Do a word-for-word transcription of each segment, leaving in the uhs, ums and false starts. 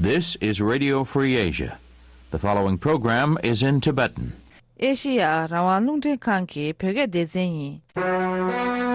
This is Radio Free Asia. The following program is in Tibetan. ཨེ་ཤེ་ཡ་རང་དབང་རླུང་འཕྲིན་ཁང་གི་བོད་སྐད་སྡེ་ཚན་ཡིན།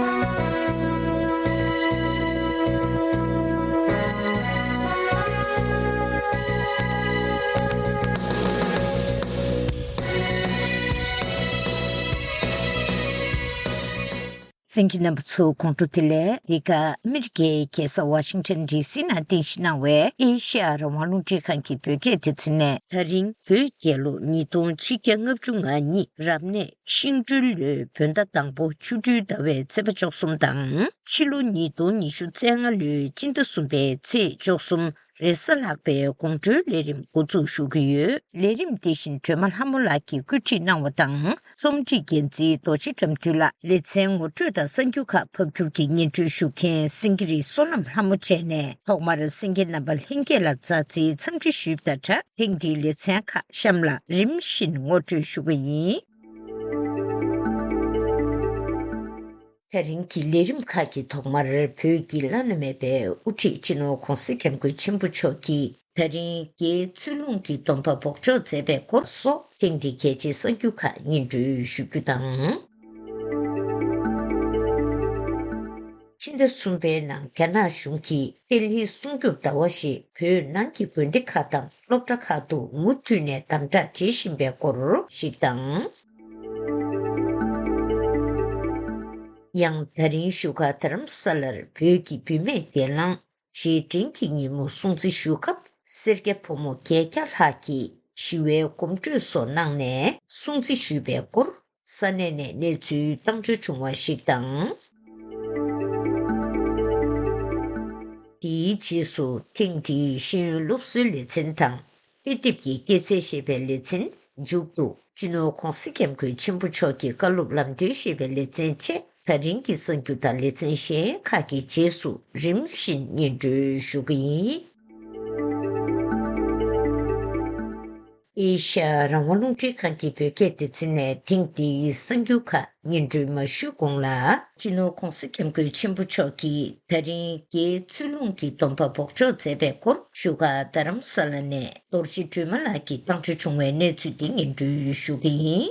གསན་མཁན་རྣམ་པ་ཚོ་དགོང་དྲོ་བདེ་ལེགས། འདི་ག་ཨ་མི་རི་ཀའི་རྒྱལ་ས་ཝ་ཤིང་ཊོན་ཌི་སི་ནང་རྟེན་གཞི་གནང་བའི་ཨེ་ཤེ་ཡ་རང་དབང་རླུང་འཕྲིན་ཁང་གི་བོད་སྐད་སྡེ་ཚན་ནས། ད་རིང་བོད་རྒྱལ་ལོ་ཉིས་སྟོང་ཆིག་བརྒྱ་ལྔ་བཅུ་ང་གཉིས་རབ་གནས་ཤིང་སྦྲུལ་ལོའི་བོད་ཟླ་དང་པོ་ཆོ་འཕྲུལ་ཟླ་བའི་ཚེས་པ་བཅུ་གསུམ་དང་། ཕྱི་ལོ་ཉིས་སྟོང་ཉི་ཤུ་རྩ་ལྔ་ལོའི་སྤྱི་ཟླ་གསུམ་པའི་ཚེས་བཅུ་གསུམ། རེས་གཟའ་ལྷག་པའི་དགོང་དྲོའི་ལས་རིམ་འགོ་འཛུགས་ཞུ་གི་ཡོད། ལས་རིམ་དེ་བཞིན་སྒྲོལ་མ་ལྷ་མོ་ལགས་ཀྱིས་བཀོད་སྒྲིག་གནང་བ་དང་། རྩོམ་སྒྲིག་འགན་འཛིན་རྡོ་རྗེ་དགྲ་འདུལ་ལགས། ལེ་ཚན་ངོ་སྤྲོད་དང་གསར་འགྱུར་ཁག་ཕབ་སྒྱུར་གྱིས་སྙན་སྒྲོན་ཞུ་མཁན་སེང་གེ་རི་བསོད་ནམས་ལྷ་མོ་བཅས་ནས། ཐོག་མར་གསན་མཁན་རྣམ་པ་ལྷན་རྒྱས་ལ་མཛའ་བརྩེའི་འཚམས་འདྲི་ཞུས་པ་དང་སྦྲགས། ཐེངས་འདིའི་ལེ་ཚན་ཁག་གཤམ་ལ་རིམ་བཞིན་ངོ་སྤྲོད་ཞུ་གི་ཡིན། ད་རིང་གི་ལས་རིམ་ཁག་གི་ཐོག་མར་བོད་ཀྱི་བླ་ན་མེད་པའི་དབུ་ཁྲིད་སྤྱི་ནོར་ྋགོང་ས་ྋསྐྱབས་མགོན་ཆེན་པོ་མཆོག་གིས་ད་རིང་རྒྱའི་ཚུལ་ལུང་གི་སྡོམ་པ་འབོགས་ཆོག་མཛད་པའི་སྐོར་སོགས་ཐེངས་འདིའི་གལ་ཆེའི་གསར་འགྱུར་ཁག་སྙན་སྒྲོན་ཞུ་རྒྱུ་དང་། ཕྱི་ཟླ་གསུམ་པའི་ནང་རྒྱ་ནག་གཞུང་གིས་ཏེ་ལྷིའི་སྲུང་སྐྱོབ་ཟླ་བ་ཞེས་བོད་ནང་གི་དགོན་སྡེ་ཁག་དང་སློབ་གྲྭ་ཁག་ཏུ་མུ་མཐུད་ནས་དམ་དྲག་བྱེད་བཞིན་པའི་སྐོར་ཞིག་དང་། ཡང་ད་རིང་བཞུགས་སྒར་རྡ་རམ་ས་ལར་བོད་ཀྱི་བུད་མེད་སྒེར་ལངས་རྗེས་དྲན་གྱི་ཉིན་མོ་སྲུང་བརྩི་ཞུ་སྐབས། སེར་སྐྱ་ཕོ་མོ་བརྒྱད་བརྒྱ་ལྷག་གིས་ཞི་བའི་གོམ་བགྲོད་སོགས་གནང་ནས་སྲུང་བརྩི་ཞུས་པའི་སྐོར་ས་གནས་ནས་གནས་ཚུལ་བཏང་འབྱོར་བྱུང་བ་ཞིག་དང་། དེའི་རྗེས་སུ་ཐེངས་འདིའི་ཤེས་ཡོན་སློབ་གསོའི་ལེ་ཚན་དང་། དཔེ་དེབ་ཀྱི་སྐྱེད་ཚལ་ཞེས་པའི་ལེ་ཚན། མཇུག་ཏུ་སྤྱི་ནོར་ྋགོང་ས་ྋསྐྱབས་མགོན་ཆེན་པོ་མཆོག་གི་བཀའ་སློབ་ལམ་སྟོན་ཞེས་པའི་ལེ་ཚན་བཅས་ད་རིང་གི་གསར་འགྱུར་དང་ལེ་ཚན་གཞན་ཁག་གི་རྗེས་སུ་རིམ་བཞིན་སྙན་སྒྲོན་ཞུ་གི་ཡིན། ཨེ་ཤ་ཡ་རང་དབང་རླུང་འཕྲིན་ཁང་གི་བོད་སྐད་སྡེ་ཚན་ནས་ཐེངས་འདིའི་གསར་འགྱུར་ཁག་སྙན་སྒྲོན་མ་ཞུས་གོང་ལ། སྤྱི་ནོར་ྋགོང་ས་ྋསྐྱབས་མགོན་ཆེན་པོ་མཆོག་གིས་ད་རིང་རྒྱའི་ཚུལ་ལུང་གི་སྡོམ་པ་འབོགས་ཆོག་མཛད་པའི་སྐོར་བཞུགས་སྒར་རྡ་རམ་ས་ལ་ནས་རྡོ་རྗེ་སྒྲོལ་མ་ལགས་ཀྱིས་བཏང་འབྱོར་བྱུང་བའི་གནས་ཚུལ་འདི་སྙན་སྒྲོན་ཞུ་གི་ཡིན།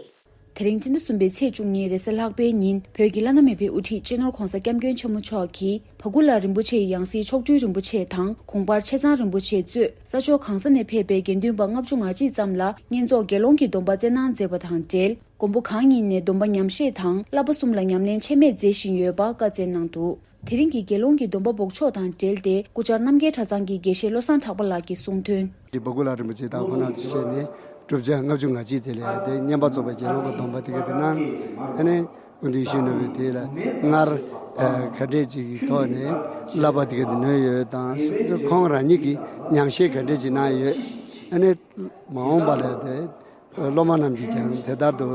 དེ་རིང་སྤྱི་ཟླ་གསུམ་པའི་ཚེས་བཅུ་གཉིས་རེས་གཟའ་ལྷག་པའི་ཉིན་བོད་ཀྱི་བླ་ན་མེད་པའི་དབུ་ཁྲིད་སྤྱི་ནོར་ྋགོང་ས་ྋསྐྱབས་མགོན་ཆེན་པོ་མཆོག་གིས་བ་ཀུ་ལ་རིན་པོ་ཆེའི་ཡང་སྲིད་མཆོག་སྤྲུལ་རིན་པོ་ཆེ་དང་གོང་པར་ཆེ་ཚང་རིན་པོ་ཆེ་གཙོས་ས་ཕྱོགས་གང་ས་ནས་ཕེབས་པའི་དགེ་འདུན་པ་ལྔ་བཅུ་ང་གཅིག་ཙམ་ལ་བསྙེན་རྫོགས་དགེ་སློང་གི་སྡོམ་པ་སྩལ་གནང་མཛད་པ་དང་འབྲེལ། མགོན་པོ་གང་ཉིད་ནས་སྡོམ་པ་ཉམས་བཞེས་དང་བསླབ་པ་གསུམ་ལ་ཉམས་ལེན་ཆད་མེད་མཛད་བཞིན་ཡོད་པ་བཀའ་སྩལ་གནང་འདུག་དེ་རིང་གི་དགེ་སློང་གི་སྡོམ་པ་འབོགས་ཆོག་དང་འབྲེལ་ཏེ་སྐུ་བཅར་རྣམ་རྒྱལ་གྲྭ་ཚང་གི་དགེ་བཤེས་བློ་བཟང་གྲགས་པ་ལགས་ཀྱིས་གསུངས་དོན། འདི་བ་ཀུ་ལ་རིན་པོ་ཆེ་དང་ཁོང་རྣམ་ཚོ་བྱས་ནས་བསྒྲུབ་བྱ་ལྔ་བཅུ་ང་གཅིག་ཙམ་ལས་དེ་བསྙེན་པར་རྫོགས་པའི་དགེ་སློང་གི་སྡོམ་པ་དེ་ག་དེ་གནང་། ཨ་ནི་སྐུ་མདུན་ཡིད་བཞིན་ནོར་བུས་དེ་ལ་སྔར་ག་འདྲས་ཅིག་གི་ཐོག་ནས་བསླབ་པ་དེ་ག་དེ་ནོས་ཡོད་དང་། ཁོང་རང་ཉིད་ཀྱིས་ཉམས་བཞེས་ག་འདྲས་ཅིག་གནང་ཡོད། ཨ་ནི་མ་འོངས་པ་ལ་དེ། སློབ་མ་རྣམས་ཀྱིས་ཀྱང་དེ་ལྟར་དུ་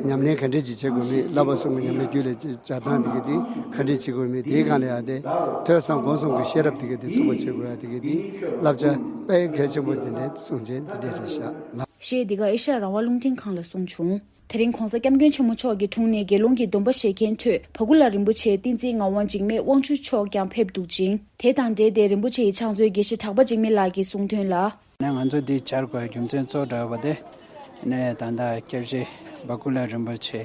ཉམས་ལེན་ག་འདྲས་ཅིག་བྱེད་དགོས་མིན། བསླབ་པ་གསུམ་གྱི་ཉམས་ལེན་རྒྱུད་ལ་སྦྱར་སྟངས་དེ་ག་དེ་ག་འདྲས་བྱེད་དགོས་མིན། དེའི་སྒང་ལ་ཡང་དེ་ཐོས་བསམ་སྒོམ་གསུམ་གྱི་ཤེས་རབ་དེ་ག་དེ་ཚུགས་པ་བྱེད་དགོས་ཡ་དེ་ག་དེ་བསླབ་བྱ་དཔེ་གལ་ཆེན་པོ་འཛིན་གྲྭའི་གསུང་ཆེན་དེ་འདྲས་རེད་བཞག་ལགས། ཞེས་འདི་ག་ཨེ་ཤ་ཡ་རང་དབང་རླུང་འཕྲིན་ཁང་ལ་གསུངས་བྱུང་། དེ་རིང་ྋགོང་ས་ྋསྐྱབས་མགོན་ཆེན་པོ་མཆོག་གི་དྲུང་ནས་དགེ་སློང་གི་སྡོམ་པ་བཞེས་མཁན་ཁྲོད་བ་ཀུ་ལ་རིན་པོ་ཆེ་བསྟན་འཛིན་ངག་དབང་འཇིགས་མེད་དབང་ཕྱུག་མཆོག་ཀྱང་ཕེབས་འདུག་ཅིང་། དེ་དང་འབྲེལ་ཏེ་རིན་པོ་ཆེ་ཡི་ཕྱག་མཛོད་དགེ་བཤེས་གྲགས་པ་འཇིགས་མེད་ལགས་ཀྱིས་གསུངས་དོན་ལ། ནས་ང་ཚོ་འདི་བཅར་དགོས་རྒྱུ་མཚན་གཙོ་བོ་འདྲ་བ་དེ་ནས་ད་ལྟ་སྐྱབས་རྗེ་བ་ཀུ་ལ་རིན་པོ་ཆེ་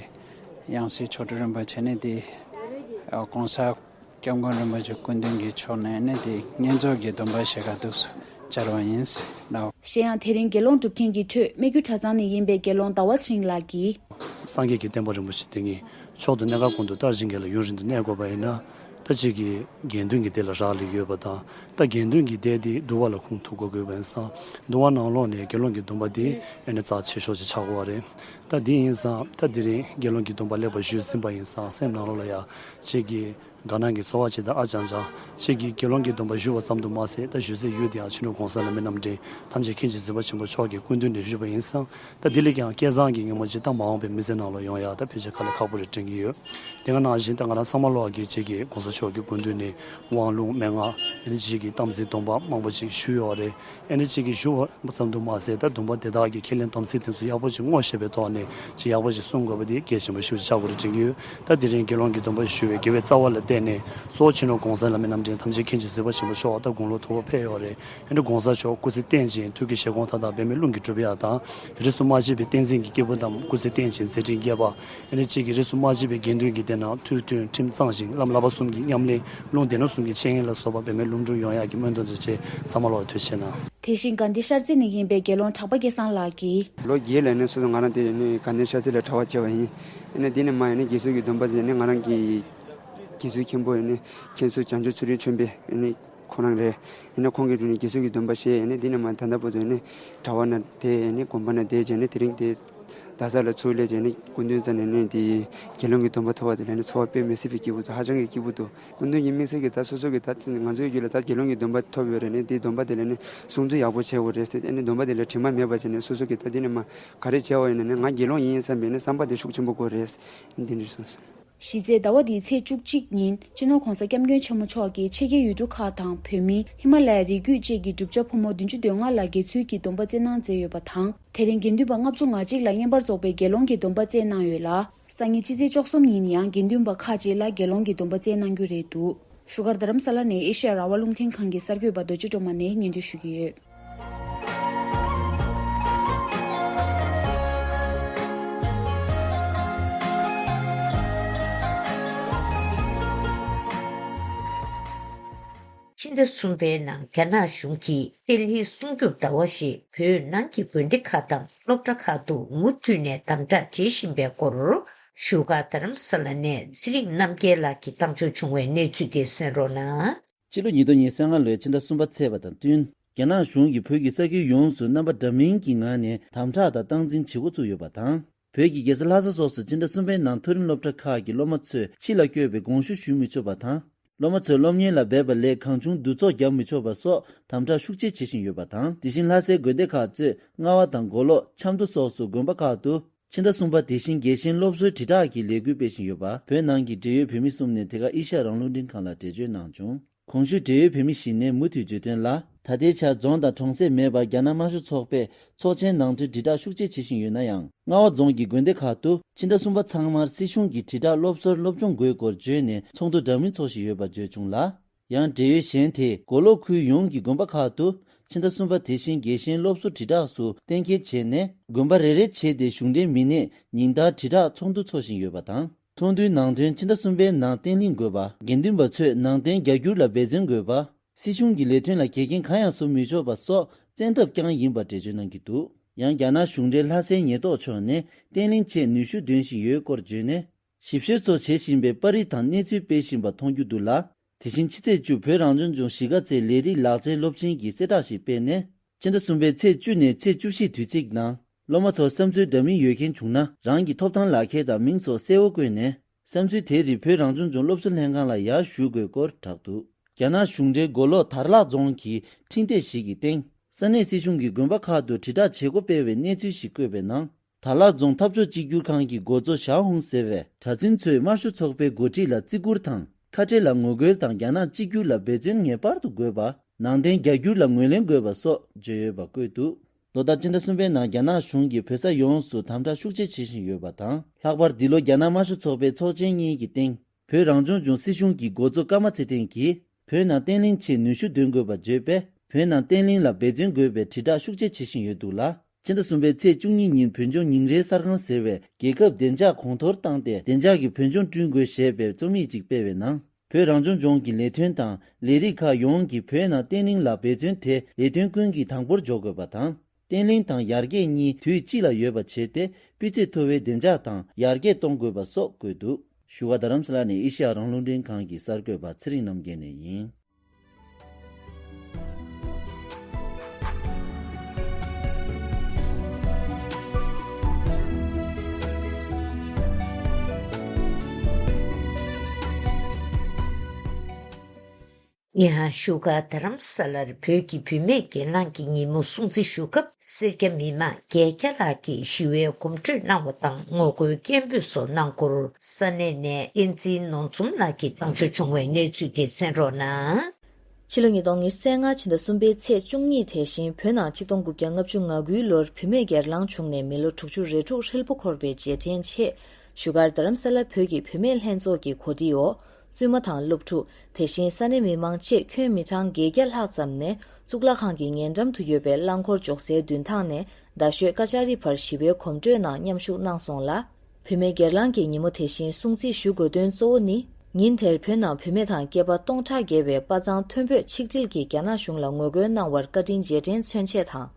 ཡང་སྲིད་མཆོག་སྤྲུལ་རིན་པོ་ཆེ་ནས་དེ་ྋགོང་ས་ྋསྐྱབས་མགོན་རིན་པོ་ཆེ་སྐུ་མདུན་གྱི་ཕྱོགས་ནས་ནས་དེ་བསྙེན་རྫོགས་ཀྱི་སྡོམ་པ་བཞེས་ག་འདུག་སུ་བཅར་བ་ཡིན་ལགས། གཞན་ཡང་དེ་རིང་དགེ་སློང་སྒྲུབ་མཁན་གྱི་ཁྲོད་སྨད་རྒྱུད་གྲྭ་ཚང་ནས་ཡིན་པའི་དགེ་སློང་ཟླ་བ་ཚེ་རིང་ལགས་ཀྱིས། སངས་རྒྱས་ཀྱི་བསྟན་པ་རིན་པོ་ཆེ་དེ་ཉིད་མཆོག་ཏུ་གནས་སྐབས་གོང་དུ་ལྟར་བཞིན་གྱི་ལ་ཡུན་རིང་དུ་གནས་དགོས་པ་ཡིན་ན། ད་གཅིག་གིས་དགེ་འདུན་གྱི་སྡེ་ལ་རག་ལས་ཡོད་པ་དང་། ད་དགེ་འདུན་གྱི་སྡེ་འདི་འདུལ་བ་ལ་ཁུངས་ཐུག་དགོས་དགོས་པ་ཡིན་ཙང་། འདུལ་བ་ནང་ལོགས་ནས་དགེ་སློང་གི་སྡོམ་པ་འདི་ཨ་ནི་རྩ་ཆེ་ཤོས་ཅིག་ཆགས་དགོས་པ་རེད། ད་འདི་ཡིན་ཙང་ད་དེ་རིང་དགེ་སློང་གི་སྡོམ་པ་ལེགས་པར་ཞུས་ཟིན་པ་ཡིན་ཙང་སེམས་ནང་ལོགས་ལ་ཡ་གཅིག་གིས་དགའ་སྣང་གི་ཚོར་བ་ཅིག་དང་ཨ་ཅང་ཅང་། གཅིག་གིས་དགེ་སློང་གི་སྡོམ་པ་ཞུས་པ་ཙམ་དུ་མ་ཟད་ད་ཞུ་སའི་ཡུལ་དེ་ཡང་སྤྱི་ནོར་གོང་ས་ལྷ་མི་རྣམ་འདྲེན་ཐམས་ཅད་མཁྱེན་ཅིང་གཟིགས་པ་ཆེན་པོ་མཆོག་གི་སྐུ་མདུན་ནས་ཞུས་པ་ཡིན་ཙང་། ད་འདི་ལས་ཀྱང་སྐལ་བཟང་གི་ངོ་མ་ཅིག་ད་མ་འོངས་པའི་མི་ཚེ་ནང་ལ་ཡོང་ཡ་ད་ཕལ་ཆེར་དཀའ་ལས་ཁག་པོ་རེད་དྲན་གྱི་ཡོད། དེ་ག་ནང་བཞིན་ད་ང་རང་ཚང་མ་ལོག་གིས་གཅིག་གིས་གོང་ས་མཆོག་གི་སྐུ་མདུན་ནས་དབང་ལུང་མན་ངག་ཨ་ནི་གཅིག་གིས་དམ་ཚིག་སྡོམ་པ་མང་པོ་ཅིག་ཞུས་ཡོད་རེད། ཨ་ནི་གཅིག་གིས་ཞུ་བ་ཙམ་དུ་མ་ཟད་ད་སྡོམ་པ་དེ་དག་གི་ཁས་ལེན་དམ་ཚིག་དེ་ཚོ་ཡག་པོ་ཅིག་བསྔོ་ཤེས་པའི་ཐོག་ནས་ཅིག་ཡག་པོ་ཅིག་སྲུང་དགོས་པ་དེ་གལ་ཆེན་པོ་ཞེ་པོ་ཅིག་ཆགས་དགོས་རེད་དྲན་གྱི་ཡོད། ད་དེ་རིང་དགེ་སློང་གི་སྡོམ་པ་ཞུ་བའི་དགེ་བའི་རྩ་བ་ལ་བརྟེན་ ནས་གཙོ་བོ་སྤྱི་ནོར་༸གོང་ས་༸སྐྱབས་མགོན་རིན་པོ་ཆེ་མཐར་ཕྱིན་ཆེན་པོ་མཆོག་ད་དགུང་ལོ་མཐོ་པོ་ཕེབས་ཡོད་རེད། ཨ་ནི་༸གོང་ས་མཆོག་སྐུ་ཚེ་བརྟན་ཅིང་ཐུགས་ཀྱི་བཞེད་དགོངས་མཐའ་དག་འབད་མེད་རླུང་གིས་འགྲུབ་ཡག་དང་། རིས་སུ་མ་ཆད་པའི་བསྟན་འཛིན་གྱི་སྐྱེས་བུ་རྣམས་སྐུ་ཚེ་བརྟན་ཅིང་མཛད་འཕྲིན་རྒྱས་པ། ཨ་ནི་གཅིག་གིས་རིས་སུ་མ་ཆད་པའི་དགེ་འདུན་གྱི་སྡེ་ནང་ཐུགས་མཐུན་ཁྲིམས་གཙང་ཞིང་བླ་མ་བསླབ་པ་གསུམ་གྱི་ཉམས་ལེན། ལུང་སྡེ་སྣོད་གསུམ་གྱི་འཆད་ཉན་ལ་སོགས་པ་འབད་མེད་ལམ་འགྲོ་ཡོང་ཡག་གི་སྨོན་འདུན་དང་བཅས་ཚང་མ་ལ་ཐུགས་རྗེ་ཆེ་གནང་། དེ་བཞིན་དགའ་ལྡན་ཤར་རྩེ་ནས་ཡིན་པའི་དགེ་སློང་གྲགས་པ་སྐལ་བཟང་ལགས་ཀྱིས། ལོ་བརྒྱད་ལ་ནས་སོ་སོ་ང་རང་དེ་ནས་དགའ་ལྡན་ཤར་རྩེ་ལ་གྲྭ་པ་བྱས་པ་ཡིན། ཨ་ནི་འདི་ནས་མ་ཡིན་ན་དགེ་ཚུལ་གྱི་སྡོམ་པ་ཟེར་ནས་ང་རང་གི་དགེ་ཚུལ་མཁན་པོ་ཡིན་ནས་མཁན་ཟུར་བྱང་ཆུབ་ཚུལ་ཁྲིམས་ཆོས་འཕེལ་ཡིན་ནས་ཁོ་རང་རེད། ཡིན་ན་ཁོང་གིས་དེ་ནས་དགེ་ཚུལ་གྱི་སྡོམ་པ་བཞེས་ཡིན་ནས་འདི་ནས་མ་ད་ལྟ་བར་དུ་ཡིན་ནས་གྲྭ་པ་ན་བསྡད་ཡིན་ནས་དགོན་པ་ན་བསྡད་བྱས་ནས་དེ་རིང་དེ་རྡ་ས་ལ་ཚུར་སླེབས་བྱས་ནས་སྐུ་མདུན་རྩ་ནས་ནས་དེ་དགེ་སློང་གི་སྡོམ་པ་ཐོབ་པ་དེ་ལ་ནི་ཚོར་བ་དཔེ་མི་སྲིད་པའི་སྐྱིད་པོ་འདུག་ཧ་ཅང་གི་སྐྱིད་པོ་འདུག་སྐུ་མདུན་གྱི་དམིགས་བསལ་གྱི་ད་སོ་སོ་གི་ད་ང་ཚོའི་རྒྱུད་ལ་ད་དགེ་སློང་གི་སྡོམ་པ་ཐོབ་ཡོད་རེད་ནས་དེའི་སྡོམ་པ་དེ་ལ་ནི་སྲུང་བརྩི་ཡག་པོ་བྱེད་དགོས་རེད་ཟེར། ཨ་ནི་སྡོམ་པ་དེ་ལ་དྲི་མ་མེད་པ་བྱས་ནས་སོ་སོ་གི་ད་འདི་ནས་མ་ག་རེ་བྱས་པ་ཡིན་ན་ནི་ང་དགེ་སློང་ཡིན་བསམ་པའི་ནི་བསམ་པ་དེ་ཤུགས་ཆེན་པོ་དགོས་རེད། འདི་འདྲ་གསུངས་སོང་། གཞི་རྩའི་ཟླ་བ་འདིའི་ཚེས་བཅུ་གཅིག་ཉིན་སྤྱི་ནོར་༸གོང་ས་༸སྐྱབས་མགོན་ཆེན་པོ་མཆོག་གིས་ཕྱི་རྒྱལ་ཡུལ་གྲུ་ཁག་དང་བོད་མིའི་ཧི་མ་ལ་ཡའི་རི་རྒྱུད་བཅས་ཀྱི་གྲུབ་ཆ་ཕོ་མོ་བདུན་ཅུ་དོན་ལྔ་ལ་དགེ་ཚུལ་གྱི་སྡོམ་པ་བསྩལ་གནང་མཛད་ཡོད་པ་དང་། དེ་རིང་དགེ་འདུན་པ་ལྔ་བཅུ་ང་གཅིག་ལ་བསྙེན་པར་རྫོགས་པའི་དགེ་སློང་གི་སྡོམ་པ་བསྩལ་གནང་ཡོད་ལ། སང་ཉིན་སྤྱི་ཚེས་བཅུ་གསུམ་ཉིན་ཡང་དགེ་འདུན་པ་ཁག་ཅིག་ལ་དགེ་སློང་གི་སྡོམ་པ་བསྩལ་གནང་རྒྱུ་རེད་འདུག་བཞུགས་སྒར་རྡ་རམ་ས་ལ་ནས་ཨེ་ཤ་ཡ་རང་དབང་རླུང་འཕྲིན་ཁང་གི་གསར་འགོད་པ་རྡོ་རྗེ་སྒྲོལ་མ་ནས་སྙན་སྒྲོན་ཞུ་གི་ཡོད། ཕྱི་ཟླ་གསུམ་པའི་ནང་རྒྱ་ནག་གཞུང་གིས་བརྟན་ལྷིང་སྲུང་སྐྱོབ་ཟླ་བ་ཞེས་བོད་ནང་གི་དགོན་སྡེ་ཁག་དང་སློབ་གྲྭ་ཁག་ཏུ་མུ་མཐུད་ནས་དམ་དྲག་བྱེད་བཞིན་པའི་སྐོར། བཞུགས་སྒར་རྡ་རམ་ས་ལ་ནས་ཚེ་རིང་རྣམ་རྒྱལ་ལགས་ཀྱིས་བཏང་འབྱོར་བྱུང་བའི་གནས་ཚུལ་དེ་གསན་རོགས་གནང་། ཕྱི་ལོ་ཉིས་སྟོང་ཉེར་ལྔ་ལོའི་ཕྱི་ཟླ་གསུམ་པ་ཚེས་པ་དང་བསྟུན། རྒྱ་ནག་གཞུང་གིས་བོད་ཀྱི་ས་ཁུལ་ཡོངས་སུ་རྣམ་པ་འདྲ་མིན་གྱི་ངང་ནས་དམ་དྲག་དང་སྟངས་འཛིན་བྱེད་འགོ་བཙུགས་ཡོད་པ་དང་། བོད་ཀྱི་རྒྱལ་ས་ལྷ་ས་སོགས་སུ་ཕྱི་ཟླ་གསུམ་པའི་ནང་མཐོ་རིམ་སློབ་གྲྭ་ཁག་གི་སློབ་མ་ཚོས་ཕྱི་ལ་བསྐྱོད་པའི་དགོངས་ཞུ་ཞུ་མི་ཆོག་པ་དང་། སློབ་མ་ཚོས་སློབ་གཉེར་ལ་འབད་པ་ལས་གང་བྱུང་འདུ་ཚོགས་རྒྱག་མི་ཆོག་པ་སོགས་དམ་དྲག་ཤུགས་ཆེ་བྱེད་བཞིན་ཡོད་པ་དང་། དེ་བཞིན་ལྷ་སའི་དགོན་སྡེ་ཁག་གཙོས་རྔ་བ་དང་མགོ་ལོག་ཆབ་མདོ་སོགས་སུ་དགོན་པ་ཁག་ཏུ་ཕྱི་ཟླ་གསུམ་པ་དེ་བཞིན་རྒྱལ་ཞེན་སློབ་གསོའི་དྲིལ་བསྒྲགས་ཀྱི་ལས་འགུལ་སྤེལ་བཞིན་ཡོད་པ། བོད་ནང་གི་འབྲེལ་ཡོད་བོད་མི་གསུམ་ནས་དེ་ག་ཨེ་ཤ་ཡ་རང་དབང་རླུང་འཕྲིན་ཁང་ལ་འགྲེལ་བརྗོད་གནང་བྱུང་། གོང་ཞུས་འབྲེལ་ཡོད་བོད་མི་ཞིག་ནས་མུ་མཐུད་བརྗོད་དོན་ལ། ད་ལྟའི་ཆར་རྫོང་དང་གྲོང་གསེབ་མེད་པར་རྒྱ་ནག་དམར་ཤོག་ཚོགས་པས་ཚོགས་ཆེན་ནང་དོན་དྲིལ་བསྒྲགས་ཤུགས་ཆེ་བྱེད་བཞིན་ཡོད་ན་ཡང་། རྔ་བ་རྫོང་གི་དགོན་སྡེ་ཁག་ཏུ་ཕྱི་ཟླ་གསུམ་པ་ཚང་མར་སྲིད་གཞུང་གི་དྲིལ་བསྒྲགས་སློབ་གསོར་སློབ་སྦྱོང་དགོས་སྐོར་བརྗོད་ནས་ཚོགས་འདུ་འདྲ་མིན་ཚོགས་བཞིན་ཡོད་པ་བརྗོད་བྱུང་ལ། ཡང་འབྲེལ་ཡོད་གཞན་དེས་མགོ་ལོག་ཁུལ་ཡོངས་ཀྱི་དགོན་པ་ཁག་ཏུ་ཕྱི་ཟླ་གསུམ་པ་དེ་བཞིན་རྒྱལ་ཞེན་སློབ་གསོ་དྲིལ་བསྒྲགས་སུ་གཏན་འཁེལ་བྱས་ནས། དགོན་པ་རེ་རེ་བྱས་ཏེ་གཞུང་འབྲེལ་མི་སྣས་ཉིན་ལྟར་དྲིལ་བསྒྲགས་ཚོགས་འདུ་འཚོགས་བཞིན་ཡོད་པ་དང་། ཚོགས་འདུའི་ནང་དོན་ཕྱི་ཟླ་གསུམ་པའི་ནང་བརྟན་ལྷིང་དགོས་པ། དགེ་འདུན་པ་ཚོས་ནང་རྟེན་རྒྱ་སྒྱུར་ལ་འབད་བརྩོན་དགོས་པ། སྲིད་གཞུང་གི་ལས་དོན་ལ་འགལ་རྐྱེན་གང་ཡང་བཟོ་མི་ཆོག་པ་སོགས་བཙན་ཐབས་རྐྱང་ཡིན་པར་འགྲེལ་བརྗོད་གནང་གི་འདུག་ཡང་རྒྱ་ནག་གཞུང་འབྲེལ་ལྷ་སའི་ཉེན་རྟོག་ཕྱོགས་ནས་བརྟན་ལྷིང་ཆེད་ནུས་ཤུགས་འདོན་བཞིན་ཡོད་སྐོར་བརྗོད་ནས། ཞིབ་བཤེར་སོགས་བྱེད་བཞིན་པའི་པར་རིས་དང་གནས་ཚུལ་སྤེལ་བཞིན་པ་མཐོང་རྒྱུ་འདུག་ལ། དེ་བཞིན་ཕྱི་ཚེས་བཅུ་བོད་རང་སྐྱོང་ལྗོངས་གཞིས་ཀ་རྩེའི་ལས་རིགས་ལག་རྩལ་སློབ་ཆེན་གྱིས་གསལ་བསྒྲགས་ཤིག་སྤེལ་ནས། ཕྱི་ཟླ་གསུམ་པའི་ཚེས་བཅུ་ནས་ཚེས་བཅུ་བཞིའི་དུས་ཚིགས་ནང་སློབ་མ་ཚོར་བསམ་ཚུལ་འདྲ་མིན་ཡོད་མཁན་བྱུང་ན་རང་གི་ཐོབ་ཐང་ལག་ཁྱེར་དང་མིང་སོགས་གསལ་བོ་བཀོད་ནས། བསམ་ཚུལ་དེ་རིགས་བོད་རང་སྐྱོང་ལྗོངས་སློབ་གསོ་ལྷན་ཁང་ལ་ཡར་ཞུ་དགོས་སྐོར་བསྒྲགས་འདུག་རྒྱ་ནག་གཞུང་འབྲེལ་མགོ་ལོག་དར་ལག་རྫོང་གི་འཕྲིན་སྟེགས་ཤིག་གི་སྟེང་། ས་གནས་སྲིད་གཞུང་གིས་དགོན་པ་ཁག་ཏུ་དྲིལ་བསྒྲགས་བྱེད་སྒོ་སྤེལ་བའི་གནས་ཚུལ་ཞིག་བཀོད་པའི་ནང་། དར་ལག་རྫོང་འཐབ་ཕྱོགས་གཅིག་གྱུར་ཁང་གི་འགོ་གཙོ་ཞའོ་ཧུང་ཟེར་བས། གྲྭ་བཙུན་ཚོས་དམར་ཤོག་ཚོགས་པའི་འགོ་ཁྲིད་ལ་བརྩི་བཀུར་དང་། ཁ་བྲལ་ལ་ངོ་རྒོལ་དང་རྒྱ་ནག་གཅིག་གྱུར་ལ་འབད་བརྩོན་ངེས་པར་དུ་དགོས་པ། ནང་བསྟན་རྒྱ་སྒྱུར་ལ་ངོས་ལེན་དགོས་པ་སོགས་བརྗོད་ཡོད་པ་བཀོད་འདུག་ལོ་ལྟར་ཕྱི་ཟླ་གསུམ་པའི་ནང་རྒྱ་ནག་གཞུང་གིས་བོད་ས་ཡོངས་སུ་དམ་དྲག་ཤུགས་ཆེ་བྱེད་བཞིན་ཡོད་པ་དང་། ལྷག་པར་འདི་ལོ་རྒྱ་ནག་དམར་ཤོག་ཚོགས་པའི་ཚོགས་ཆེན་གཉིས་ཀྱི་སྟེང་། བོད་རང་སྐྱོང་ལྗོངས་སྲིད་གཞུང་གི་འགོ་གཙོ་ཀརྨ་ཚེ་བརྟན་གྱིས། བོད་ནང་བརྟན་ལྷིང་ཆེད་ནུས་ཤུགས་འདོན་དགོས་པ་བརྗོད་པས། བོད་ནང་བརྟན་ལྷིང་ལ་འབད་བརྩོན་དགོས་པའི་དྲིལ་བསྒྲགས་ཤུགས་ཆེ་བྱེད་བཞིན་ཡོད་འདུག་ལ། ཕྱི་ཟླ་གསུམ་པའི་ཚེས་བཅུ་གཉིས་ཉིན་བོད་ལྗོངས་ཉིན་རེའི་གསར་ཁང་ཟེར་བས་རྒྱལ་ཁབ་བདེ་འཇགས་གོང་མཐོར་བཏང་སྟེ་བདེ་འཇགས་ཀྱི་བོད་ལྗོངས་བསྐྲུན་དགོས་ཞེས་པའི་རྩོམ་ཡིག་ཅིག་སྤེལ་བའི་ནང་། བོད་རང་སྐྱོང་ལྗོངས་ཀྱི་ལས་དོན་དང་ལས་རིགས་ཁག་ཡོངས་ཀྱིས་བོད་ནང་བརྟན་ལྷིང་ལ་འབད་བརྩོན་དེ་ལས་དོན་ཀུན་གྱི་དང་པོར་འཇོག་དགོས་པ་དང་། བརྟན་ལྷིང་དང་ཡར་རྒྱས་གཉིས་དུས་གཅིག་ལ་ཡོད་པ་བྱས་ཏེ་སྤུས་ཚད་མཐོ་བའི་བདེ་འཇགས་དང་ཡར་རྒྱས་གཏོང་དགོས་པ་སོགས་བཀོད་འདུག་བཞུགས་སྒར་རྡ་རམ་ས་ལ་ནས་ཨེ་ཤེ་ཡ་རང་དབང་རླུང་འཕྲིན་ཁང་གི་གསར་འགོད་པ་ཚེ་རིང་རྣམ་རྒྱལ་ནས་ཡིན། ཡང་བཞུགས་སྒར་རྡ་རམ་ས་ལར་བོད་ཀྱི་བུད་མེད་གྱེན་ལངས་ཀྱི་ཉིན་མོ་སྲུང་བརྩི་ཞུ་སྐབས་སེར་སྐྱ་མི་མང་བརྒྱད་བརྒྱ་ལྷག་གིས་ཞི་བའི་གོམ་བགྲོད་གནང་བ་དང་ངོ་རྒོལ་སྐད་འབོད་སོགས་གནང་སྐོར་ས་གནས་ནས་བསྟན་འཛིན་ནོར་འཛོམས་ལགས་ཀྱིས་བཏང་འབྱོར་བྱུང་བའི་གནས་ཚུལ་དེ་གསན་རོགས་གནང་། ཕྱི་ལོ་ཉིས་སྟོང་ཉི་ཤུ་རྩ་ལྔ་ཕྱི་ཟླ་གསུམ་པའི་ཚེས་བཅུ་གཉིས་དེ་བཞིན་བོད་ནང་ཆིག་སྟོང་དགུ་བརྒྱ་ལྔ་བཅུ་ང་དགུའི་ལོར་བུད་མེད་གྱེན་ལངས་བྱུང་ནས་མི་ལོ་དྲུག་ཅུ་རེ་དྲུག་ཧྲིལ་པོ་འཁོར་བའི་རྗེས་དྲན་ཆེད། བཞུགས་སྒར་རྡ་རམ་ས་ལ་བོད་ཀྱི་བུད་མེད་ལྷན་ཚོགས་ཀྱི་གོ་སྒྲིག་འོག་ བཙུན་མ་དང་སློབ་ཕྲུག་དེ་བཞིན་ས་གནས་མི་མང་བཅས་ཁྱོན་མི་གྲངས་བརྒྱད་བརྒྱ་ལྷག་ཙམ་ནས་གཙུག་ལག་ཁང་གི་ཉེ་འགྲམ་དུ་ཡོད་པའི་རླངས་འཁོར་འཇོག་སའི་མདུན་ཐང་ནས་རྡ་ཤོད་ཀ་ཅཱ་རི་བར་ཞི་བའི་གོམ་བགྲོད་ནང་མཉམ་ཞུགས་གནང་སོང་ལ། བུད་མེད་སྒེར་ལངས་ཀྱི་ཉིན་མོ་དེ་བཞིན་སྲུང་བརྩི་ཞུ་དགོས་དོན་གཙོ་བོ་ནི། ཉིན་དེར་བོད་ནང་བུད་མེད་དང་སྐྱེས་པ་སྟོང་ཕྲག་བརྒལ་བའི་དཔའ་མཛངས་མཐོན་པོས་ཆིག་སྒྲིལ་གྱིས་རྒྱ་ནག་གཞུང་ལ་ངོ་རྒོལ་གནང་བར་བཀའ་དྲིན་རྗེས་དྲན་མཚོན་ཆེད་དང་།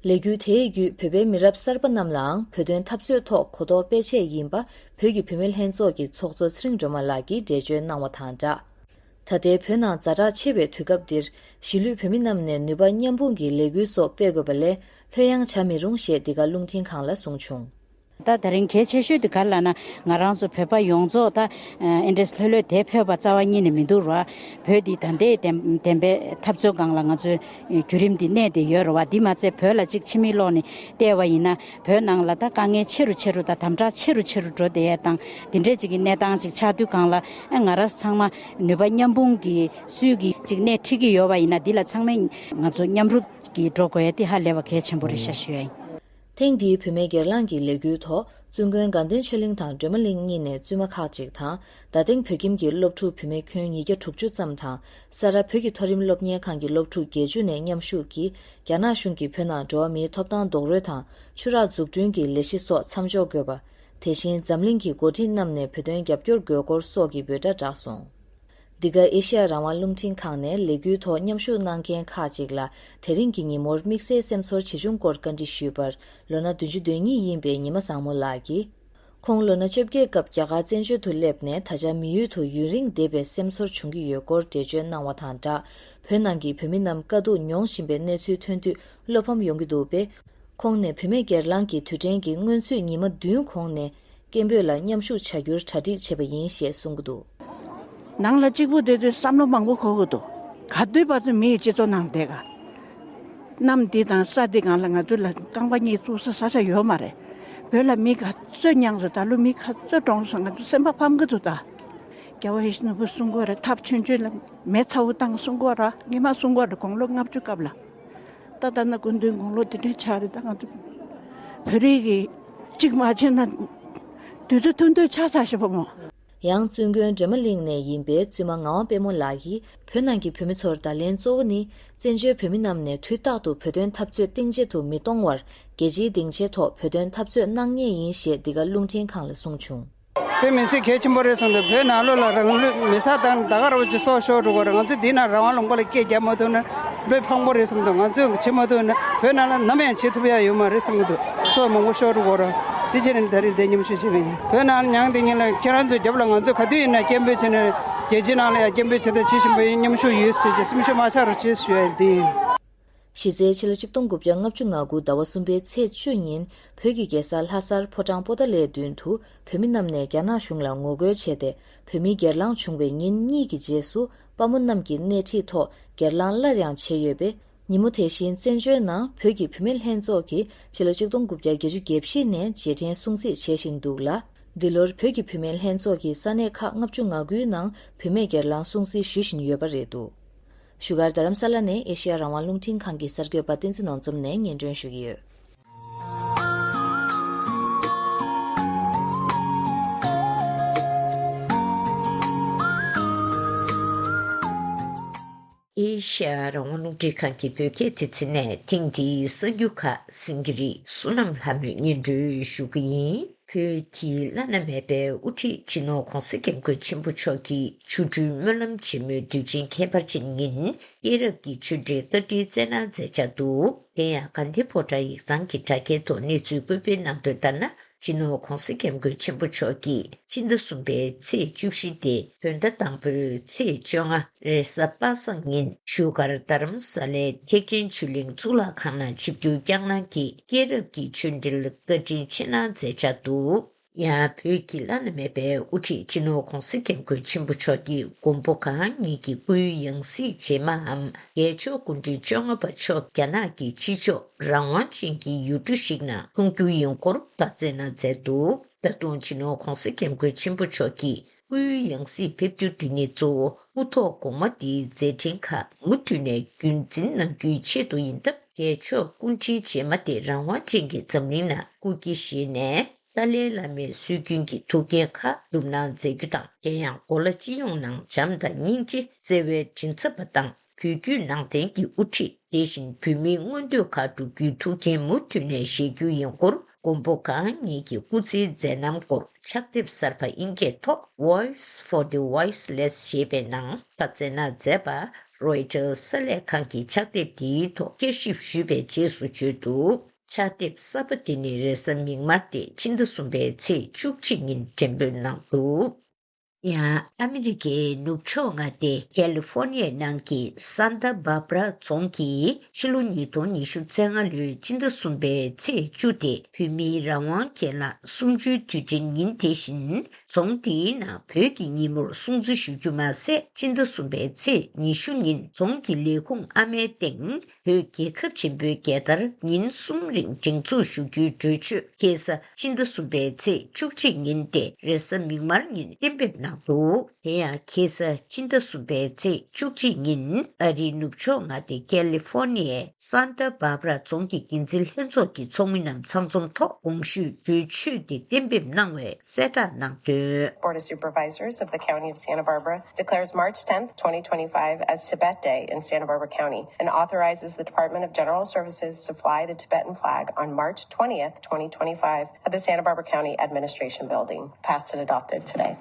ལས་འགུལ་དེའི་བརྒྱུད་བོད་པའི་མི་རབས་གསར་པ་རྣམས་ལའང་བོད་དོན་འཐབ་རྩོད་ཐོག་གོ་རྟོགས་སྤེལ་ཆེད་ཡིན་པ། བོད་ཀྱི་བུད་མེད་ལྷན་ཚོགས་ཀྱི་ཚོགས་གཙོ་ཚེ་རིང་སྒྲོལ་མ་ལགས་ཀྱིས་འགྲེལ་བརྗོད་གནང་བ་དང་སྦྲགས། ད་ལྟའི་བོད་ནང་ཛ་དྲག་ཆེ་བའི་དུས་སྐབས་འདིར་གཞིས་ལུས་བོད་མི་རྣམས་ནས་ནུས་པ་མཉམ་སྤུངས་ཀྱིས་ལས་འགུལ་སོགས་སྤེལ་དགོས་པ་ལས་ལྷོད་ཡངས་བྱ་མི་རུང་ཞེས་འདི་ག་རླུང་འཕྲིན་ཁང་ལ་གསུངས་བྱུང་། ད་དེ་རིང་གལ་ཆེ་ཤོས་དེ་ག་རེ་ལབ་ན། ང་རང་ཚོ་བོད་པ་ཡོངས་རྫོགས་ད་ཨེ་འདྲས་ལྷོད་ལྷོད་དེ་ཕེབས་པ་རྩ་བ་ཉིད་ནས་མི་འདུག་ར། བོད་འདི་ད་ལྟའི་བདེན་བདེན་པའི་འཐབ་རྩོད་སྒང་ལ་ང་ཚོས་བརྒྱུད་རིམ་འདི་གནས་བསྡད་ཡོད་རེད་བ། འདི་མ་ཚད་བོད་ལ་གཅིག་ཕྱི་མིག་ལོག་ནས་བལྟས་པ་ཡིན་ན། བོད་ནང་ལ་ད་དཀའ་ངལ་ཆེ་རུ་ཆེ་རུ་དང་དམ་དྲག་ཆེ་རུ་ཆེ་རུ་འགྲོ་བསྡད་ཡ་དང་། འདི་འདྲས་ཅིག་གི་གནས་སྟངས་ཅིག་ཆགས་དུས་སྒང་ལ་ཨ་ང་རང་ཚང་མ་ནུས་པ་མཉམ་སྤུངས་ཀྱིས་སུས་ཀྱིས་ཅིག་སྣེ་ཁྲིད་ཀྱི་ཡོད་པ་ཡིན་ན། འདི་ལ་ཚང་མས་ང་ཚོ་མཉམ་རུབ་ཀྱིས་འགྲོ་དགོས་ཡ་དེ་ཧ་ལས་པ་གལ་ཆེན་པོ་རེད་ཤག་ཞུ་ཡ་ཡིན། ཐེངས་འདིའི་བུད་མེད་སྒེར་ལངས་ཀྱི་ལས་འགུལ་ཐོག་བཙུན་དགོན་དགའ་ལྡན་ཆོས་གླིང་དང་སྒྲོལ་མ་གླིང་གཉིས་ནས་བཙུན་མ་ཁག་ཅིག་དང་། རྡ་སྟེང་བོད་ཁྱིམ་གྱི་སློབ་ཕྲུག་བུད་མེད་ཁྱོན་ཉིས་བརྒྱ་དྲུག་ཅུ་ཙམ་དང་། ས་རཱ་བོད་ཀྱི་མཐོ་རིམ་སློབ་གཉེར་ཁང་གི་སློབ་ཕྲུག་བརྒྱད་ཅུ་ནས་མཉམ་ཞུགས་ཀྱིས་རྒྱ་ནག་གཞུང་གིས་བོད་ནང་འགྲོ་བ་མིའི་ཐོབ་ཐང་རྡོག་རོལ་དང་། ཆུ་རགས་འཛུགས་སྐྲུན་གྱི་ལས་གཞི་སོགས་མཚམས་འཇོག་དགོས་པ། དེ་བཞིན་འཛམ་གླིང་གི་འགོ་ཁྲིད་རྣམས་ནས་བོད་དོན་རྒྱབ་སྐྱོར་དགོས་སྐོར་སོགས་ཀྱི་འབོད་སྒྲ་བསྒྲགས་སོང་། འདི་ག་ཨེ་ཤི་ཡ་རང་དབང་རླུང་འཕྲིན་ཁང་ནས་ལས་འགུལ་ཐོག་མཉམ་ཞུགས་གནང་མཁན་ཁག་ཅིག་ལ་དེ་རིང་གི་ཉིན་མོར་དམིགས་བསལ་སེམས་ཚོར་ཇི་བྱུང་སྐོར་བཀའ་འདྲི་ཞུས་པར། ལོ་ན་བདུན་ཅུ་དོན་གཉིས་ཡིན་པའི་ཉི་མ་བཟང་མོ་ལགས་ཀྱིས། ཁོང་ལོ་ན་བཅོ་བརྒྱད་སྐབས་རྒྱ་གར་བཙན་བྱོལ་དུ་སླེབས་ནས་ད་ཆ་མི་ཡུལ་དུ་ཡུན་རིང་བསྡད་པའི་སེམས་ཚོར་བྱུང་གི་ཡོད་སྐོར་འགྲེལ་བརྗོད་གནང་བ་དང་སྦྲགས། བོད་ནང་གི་བོད་མི་རྣམས་དཀའ་སྡུག་མྱོང་བཞིན་པའི་གནས་ཚུལ་ཐོན་དུས་བློ་ཕམ་ཡོང་གི་འདུག་པས། ཁོང་ནས་བུད་མེད་སྒེར་ལངས་ཀྱི་དུས་དྲན་གྱི་སྔོན་ཚུད་ཉི་མ་བདུན་གོང་ནས་སྐད་འབོད་ལ་མཉམ་ཞུགས་བྱ་རྒྱུར་གྲ་སྒྲིག་བྱས་པ་ཡིན་ཞེས་གསུང་གི་འདུག། ནང་ལ་གཅིག་པུ་བསྡད་དུས་བསམ་བློ་མང་པོ་འཁོར་གི་འདུག། ག་དུས་བར་དུ་མི་ཡི་སྤྱི་ཚོགས་ནང་བསྡད་ག། གནམ་འདི་དང་ས་འདི་སྒང་ལ་ང་ཚོ་ལ་རྐང་པ་གཉིས་བཙུགས་ས་ས་ཆ་ཡོད་མ་རེད། བོད་ལ་མི་ག་ཚོད་མྱངས་སོང་། ད་ལོ་མི་ག་ཚོད་གྲོངས་སོང་། ང་ཚོ་སེམས་པ་ཕམ་གི་འདུག་ད། རྒྱལ་བ་ཡིད་བཞིན་ནོར་བུ་གསུང་གི་ཡོད་རེད། ཐབས་ཆུང་ཆུང་ལ་མེ་ཚ་བོ་བཏང་གསུང་གི་ཡོད་རེད། སྔོན་མ་གསུང་གི་ཡོད་རེད། དགུང་ལོ་ལྔ་བཅུ་སྐབས་ལ། ད་ལྟ་ན་སྐུ་མདུན་དགུང་ལོ་དེ་འདྲའི་ཆགས་རེད། ད་ང་ཚོ་བོད་རིགས་ཀྱི་གཅིག་མ་བྱས་ན་དུས་ཚོད་ཐུང་ཐུང་ཆགས་ཚར་ཤག་བུ་མོ། ཡང་བཙུན་དགོན་སྒྲོལ་མ་གླིང་ནས་ཡིན་པའི་བཙུན་མ་ངག་དབང་དཔལ་མོ་ལགས་ཀྱིས། བོད་ནང་གི་བོད་མི་ཚོར་བརྡ་ལན་གཙོ་བོ་ནི། བཙན་བྱོལ་བོད་མི་རྣམས་ནས་དུས་རྟག་ཏུ་བོད་དོན་འཐབ་རྩོད་གཏིང་བརྗེད་དུ་མི་གཏོང་བར། རྒྱལ་སྤྱིའི་སྡིངས་ཆའི་ཐོག་བོད་དོན་འཐབ་རྩོད་གནང་ངེས་ཡིན་ཞེས་འདི་ག་རླུང་འཕྲིན་ཁང་ལ་གསུངས་བྱུང་། བོད་མི་སེར་གལ་ཆེན་པོ་རེད་བསམ་འདུག། བོད་ནང་ལོགས་ལ་རང་ལུས་མེ་སྲེག་བཏང་ད་ག་ར་བ་ཅིག་སྲོག་ཤོར་འགྲོ་གི་རེད། ང་ཚོ་འདི་ན་རང་དབང་ལུང་པ་ལ་སྐད་རྒྱབ་མ་ཐུབ་ན་དཔེ་ཕངས་པོ་རེད་བསམ་འདུག། ང་ཚོས་བྱེད་མ་ཐུབ་ན་བོད་ནང་ལ་ནམ་ཡང་བྱེད་ཐུབ་ཡ་ཡོད་མ་རེད་བསམ་གི་འདུག། སྲོག་མང་པོ་ཤོར་འགྲོ་གི་རེད། དེ་བྱས་ནས་ད་རེས་འདི་མཉམ་ཞུགས་བྱས་པ་ཡིན། བོད་ནང་མྱངས་དེ་ཉིན་ལ་ཁྱེད་རང་ཚོས་རྒྱབ་ལ་ང་ཚོས་ག་དུས་ཡིན་ན་སྐད་འབོད་བྱས་ནས་རྒྱལ་སྤྱིའི་ནང་ལ་ཡང་སྐད་འབོད་བྱེད་ཐབས་བྱེད་བཞིན་པ་ཡིན། མཉམ་ཞུགས་ཡོད་ཟེར་གྱི་སེམས་ཤུགས་མ་ཆག་རོགས་བྱེད་ཞུ་ཡ་འདི་ཡིན། གཞི་རྩའི་ཕྱི་ལོ་ཆིག་སྟོང་དགུ་བརྒྱ་ལྔ་བཅུ་ང་དགུ་ཟླ་བ་གསུམ་པའི་ཚེས་བཅུ་ཉིན་བོད་ཀྱི་རྒྱལ་ས་ལྷ་སར་ཕོ་བྲང་པོ་ཏཱ་ལའི་མདུན་དུ་བོད་མི་རྣམས་ནས་རྒྱ་ནག་གཞུང་ལ་ངོ་རྒོལ་བྱས་ཏེ། བོད་མིའི་སྒེར་ལངས་བྱུང་བའི་ཉིན་གཉིས་ཀྱི་རྗེས་སུ་དཔའ་མོ་རྣམས་ཀྱི་སྣེ་ཁྲིད་ཐོག་སྒེར་ལངས་སླར་ཡང་བྱས་ཡོད་པས། ཉིན་མོ་དེ་བཞིན་བཙན་བྱོལ་ནང་བོད་ཀྱི་བུད་མེད་ལྷན་ཚོགས་ཀྱིས་ཕྱི་ལོ་ཆིག་སྟོང་དགུ་བརྒྱ་བརྒྱད་ཅུ་གྱ་བཞི་ནས་རྗེས་དྲན་སྲུང་བརྩི་བྱེད་བཞིན་འདུག་ལ། འདི་ལོར་བོད་ཀྱི་བུད་མེད་ལྷན་ཚོགས་ཀྱིས་ས་གནས་ཁག་ལྔ་བཅུ་ང་དགུའི་ནང་བུད་མེད་སྒེར་ལངས་སྲུང་བརྩི་ཞུ་བཞིན་ཡོད་པ་རེད་འདུག། བཞུགས་སྒར་རྡ་རམ་ས་ལ་ནས་ཨེ་ཤེ་ཡ་རང་དབང་རླུང་འཕྲིན་ཁང་གི་གསར་འགོད་པ་བསྟན་འཛིན་ནོར་འཛོམས་ནས་སྙན་སྒྲོན་ཞུ་གི་ཡོད། ཨེ་ཤེ་ཡ་རང་དབང་རླུང་འཕྲིན་ཁང་གི་བོད་སྐད་སྡེ་ཚན་ནས་ཐེངས་འདིའི་གསར་འགྱུར་ཁག་སེང་གེ་རི་བསོད་ནམས་ལྷ་མོས་སྙན་སྒྲོན་ཞུ་གི་ཡིན། བོད་ཀྱི་བླ་ན་མེད་པའི་དབུ་ཁྲིད་སྤྱི་ནོར་ྋགོང་ས་ྋསྐྱབས་མགོན་ཆེན་པོ་མཆོག་གི་ཆོ་འཕྲུལ་སྨོན་ལམ་ཆེན་མོའི་དུས་ཆེན་ཁྱད་པར་ཅན་ཉིན་སྐྱེས་རབས་ཀྱི་ཆོས་འབྲེལ་བཀའ་དྲིན་སྩལ་གནང་མཛད་འཆར་འདུག། དེ་ཡང་དགའ་ལྡན་ཕོ་བྲང་ཡིག་ཚང་གི་དྲ་རྒྱའི་ཐོག་གནས་ཚུལ་བཀོད་སྤེལ་གནང་དོན་ལྟར་ན། སྤྱི་ནོར་ྋགོང་ས་ྋསྐྱབས་མགོན་ཆེན་པོ་མཆོག་གིས་སྤྱི་ཟླ་གསུམ་པའི་ཚེས་བཅུ་བཞི་སྟེ་བོད་ཟླ་དང་པོའི་ཚེས་བཅོ་ལྔ་རེས་གཟའ་པ་སངས་ཉིན་བཞུགས་སྒར་རྡ་རམ་ས་ལའི་ཐེག་ཆེན་ཆོས་གླིང་གཙུག་ལག་ཁང་ནང་ཆིབས་བསྒྱུར་བསྐྱངས་གནང་གིས་སྐྱེས་རབས་ཀྱི་ཆོས་འབྲེལ་བཀའ་དྲིན་ཆེ་གནང་མཛད་འཆར་འདུག། ཡང་བོད་ཀྱི་བླ་ན་མེད་པའི་དབུ་ཁྲིད་སྤྱི་ནོར་ྋགོང་ས་ྋསྐྱབས་མགོན་ཆེན་པོ་མཆོག་གི་མགོན་པོ་གང་ཉིད་ཀྱི་སྐུའི་ཡང་སྲིད་རྗེས་མའམ་རྒྱལ་མཆོག་སྐུ་ཕྲེང་བཅོ་ལྔ་པ་མཆོག་རྒྱ་ནག་གི་ཕྱི་ཕྱོགས་རང་དབང་ཅན་གྱི་ཡུལ་གྲུ་ཞིག་ནང་མཐོང་རྒྱུ་ཡིན་སྐོར་བཀའ་སྩལ་གནང་མཛད་འདུག། ད་དུང་སྤྱི་ནོར་ྋགོང་ས་ྋསྐྱབས་མགོན་ཆེན་པོ་མཆོག་གིས་སྐུའི་ཡང་སྲིད་ཕེབས་རྒྱུ་དེ་ཉིད་གཙོ་བོ་དབུ་ཐོག་གོང་མ་དེའི་མཛད་འཕྲིན་ཁག་མུ་མཐུད་ནས་རྒྱུན་འཛིན་གནང་རྒྱུའི་ཆེད་དུ་ཡིན་སྟབས། རྒྱལ་མཆོག་སྐུ་ཕྲེང་རྗེས་མ་དེ་རང་དབང་ཅན་གྱི་འཛམ་གླིང་ནང་སྐུ་སྐྱེ་བཞེས་ནས། ཏཱ་ལའི་བླ་མའི་སྲོལ་རྒྱུན་གྱི་ཐུགས་འགན་ཁག་བསྒྲུབས་གནང་མཛད་རྒྱུ་དང་། དེ་ཡང་གོ་ལ་སྤྱི་ཡོངས་ནང་བྱམས་དང་སྙིང་རྗེ་བརྩེ་བའི་མགྲིན་ཚབ་པ་དང་། བོད་བརྒྱུད་ནང་བསྟན་གྱི་དབུ་ཁྲིད། དེ་བཞིན་བོད་མིའི་མངོན་འདོད་ཁག་བསྒྲུབ་རྒྱུའི་ཐུགས་འགན་མུ་མཐུད་ནས་བཞེས་རྒྱུ་ཡིན་སྐོར། མགོན་པོ་གང་ཉིད་ཀྱི་སྐུ་ཚེའི་མཛད་རྣམ་སྐོར་ཕྱག་དེབ་གསར་པ་ཨིན་སྐད་ཐོག Voice for the Voiceless ཞེས་པའི་ནང་ཁ་སྩལ་གནང་མཛད་པ། རོའི་ཊར་གསར་ལས་ཁང་གིས་ཕྱག་དེབ་འདིའི་ཐོག་བསྐྱར་ཞིབ་ཞུས་པའི་རྗེས་སུ་བརྗོད་འདུག་ཕྱག་དེབ་གསར་པ་འདི་ནི་རེས་གཟའ་མིག་དམར་སྟེ་ཕྱི་ཟླ་གསུམ་པའི་ཚེས་བཅུ་གཅིག་ཉིན་འགྲེམས་སྤེལ་གནང་འདུག་ཡང་ཨ་མི་རི་ཀའི་ནུབ་ཕྱོགས་མངའ་སྡེ་ཀལ་ལི་ཧྥོར་ནི་ཡའི་ནང་གི་སན་ཏཱ་བྷར་བྷ་ར་རྫོང་གིས་ཕྱི་ལོ་ཉིས་སྟོང་ཉི་ཤུ་རྩ་ལྔ་ལོའི་སྤྱི་ཟླ་གསུམ་པའི་ཚེས་བཅུ་སྟེ་བོད་མིའི་རང་དབང་སྒེར་ལངས་གསུམ་བཅུའི་དུས་དྲན་ཉིན། དེ་བཞིན་རྫོང་འདིའི་ནང་བོད་ཀྱི་ཉིན་མོར་སྲུང་བརྩི་ཞུ་རྒྱུ་མ་ཟད། སྤྱི་ཟླ་གསུམ་པའི་ཚེས་ཉི་ཤུ་ཉིན་རྫོང་གི་ལས་ཁུངས་ཨ་མའི་སྟེང་བོད་རྒྱལ་ཁབ་ཆེན་པོའི་རྒྱལ་དར་ཉིན་གསུམ་རིང་སྒྲེང་འཛུགས་ཞུ་རྒྱུའི་གྲོས་ཆོད་ཁ་སང་སྤྱི་ཟླ་གསུམ་པའི་ཚེས་བཅུ་གཅིག་ཉིན་ཏེ་རེས་གཟའ་མིག་དམར་ཉིན་གཏན་འབེབས་གནང་འདུག་དེ་ཡང་ཁ་སང་སྤྱི་ཟླ་གསུམ་པའི་ཚེས་བཅུ་གཅིག་ཉིན་ཨ་རིའི་ནུབ་ཕྱོགས་མངའ་སྡེ་ཀལ་ལི་ཧྥོར་ནི་ཡའི་སན་ཏཱ་བྷར་བྷ་ར་རྫོང་གི་འགན་འཛིན་ལྷན་ཚོགས་ཀྱི་ཚོགས་མི་རྣམས་ཚང་འཛོམས་ཐོག་གོང་ཞུས་གྲོས་ཆོད་དེ་གཏན་འབེབས་གནང་བའི་གསལ་བསྒྲགས་གནང་དོན། Board of Supervisors of the County of Santa Barbara declares March tenth, twenty twenty-five as Tibet Day in Santa Barbara County and authorizes the Department of General Services to fly the Tibetan flag on March twentieth, twenty twenty-five at the Santa Barbara County Administration Building. Passed and adopted today.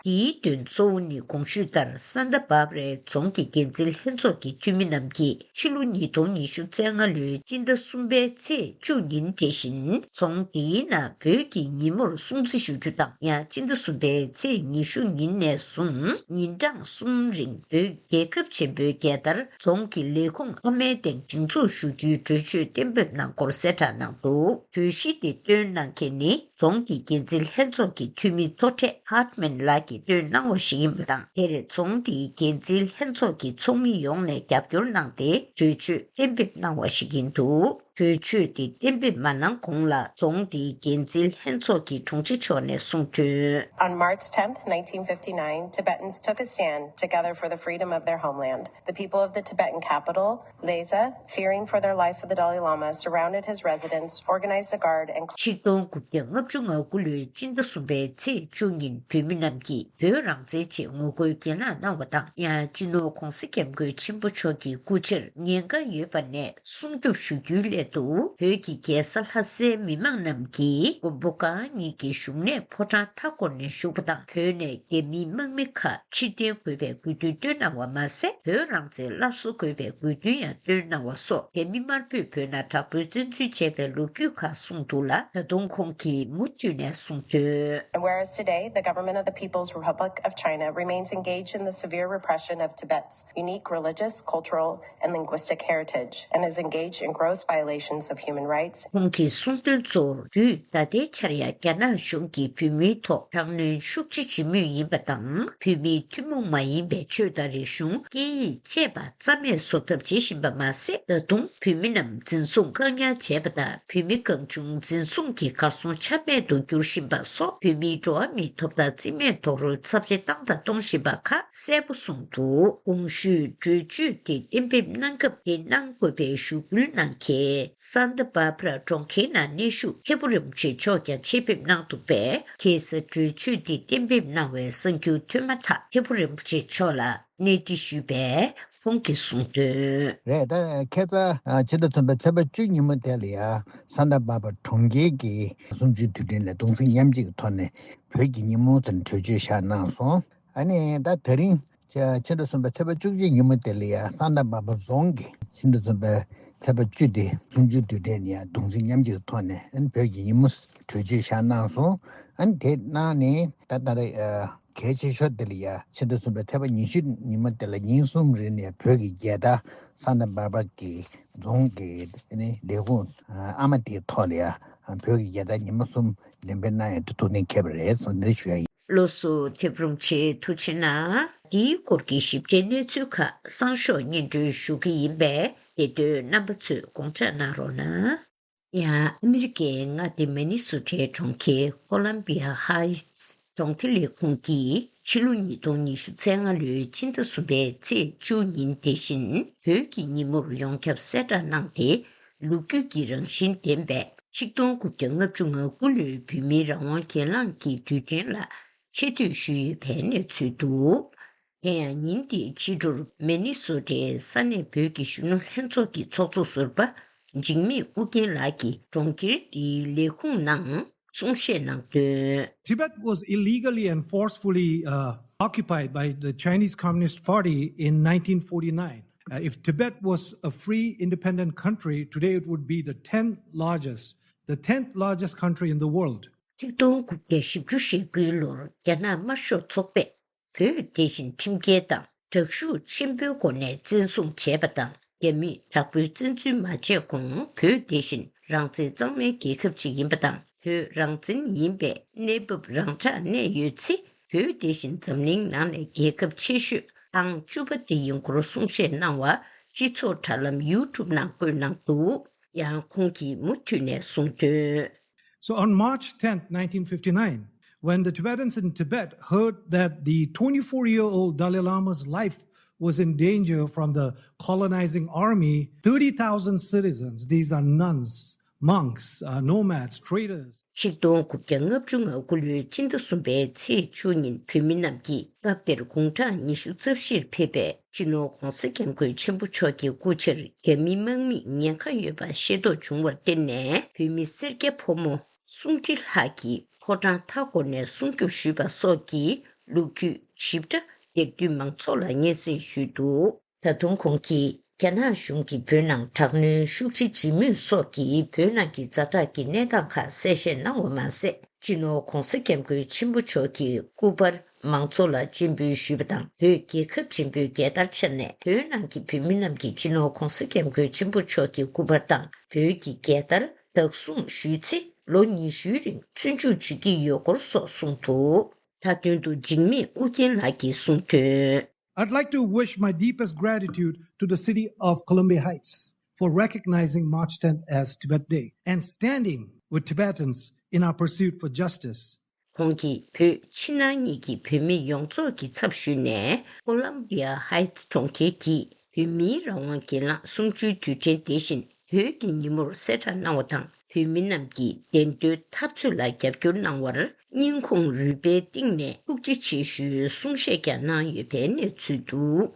དེའི་དོན་གཙོ་བོ་ནི་གོང་ཞུས་ལྟར་སན་ཏཱ་བྷར་བྷ་རའི་རྫོང་གི་འགན་འཛིན་ལྷན་ཚོགས་ཀྱི་འཐུས་མི་རྣམས་ཀྱིས་ཕྱི་ལོ་ཉིས་སྟོང་ཉི་ཤུ་རྩ་ལྔ་ལོའི་སྤྱི་ཟླ་གསུམ་པའི་ཚེས་བཅུ་ཉིན། དེ་བཞིན་རྫོང་འདིའི་ནང་བོད་ཀྱི་ཉིན་མོར་སྲུང་བརྩི་ཞུ་རྒྱུ་དང་། ཡང་སྤྱི་ཟླ་གསུམ་པའི་ཚེས་ཉི་ཤུ་ཉིན་ནས་བཟུང་ཉིན་གྲངས་གསུམ་རིང་བོད་རྒྱལ་ཁབ་ཆེན་པོའི་རྒྱལ་དར་རྫོང་གི་ལས་ཁུངས་ཨ་མའི་སྟེང་སྒྲེང་འཛུགས་ཞུ་རྒྱུའི་གྲོས་ཆོད་གཏན་འབེབས་གནང་སྐོར་གསལ་བསྒྲགས་གནང་འདུག་གྲོས་གཞི་དེ་བཏོན་གནང་མཁན་ནི་རྫོང་གི་འགན་འཛིན་ལྷན་ཚོགས་ཀྱི་འཐུས་མི་མཐོ་གྲས་ཧར་མན་ལགས་ཀྱིས་བཏོན་གནང་བ་ཞིག་ཡིན་པ་དང་། དེར་རྫོང་དེའི་འགན་འཛིན་ལྷན་ཚོགས་ཀྱི་ཚོགས་མི་ཡོངས་ནས་རྒྱབ་སྐྱོར་གནང་སྟེ་གྲོས་ཆོད་གཏན་འབེབས་གནང་བ་ཞིག་ཡིན་འདུག་གྲོས་ཆོད་དེ་གཏན་འབེབས་མ་གནང་གོང་ལ་རྫོང་དེའི་འགན་འཛིན་ལྷན་ཚོགས་ཀྱི་དྲུང་ཆེ་མཆོག་ནས་གསུངས་དོན། On March tenth, nineteen fifty-nine, Tibetans took a stand together for the freedom of their homeland. The people of the Tibetan capital, Lhasa, fearing for their life for the Dalai Lama, surrounded his residence, organized a guard, and ཆིག་སྟོང་དགུ་བརྒྱ་ལྔ་བཅུ་ང་དགུ་ལོའི་སྤྱི་ཟླ་གསུམ་པའི་ཚེས་བཅུ་ཉིན་བོད་མི་རྣམས་ཀྱིས་བོད་རང་བཙན་ཆེད་ངོ་རྒོལ་གྱེན་ལངས་གནང་བ་དང་། ཡང་སྤྱི་ནོར་༧གོང་ས་༧སྐྱབས་མགོན་ཆེན་པོ་མཆོག་གི་སྐུ་ཕྱིར་ཉེན་ཁ་ཡོད་པ་ནས་སྲུང་སྐྱོབ་ཞུ་རྒྱུའི་སླད་དུ། བོད་ཀྱི་རྒྱལ་ས་ལྷ་སའི་མི་མང་རྣམས་ཀྱིས་མགོན་པོ་གང་ཉིད་ཀྱི་བཞུགས་གནས་ཕོ་བྲང་མཐའ་བསྐོར་ནས་བཞུགས་པ་དང་། བོད་ནས་རྒྱ་མིའི་དམག་མི་ཁག་ཕྱིར་འཐེན་དགོས་པའི་དགོས་འདུན་བཏོན་གནང་བ་མ་ཟད། བོད་རང་བཙན་སླར་གསོ་དགོས་པའི་དགོས་འདུན་ཡང་བཏོན་གནང་བ་སོགས། རྒྱ་མི་དམར་པོས་བོད་ནང་དྲག་པོའི་བཙན་འཛུལ་བྱས་པའི་ལོ་རྒྱུས་ཁག་གསུངས་འདུག་ལ། ད་དུང་ཁོང་གིས་མུ་མཐུད་ནས་གསུངས་དོན། And whereas today the government of the People's Republic of China remains engaged in the severe repression of Tibet's unique religious, cultural, and linguistic heritage and is engaged in gross violations of human rights. ཁོང་གིས་གསུངས་དོན་གཙོ་བོར། དུས་ད་ལྟའི་ཆར་ཡང་རྒྱ་ནག་གཞུང་གིས་བོད་མིའི་ཐོག་དྲག་གནོན་ཤུགས་ཆེ་བྱེད་མུས་ཡིན་པ་དང་། བོད་མིའི་ཐུན་མོང་མ་ཡིན་པའི་ཆོས་དང་རིག་གཞུང་། སྐད་ཡིག་བཅས་པ་རྩ་མེད་བཟོ་ཐབས་བྱེད་བཞིན་པ་མ་ཟད། ད་དུང་བོད་མི་རྣམས་འཛིན་བཟུང་བཀག་ཉར་བྱས་པ་དང་། བོད་མི་གང་བྱུང་འཛིན་བཟུང་གིས་གར་སོང་ཆ་མེད་དུ་འགྱུར་བཞིན་པ་སོགས། བོད་མིའི་འགྲོ་བ་མིའི་ཐོབ་ཐང་རྩིས་མེད་རྡོག་རོལ་ཚབས་ཆེ་བཏང་དང་གཏོང་བཞིན་པ་ཁག་གསལ་པོ་གསུངས་འདུག་གོང་ཞུས་གྲོས་ཆོད་དེ་གཏན་འབེབས་གནང་སྐབས། དེ་གནང་དགོས་པའི་ཞུ་སྐུལ་གནང་མཁན་སན་ཏཱ་བྷར་བྷ་ར་གྲོང་ཁྱེར་ནང་གནས་བཞུགས་ཐེ་བོ་རིན་པོ་ཆེ་མཆོག་ཀྱང་ཆེད་ཕེབས་གནང་འདུག་པས། ཁ་སང་གྲོས་ཆོད་དེ་གཏན་འབེབས་གནང་བའི་གསར་འགྱུར་ཐོན་མ་ཐག་ཐེ་བོ་རིན་པོ་ཆེ་མཆོག་ལ་གནས་འདྲི་ཞུས་པས། ཁོང་གིས་གསུངས་དོན། རེད། ད་ཁ་སང་ཕྱི་ཟླ་གསུམ་པའི་ཚེས་པ་བཅུ་ཉིན་མོ་དེ་ལ་ཡང་སན་ཏཱ་བྷར་བྷ་ར་གྲོང་ཁྱེར་གྱི་གསུམ་བཅུའི་དུས་དྲན་ལ་གདུང་སེམས་མཉམ་སྐྱེད་ཀྱི་ཐོག་ནས་བོད་ཀྱི་ཉིན་མོ་དེར་གྲོས་ཆོད་བཞག་གནང་སོང་། ཨ་ནི་ད་དེ་རིང་ཕྱི་ཟླ་གསུམ་པའི་ཚེས་པ་བཅུ་གཅིག་ཉིན་མོ་དེ་ལ་ཡང་སན་ཏཱ་བྷར་བྷ་ར་རྫོང་གི་ཕྱི་ཟླ་གསུམ་པའི་ཚེས་པ་བཅུ་དེ་གསུམ་བཅུའི་དུས་དྲན་ནས་ཡང་གདུང་སེམས་མཉམ་སྐྱེད་ཀྱི་ཐོག་ནས་ཨ་ནི་བོད་ཀྱི་ཉིན་མོ་གྲོས་ཆོད་བཞག་གནང་སོང་། ཨ་ནི་དེ་གནང་ནས་ད་ད་རེས་གལ་ཆེ་ཤོས་དེ་ལ་ཡ་ཕྱི་ཟླ་གསུམ་པའི་ཚེས་པ་ཉི་ཤུ་ཉིན་མོ་དེ་ལ་ཉིན་གསུམ་རིང་ནས་བོད་ཀྱི་རྒྱལ་དར་སན་ཏཱ་བྷར་བྷ་ར་གི་རྫོང་གི་ཨ་ནི་ལས་ཁུངས་ཨ་མ་དེའི་ཐོག་ལ་ཡ་བོད་ཀྱི་རྒྱལ་དར་ཉི་མ་གསུམ་འགྲེམས་སྤེལ་གནང་ཡ་དེ་ཐུགས་གཏན་འཁེལ་བ་རེད་གསུངས་འདི་ཞུ་ཡ་ཡིན། ལགས་སོ། ཐེ་བོ་རིན་པོ་ཆེ་ཐུགས་རྗེ་གནང་། འདིའི་སྐོར་གྱི་ཞིབ་ཕྲའི་གནས་ཚུལ་ཁག་སང་ཞོགས་སྙན་སྒྲོན་ཞུ་གི་ཡིན་པས། དེ་དུས་རྣམ་པ་ཚོས་དགོངས་འཇགས་གནང་རོགས་གནང་། ཡང་ཨ་མི་རི་ཀའི་མངའ་སྡེ་མི་ནི་སོ་ཊའི་གྲོང་ཁྱེར་ཀོ་ལམ་བི་ཡ་ཧའི་ཊི་སི་གྲོང་སྡེ་ལས་ཁུངས་ཀྱིས་ཕྱི་ལོ་ཉིས་སྟོང་ཉི་ཤུ་རྩ་ལྔ་ལོའི་ཕྱི་ཟླ་གསུམ་པའི་ཚེས་བཅུ་ཉིན་དེ་བཞིན་བོད་ཀྱི་ཉིན་མོར་ཡོངས་ཁྱབ་གསལ་བསྒྲགས་གནང་སྟེ། ལོ་རྒྱུས་ཀྱི་རང་བཞིན་ལྡན་པའི་ ཆིག་སྟོང་དགུ་བརྒྱ་ལྔ་བཅུ་ང་དགུ་ལོའི་བོད་མིའི་རང་དབང་གྱེན་ལངས་ཀྱི་དུས་དྲན་ལ་ཆེ་བསྟོད་ཞུས་ཡོད་པའི་གནས་ཚུལ་འདུག་དེ་ཡང་ཉིན་དེའི་ཕྱི་དྲོར་མི་ནི་སོ་ཊའི་ས་གནས་བོད་ཀྱི་གཞོན་ནུ་ལྷན་ཚོགས་ཀྱི་ཚོགས་གཙོ་ཟུར་པ་འཇིགས་མེད་ཨུ་རྒྱན་ལགས་ཀྱིས་གྲོང་ཁྱེར་དེའི་ལས་ཁུངས་ནང་གསུང་བཤད་གནང་དོན། Tibet was illegally and forcefully uh, occupied by the Chinese Communist Party in nineteen forty-nine. Uh, if Tibet was a free, independent country, today it would be the tenth largest, the tenth largest country in the world. ཆིག་སྟོང་དགུ་བརྒྱ་བཞི་བཅུ་ཞེ་དགུའི་ལོར་རྒྱ་ནག་དམར་ཤོག་ཚོགས་པས་བོད་དེ་བཞིན་ཁྲིམས་འགལ་དང་དྲག་ཤུགས་ཆེན་པོའི་སྒོ་ནས་བཙན་བཟུང་བྱས་པ་དང་། རྒྱ་མིས་དྲག་པོའི་བཙན་འཛུལ་མ་བྱས་གོང་བོད་དེ་བཞིན་རང་བཙན་གཙང་མའི་རྒྱལ་ཁབ་ཅིག་ཡིན་པ་དང་། བོད་རང་བཙན་ཡིན་པའི་གནས་བབ་རང་འཇགས་གནས་ཡོད་ཚེ། བོད་དེ་བཞིན་འཛམ་གླིང་ནང་ནས་རྒྱལ་ཁབ་ཆེ་ཤོས་ཨང་བཅུ་པ་དེ་ཡིན་སྐོར་གསུང་བཤད་གནང་བ་སྤྱི་ཚོགས་དྲ་ལམ་ཡུ་ཊུབ་ནང་བཀོད་གནང་འདུག་ཡང་ཁོང་གིས་མུ་མཐུད་ནས་གསུངས་དོན། So on March tenth, nineteen fifty-nine, when the Tibetans in Tibet heard that the twenty-four-year-old Dalai Lama's life was in danger from the colonizing army, thirty thousand citizens, these are nuns, monks, uh, nomads, traders, ཆིག་སྟོང་དགུ་བརྒྱ་ལྔ་བཅུ་ང་དགུ་ལོའི་སྤྱི་ཟླ་གསུམ་པའི་ཚེས་བཅུ་ཉིན་བོད་མི་རྣམས་ཀྱིས་སྐབས་དེར་དགུང་གྲངས་ཉི་ཤུ་རྩ་བཞིར་ཕེབས་པའི་སྤྱི་ནོར་༧གོང་ས་༧སྐྱབས་མགོན་ཆེན་པོ་མཆོག་གི་སྐུ་ཕྱིར་རྒྱ་མིའི་དམག་མིས་ཉེན་ཁ་ཡོད་པ་ཤེས་རྟོགས་བྱུང་བར་བརྟེན་ནས་བོད་མི་སེར་སྐྱ་ཕོ་མོ་སུམ་ཁྲི་ལྷག་གིས་ཕོ་བྲང་མཐའ་འཁོར་ནས་སྲུང་སྐྱོབ་ཞུས་པ་སོགས་ཀྱི་ལོ་རྒྱུས་ཞིབ་ཕྲ་དེར་བདུན་མང་ཚོགས་ལ་སྙན་སེང་ཞུས་འདུག་ད་དུང་ཁོང་གིས་རྒྱ་ནག་གཞུང་གིས་བོད་ནང་དྲག་གནོན་ཤུགས་ཆེ་བྱེད་མུས་སོགས་ཀྱིས་བོད་ནང་གི་ཛ་དྲག་གི་གནས་སྟངས་ཁག་གསལ་བཤད་གནང་བ་མ་ཟད། སྤྱི་ནོར་༧གོང་ས་༧སྐྱབས་མགོན་ཆེན་པོ་མཆོག་གི་སྐུ་པར་མང་ཚོགས་ལ་སྤྱན་འབུལ་ཞུས་པ་དང་། བོད་རྒྱལ་ཁབ་ཆེན་པོའི་རྒྱལ་དར་འཕྱར་ནས་བོད་ནང་གི་བོད་མི་རྣམས་ཀྱིས་སྤྱི་ནོར་༧གོང་ས་༧སྐྱབས་མགོན་ཆེན་པོ་མཆོག་གི་སྐུ་པར་དང་བོད་ཀྱི་རྒྱལ་དར་བདག་བཟུང་ཞུས་ཚེ། ལོ་ཉི་ཤུའི་རིང་བཙོན་འཇུག་བྱེད་ཀྱི་ཡོད་སྐོར་སོགས་གསུངས་འདུག་མཐའ་དོན་དུ་འཇིགས་མེད་ཨུ་རྒྱན་ལགས་ཀྱིས་གསུངས་དོན། I'd like to wish my deepest gratitude to the city of Columbia Heights for recognizing March tenth as Tibet Day and standing with Tibetans in our pursuit for justice. ཁོང་གིས་བོད་ཕྱི་ནང་གཉིས་ཀྱི་བོད་མི་ཡོངས་རྫོགས་ཀྱི་ཚབ་ཞུས་ནས། ཀོ་ལམ་བི་ཡ་ཧའི་ཊི་གྲོང་ཁྱེར་གྱིས་བོད་མིའི་རང་དབང་གྱེན་ལངས་གསུམ་བཅུའི་དུས་དྲན་དེ་བཞིན་བོད་ཀྱི་ཉིན་མོར་གསལ་བསྒྲགས་གནང་བ་དང་། བོད་མི་རྣམས་ཀྱིས་བདེན་དོན་འཐབ་རྩོད་ལ་རྒྱབ་སྐྱོར་གནང་བར་སྙིང་ཁོང་རུས་པའི་གཏིང་ནས་ཐུགས་རྗེ་ཆེ་ཞུའི་གསུང་བཤད་ཀྱང་གནང་ཡོད་པའི་གནས་ཚུལ་འདུག་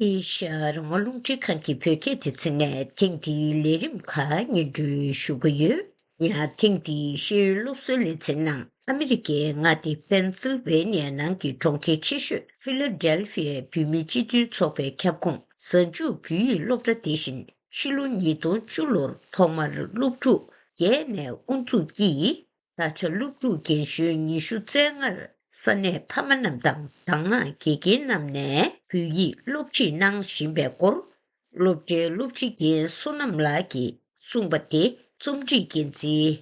ཨེ་ཤ་ཡ་རང་དབང་རླུང་འཕྲིན་ཁང་གི་བོད་སྐད་སྡེ་ཚན་ནས་ཐེངས་འདིའི་ལས་རིམ་ཁག་སྙན་སྒྲོན་ཞུ་གི་ཡོད། ཡང་ཐེངས་འདིའི་ཤེས་ཡོན་སློབ་གསོའི་ལེ་ཚན་ནང་ཨ་མི་རི་ཀའི་མངའ་སྡེ་པེན་སིལ་ཝེ་ནི་ཡ་ནང་གི་གྲོང་ཁྱེར་ཆེ་ཤོས་ཕི་ལ་ཌེལ་ཕི་ཡའི་བོད་མིའི་སྤྱི་མཐུན་ཚོགས་པའི་ཁྱབ་ཁོངས་གཟའ་མཇུག་བོད་ཡིག་སློབ་གྲྭ་དེ་བཞིན་ཕྱི་ལོ་ཉིས་སྟོང་བཅུ་ལོར་ཐོག་མར་སློབ་ཕྲུག་བརྒྱད་ནས་དབུ་འཛུགས་ཀྱིས། ད་ཆ་སློབ་ཕྲུག་རྒན་གཞོན་ཉི་ཤུ་རྩ་ལྔར་ས་གནས་ཕ་མ་རྣམས་དང་དང་བླངས་དགེ་རྒན་རྣམས་ནས་བོད་ཡིག་སློབ་ཁྲིད་གནང་བཞིན་པའི་སྐོར། སློབ་གྲྭའི་སློབ་སྤྱི་རྒན་བསོད་ནམས་ལགས་ཀྱིས་གསུངས་པ་དེ་རྩོམ་སྒྲིག་འགན་འཛིན་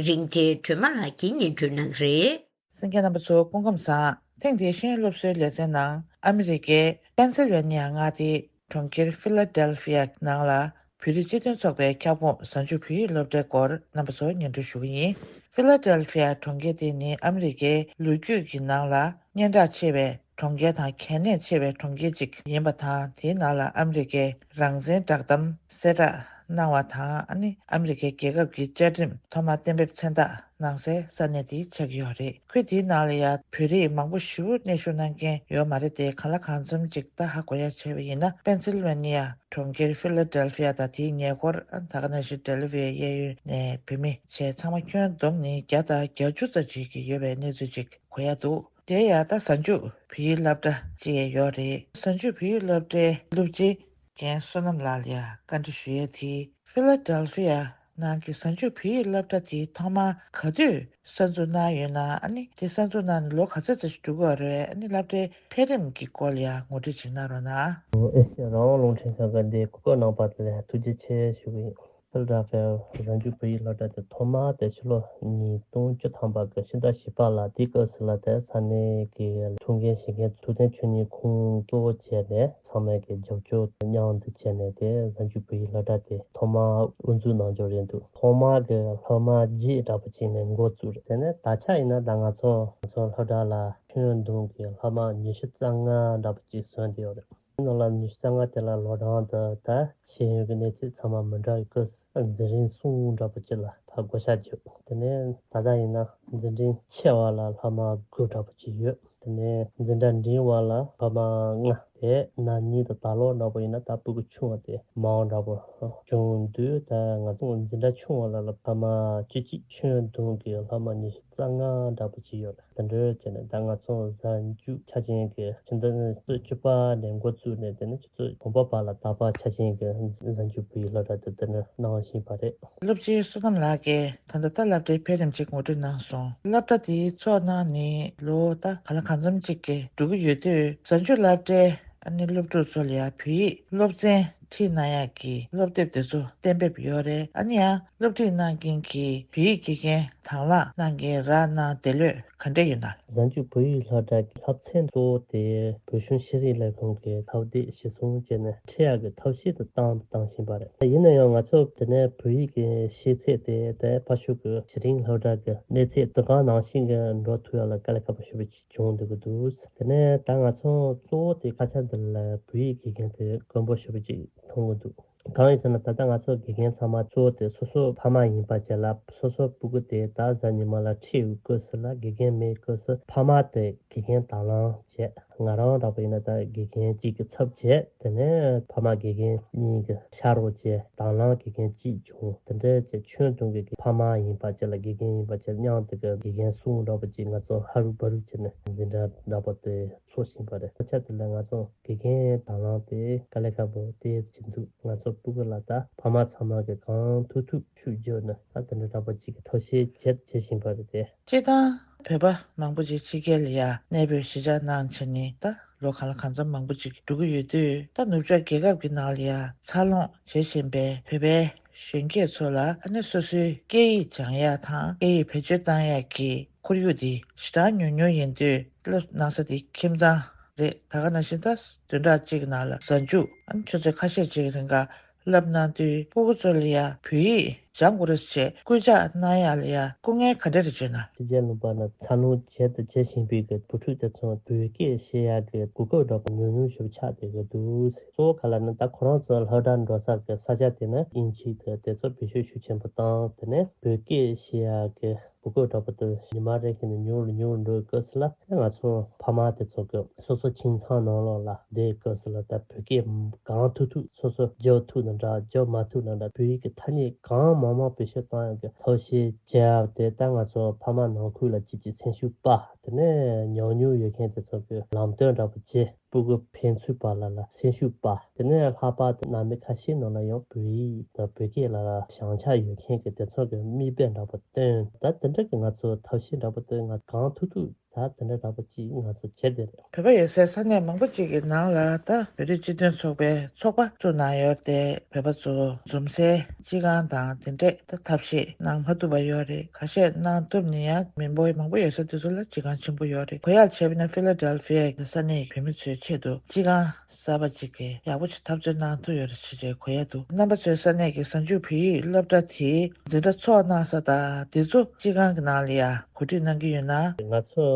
རིང་བསྲེལ་སྒྲོལ་མ་ལགས་ཀྱིས་སྙན་སྒྲོན་གནང་གི་རེད། གསན་མཁན་རྣམ་པ་ཚོ་སྐུ་ཁམས་བཟང་། ཐེངས་འདིའི་ཤེས་ཡོན་སློབ་གསོའི་ལེ་ཚན་ནང་ཨ་མི་རི་ཀའི་པེན་སིལ་ཝེ་ནི་ཡ་མངའ་སྡེའི་གྲོང་ཁྱེར་ཕི་ལ་ཌེལ་ཕི་ཡ་ནང་ལ་བོད་རིགས་སྤྱི་མཐུན་ཚོགས་པའི་ཁྱབ་ཁོངས་གཟའ་མཇུག་བོད་ཡིག་སློབ་གྲྭའི་སྐོར་རྣམ་པ་ཚོར་སྙན་སྒྲོན་ཞུ་གི་ཡིན། ཕི་ལ་ཌེལ་ཕི་ཡ་གྲོང་ཁྱེར་དེ་ནི་ཨ་མི་རི་ཀའི་ལོ་རྒྱུས་ཀྱི་ནང་ལ་སྙན་གྲགས་ཆེ་བའི་གྲོང་ཁྱེར་དང་། གལ་གནད་ཆེ་བའི་གྲོང་ཁྱེར་ཅིག་ཡིན་པ་དང་། དེའི་ནང་ལ་ཨ་མི་རི་ཀའི་རང་བཙན་བསྒྲགས་གཏམ་གསལ་བསྒྲགས་གནང་བ་དང་། ཨ་ནི་ཨ་མི་རི་ཀའི་རྒྱལ་ཁབ་ཀྱི་བཅའ་ཁྲིམས་ཐོག་མར་གཏན་འབེབས་མཚན་རྟགས་གནང་སའི་ས་གནས་དེ་ཆགས་ཀྱི་ཡོད་རེད། ཁུལ་དེའི་ནང་ལ་ཡང་བོད་རིགས་མང་པོ་ཞེ་པོ་གནས་བཞུགས་གནང་མཁན་ཡོད་མ་རེད་དེ། གང་ལ་གང་འཚམ་ཅིག་ད་ཧ་གོ་ཡ་བྱས་པ་ཡིན་ན། པེན་སིལ་ཝེ་ནི་ཡ་གྲོང་ཁྱེར་ཕི་ལ་ཌེལ་ཕི་ཡ་དང་དེའི་ཉེ་འཁོར། ཨ། ད་ག་ནང་བཞིན་ཌེལ་ཝེ་གཡས་གཡོན་ནས་བོད་མི་བྱས་ཚང་མ་ཁྱོན་བསྡོམས་ནི་བརྒྱ་དང་བརྒྱད་ཅུ་ཙམ་ཅིག་གི་ཡོད་པའི་གནས་ཚུལ་ཅིག་གོ་ཡ་འདུག་དེ་ཡང་ད་གཟའ་མཇུག་བོད་ཡིག་སློབ་གྲྭ་ཅིག་ཡོད་རེད། གཟའ་མཇུག་བོད་ཡིག་སློབ་གྲྭའི་སློབ་སྤྱི་རྒན་བསོད་ནམས་ལགས་ལ་ཡང་བཀའ་འདྲི་ཞུ་ཡས་དེ། ཕི་ལ་ཌེལ་ཕི་ཡ་ནང་གི་གཟའ་མཇུག་བོད་ཡིག་སློབ་གྲྭ་དེ་ཐོག་མར་ག་དུས་གསར་འཛུགས་གནང་ཡོད་ན། ཨ་ནི་དེ་གསར་འཛུགས་གནང་ནས་ལོ་ག་ཚོད་ཙམ་ཞིག་འགྲོ་གི་ཡོད་རེད། ཨ་ནི་སློབ་གྲྭའི་འཕེལ་རིམ་གྱི་སྐོར་ལ་ཡང་ངོ་སྤྲོད་ཅིག་གནང་རོགས་གནང་། ཨེ་ཤེ་ཡ་རང་དབང་རླུང་འཕྲིན་ཁང་གིས་འདི་གོ་སྐབས་གནང་བ་དེ་ལ་ཐུགས་རྗེ་ཆེ་ཞུ་གི་ཡིན། ཕི་ལ་ཌེལ་ཕི་ཡ་གཟའ་མཇུག་བོད་ཡིག་སློབ་གྲྭ་དེ་ཐོག་མར་དེ་ཕྱི་ལོ་ཉིས་སྟོང་བཅུ་ཐམ་པ་གི་ཕྱི་ཟླ་བཞི་པ་ལ། དེའི་སྐབས་སུ་ལ་དེ་ས་གནས་ཀྱི་ཐུགས་འགན་བཞེས་མཁན་ཐུབ་བསྟན་ཆོས་ཉིད་ཁོང་གཙོ་བོ་བྱས་ནས་ཚང་མས་ཀྱི་རྒྱབ་སྐྱོར་མཉམ་དུ་བྱས་ནས། དེ་གཟའ་མཇུག་བོད་ཡིག་སློབ་གྲྭ་དེ་ཐོག་མར་དབུ་འཛུགས་གནང་འབྱོར་ཡིན་འདུག་ཐོག་མར་གྱི་སློབ་མ་བརྒྱད་འདྲ་པོ་ཅིག་ནས་འགོ་བཙུགས་རེད། དེ་ནས་ད་ཆ་ཡིན་ན་ད་ང་ཚོ་ང་ཚོ་སློབ་གྲྭ་ལ་ཁྱོན་བསྡོམས་ཀྱི་སློབ་མ་ཉི་ཤུ་རྩ་ལྔ་འདྲ་པོ་ཅིག་བཟོས་བསྡད་ཡོད་རེད། ནང་ལ་ཉི་ཤུ་རྩ་ལྔ་དེ་ལ་ལོ་གྲངས་དང་ད་ཤེས་ཡོན་གྱི་གནས་ཚད་ཚང་མ་མི་འདྲ་བའི་སྐབས་འཛིན་རིམ་གསུམ་འདྲ་པོ་ཅིག་ལ་ཕར་བགོ་བཤའ་བརྒྱབ། དེ་ནས་ད་ལྟ་ཡིན་ན་འཛིན་རིམ་ཆེ་བ་ལ་སློབ་མ་དགུ་འདྲ་པོ་ཅིག་ཡོད། དེ་ནས་འཛིན་གྲྭ་འབྲིང་བ་ལ་སློབ་མ་ལྔ། དེ་ན་ནིང་དང་ད་ལོ་འདྲ་པོ་ཡིན་ན་ད་སྤུ་གུ་ཆུང་བ་དེ་མང་བ་འདྲ་པོ་བྱུང་འདུག་ད་ང་ཚོ་འཛིན་གྲྭ་ཆུང་བ་ལ་ལ་སློབ་མ་བཅུ་གཅིག། ཆོས་འདོན་གྱི་སློབ་མ་ཉི་ཤུ་རྩ་ལྔ་འདྲ་པོ་ཅིག་ཡོད་རེད། དེ་འདྲ་བྱས་ནས་ད་ང་ཚོ་གཟའ་མཇུག་ཆ་ཅན་གྱི་ཕྱི་ཟླ་བཅུ་པ་ནས་འགོ་བཙུགས་ནས་དེ་ནས་ཆུ་ཚོད་དགུ་པ་བར་ལ་ད་བར་ཆ་ཅན་གྱི་གཟའ་མཇུག་བོད་ཡིག་སློབ་གྲྭ་དེ་དེ་ནས་གནང་བཞིན་པ་རེད། སློབ་སྤྱི་བསོད་ནམས་ལགས་ཀྱིས་ད་ལྟ་ད་སློབ་གྲྭའི་འཕེལ་རིམ་ཅིག་ངོ་སྤྲོད་གནང་སོང་། སློབ་གྲྭ་དེའི་ཚོགས་གནང་ནས་ལོ་ད་ག་ལ་གང་འཚམ་ཅིག་གི་འགྲོ་གི་ཡོད་དུས་གཟའ་མཇུག་སློབ་གྲྭའི་ཨ་ནི་སློབ་ཕྲུག་ཚོ་ལ་ཡང་བོད་ཡིག་སློབ་ཚན་ཁྲིད་གནང་ཡག་གི་སློབ་དེབ་དེ་ཚོ་གཏན་འབེབས་ཡོད་རེད། ཨ་ནི་ཡང་སློབ་ཁྲིད་གནང་མཁན་གྱི་བོད་ཡིག་དགེ་རྒན་དང་བླངས་གནང་མཁན་རག་གནང་བདེ་ལོས་ག་འདྲ་ཡོད་ན། གཟའ་མཇུག་བོད་ཡིག་སློབ་གྲྭ་གི་སློབ་ཚན་གཙོ་བོ་དེ་བོད་གཞུང་ཤེས་རིག་ལས་ཁུངས་ཀྱི་ཐོ་འདེགས་གཞིར་བཟུང་བྱས་ནས་ཁྲིད་ཡག་གི་ཐབས་ཤེས་དེ་བཏང་བཏང་བཞིན་པ་རེད། ཡིན་ན་ཡང་ང་ཚོ་དེ་ནས་བོད་ཡིག་གི་ཤེས་ཚད་དེ་ད་ཕར་ཕྱོགས་ཀྱི་གཞི་རིམ་སློབ་གྲྭ་གི་གནས་ཚད་དེ་ག་ནང་བཞིན་གྱི་འགྲོ་ཐུབ་ཡག་ལ་དཀའ་ལས་ཁག་པོ་ཞེ་པོ་ཅིག་བྱུང་འདུག་གི་འདུག་དེ་ནས་ད་ང་ཚོ་གཙོ་བོ་དེ་ཁ་ཆ་འདི་ལ་བོད་ཡིག་དགེ་རྒན་དེ་དཀོན་པོ་ཞེ་པོ་ཅིག་མཐོང་གི་འདུག་གང་ཡིན་ཟེར་ན་ད་ལྟ་ང་ཚོ་དགེ་རྒན་ཚང་མ་གཙོ་བོ་དེ་སོ་སོ་ཕ་མ་ཡིན་པ་བྱས་ལ་སོ་སོ་སྤུ་གུ་དེ་ད་གཟའ་ཉི་མ་ལ་ཁྲིད་ཡོད་སྐབས་སུ་ལ་དགེ་རྒན་མེད་སྐབས་སུ་ཕ་མ་དེ་དགེ་རྒན་དང་བླངས་བྱས། ང་རང་འདྲ་པོ་ཡིན་ན་ད་དགེ་རྒན་གཅིག་གི་ཚབ་བྱས། དེ་ནས་ཕ་མ་དགེ་རྒན་གཉིས་ཀྱི་ཕྱག་རོགས་བྱས། དང་བླངས་དགེ་རྒན་གཅིག་བྱུང་། དེ་འདྲ་བྱས་ཁྱོན་བསྡོམས་ཀྱི་ཕ་མ་ཡིན་པ་བྱས་ལ་དགེ་རྒན་ཡིན་པ་བྱས་མཉམ་དུ་གི་དགེ་རྒན་གསུམ་འདྲ་པོ་ཅིག་ང་ཚོ་ཧ་རུ་བ་རུ་བྱས་ནས་འཛིན་གྲྭ་འདྲ་པོ་དེ་འཚོགས་བཞིན་པ་རེད། ས་ཆ་དེ་ལ་ང་ཚོ་དགེ་རྒན་དང་བླངས་དེ་དཀའ་ལས་ཁག་པོ་དེ་ཅིག་འདུག་ང་ཚོ་སྤུ་གུ་ལ་ད་ཕ་མ་ཚང་མ་གི་གང་ཐུབ་ཐུབ་ཤུགས་བརྒྱབ་ནས་ད་དེ་འདྲ་འདྲ་པོ་ཅིག་གི་ཐབས་ཤེས་བྱེད་བྱེད་བཞིན་པ་རེད་དེ། སྤྱིར་བཏང་བོད་པ་མང་པོ་ཅིག་ཕྱི་རྒྱལ་ལ་ཡ་གནས་སྤོས་གཞིས་ཆགས་གནང་བྱས་ནས་ད་ལོ་གང་ལ་གང་འཚམ་མང་པོ་ཅིག་འགྲོ་གི་ཡོད་དུས་ད་ནུབ་ཕྱོགས་རྒྱལ་ཁབ་ཀྱི་ནང་ལ་ཡ་འཚར་ལོངས་བྱེད་བཞིན་པའི་བོད་པའི་གཞོན་སྐྱེས་ཚོ་ལ་ཨ་ནི་སོ་སོའི་སྐད་ཡིག་སྦྱང་ཡག་དང་སྐད་ཡིག་བེད་སྤྱོད་བཏང་ཡག་གི་ཁོར་ཡུག་འདི་ཞེ་དྲག་ཉུང་ཉུང་ཡིན་དུས་སློབ་གནང་ས་དེ་ཁྱིམ་ཚང་རེད། ད་ག་ནང་བཞིན་ད་བདུན་ཕྲག་གཅིག་གི་ནང་ལ་གཟའ་མཇུག་ཨ་ནི་ཆུ་ཚོད་ཁ་ཤས་ཅིག་གི་རིང་ག་བསླབ་གནང་དུས་སྤུ་གུ་ཚོ་ལ་ཡ་བོད་ཡིག་སྦྱང་དགོས་རེད་ཅེས་སྐུལ་ལྕག་གནང་ཡག་ལ་ཡ་སྐུ་ངལ་ག་འདྲ་རེ་བྱུང་ན། ཕྱི་རྒྱལ་ལུང་པ་ན་འཚར་ལོངས་བྱེད་དུ་བྱེད་བཞིན་པའི་གི་བུ་ཕྲུག་དེ་ཚོ་བོད་སྐད་བཤད་ཡག་གི་གོ་སྐབས་འདྲ་པོ་ཉུང་ཉུང་ཞིག་ཆགས་བསྡད་ཀྱི་འདུག་གཙོ་བོ་ག་ལ་ནི་ད་ཁོ་རང་ཚོ་སློབ་གྲྭ་འགྲོ་ས་གི་ས་ཆ་དེ་ནི་དབྱིན་ཇི་དེ་དེ་ཚོ་བེད་སྤྱོད་ཤུགས་ཆེན་པོ་བཏང་། དེ་ནས་བོད་སྐད་བཤད་ཡག་གི་གོ་སྐབས་འདྲ་པོ་དེ་ཉི་མ་རེ་བཞིན་དུ་ཉུང་རུ་ཉུང་རུ་འགྲོ་སྐབས་སུ་ལ། ང་ཚོ་ཕ་མ་དེ་ཚོ་གི་སོ་སོ་ཁྱིམ་ཚང་ནང་ལོགས་ལ་བསྡད་སྐབས་སུ་ལ་ད་བོད་སྐད་གང་ཐུབ་ཐུབ་སོ་སོ་རྒྱབ་ཐུབ་ན་འདྲ། རྒྱབ་མ་ཐུབ་ན་འདྲ། བོད་ཡིག་གི་ཐ་སྙད་གང་མང་མང་བེད་སྤྱོད་བཏང་ཡག་གི་ཐབས་ཤེས་བྱས་ཏེ། ད་ང་ཚོ་ཕ་མ་ནང་ཁུལ་ལ་གཅིག་གཅིག་སེམས་ཤུགས་སྤར། དེ་ནས་ཉམས་མྱོང་ཡོད་མཁན་དེ་ཚོ་གི་ལམ་སྟོན་འདྲ་པོ་བྱས། སྤུ་གུ་ཕན་ཚུན་བར་ལ་ལ་སེམས་ཤུགས་སྤར། དེ་ནས་ལྷག་པར་དུ་ནང་མི་ཁ་ཤས་ནང་ལ་ཡང་བོད་ཡིག་དང་བོད་སྐད་ལ་ལ་བྱང་ཆ་ཡོད་མཁན་གྱི་དེ་ཚོ་གི་མིག་དཔེ་འདྲ་པོ་སྟོན། ད་དེ་འདྲ་གི་ང་ཚོ་ཐབས་ཤེས་འདྲ་པོ་དེ་ང་གང་ཐུབ་ཐུབ་ད་དེ་འདྲ་འདྲ་པོ་ཅིག་ང་ཚོ་བྱེད་བསྡད་རེད། བོད་པ་ཡོད་སའི་ས་གནས་མང་པོ་ཅིག་གི་ནང་ལ་ད་བོད་རིགས་སྤྱི་མཐུན་ཚོགས་པའི་ཚོགས་པ་བཙུགས་གནང་ཡོད་དེ། བོད་པ་ཚོ་འཛོམས་སའི་སྤྱི་ཁང་དང་དེ་འདྲས་ད་ཐབས་ཤེས་གནང་མ་ཐུབ་པ་ཡོད་རེད། ཁ་ཤས་གནང་ཐུབ་ནས་ཡང་མི་འབོར་མང་པོ་ཡོད་ས་དེ་ཚོ་ལ་སྤྱི་ཁང་ཆེན་པོ་ཡོད་རེད། གོ་ཡག་བྱས་པ་ན་ཕི་ལ་ཌེལ་ཕི་ཡ་གི་ས་གནས་ཀྱི་བོད་མི་ཚོའི་ཆེད་དུ་སྤྱི་ཁང་གསར་པ་ཅིག་གི་ཡག་པོ་ཅིག་འཐབ་རྩོད་གནང་ཐུབ་ཡོད་རེད་ཅེས་ཅེས་གོ་ཡ་འདུག་རྣམ་པ་ཚོའི་ས་གནས་ཀྱི་གཟའ་མཇུག་བོད་ཡིག་སློབ་གྲྭ་དེའི་འཛིན་གྲྭ་ཚོགས་གནང་ས་དང་དེ་ཚོ་སྤྱི་ཁང་གི་ནང་ལ་ཡ་གོ་སྒྲིག་གནང་གི་ཡོད་ན། ང་ཚོ་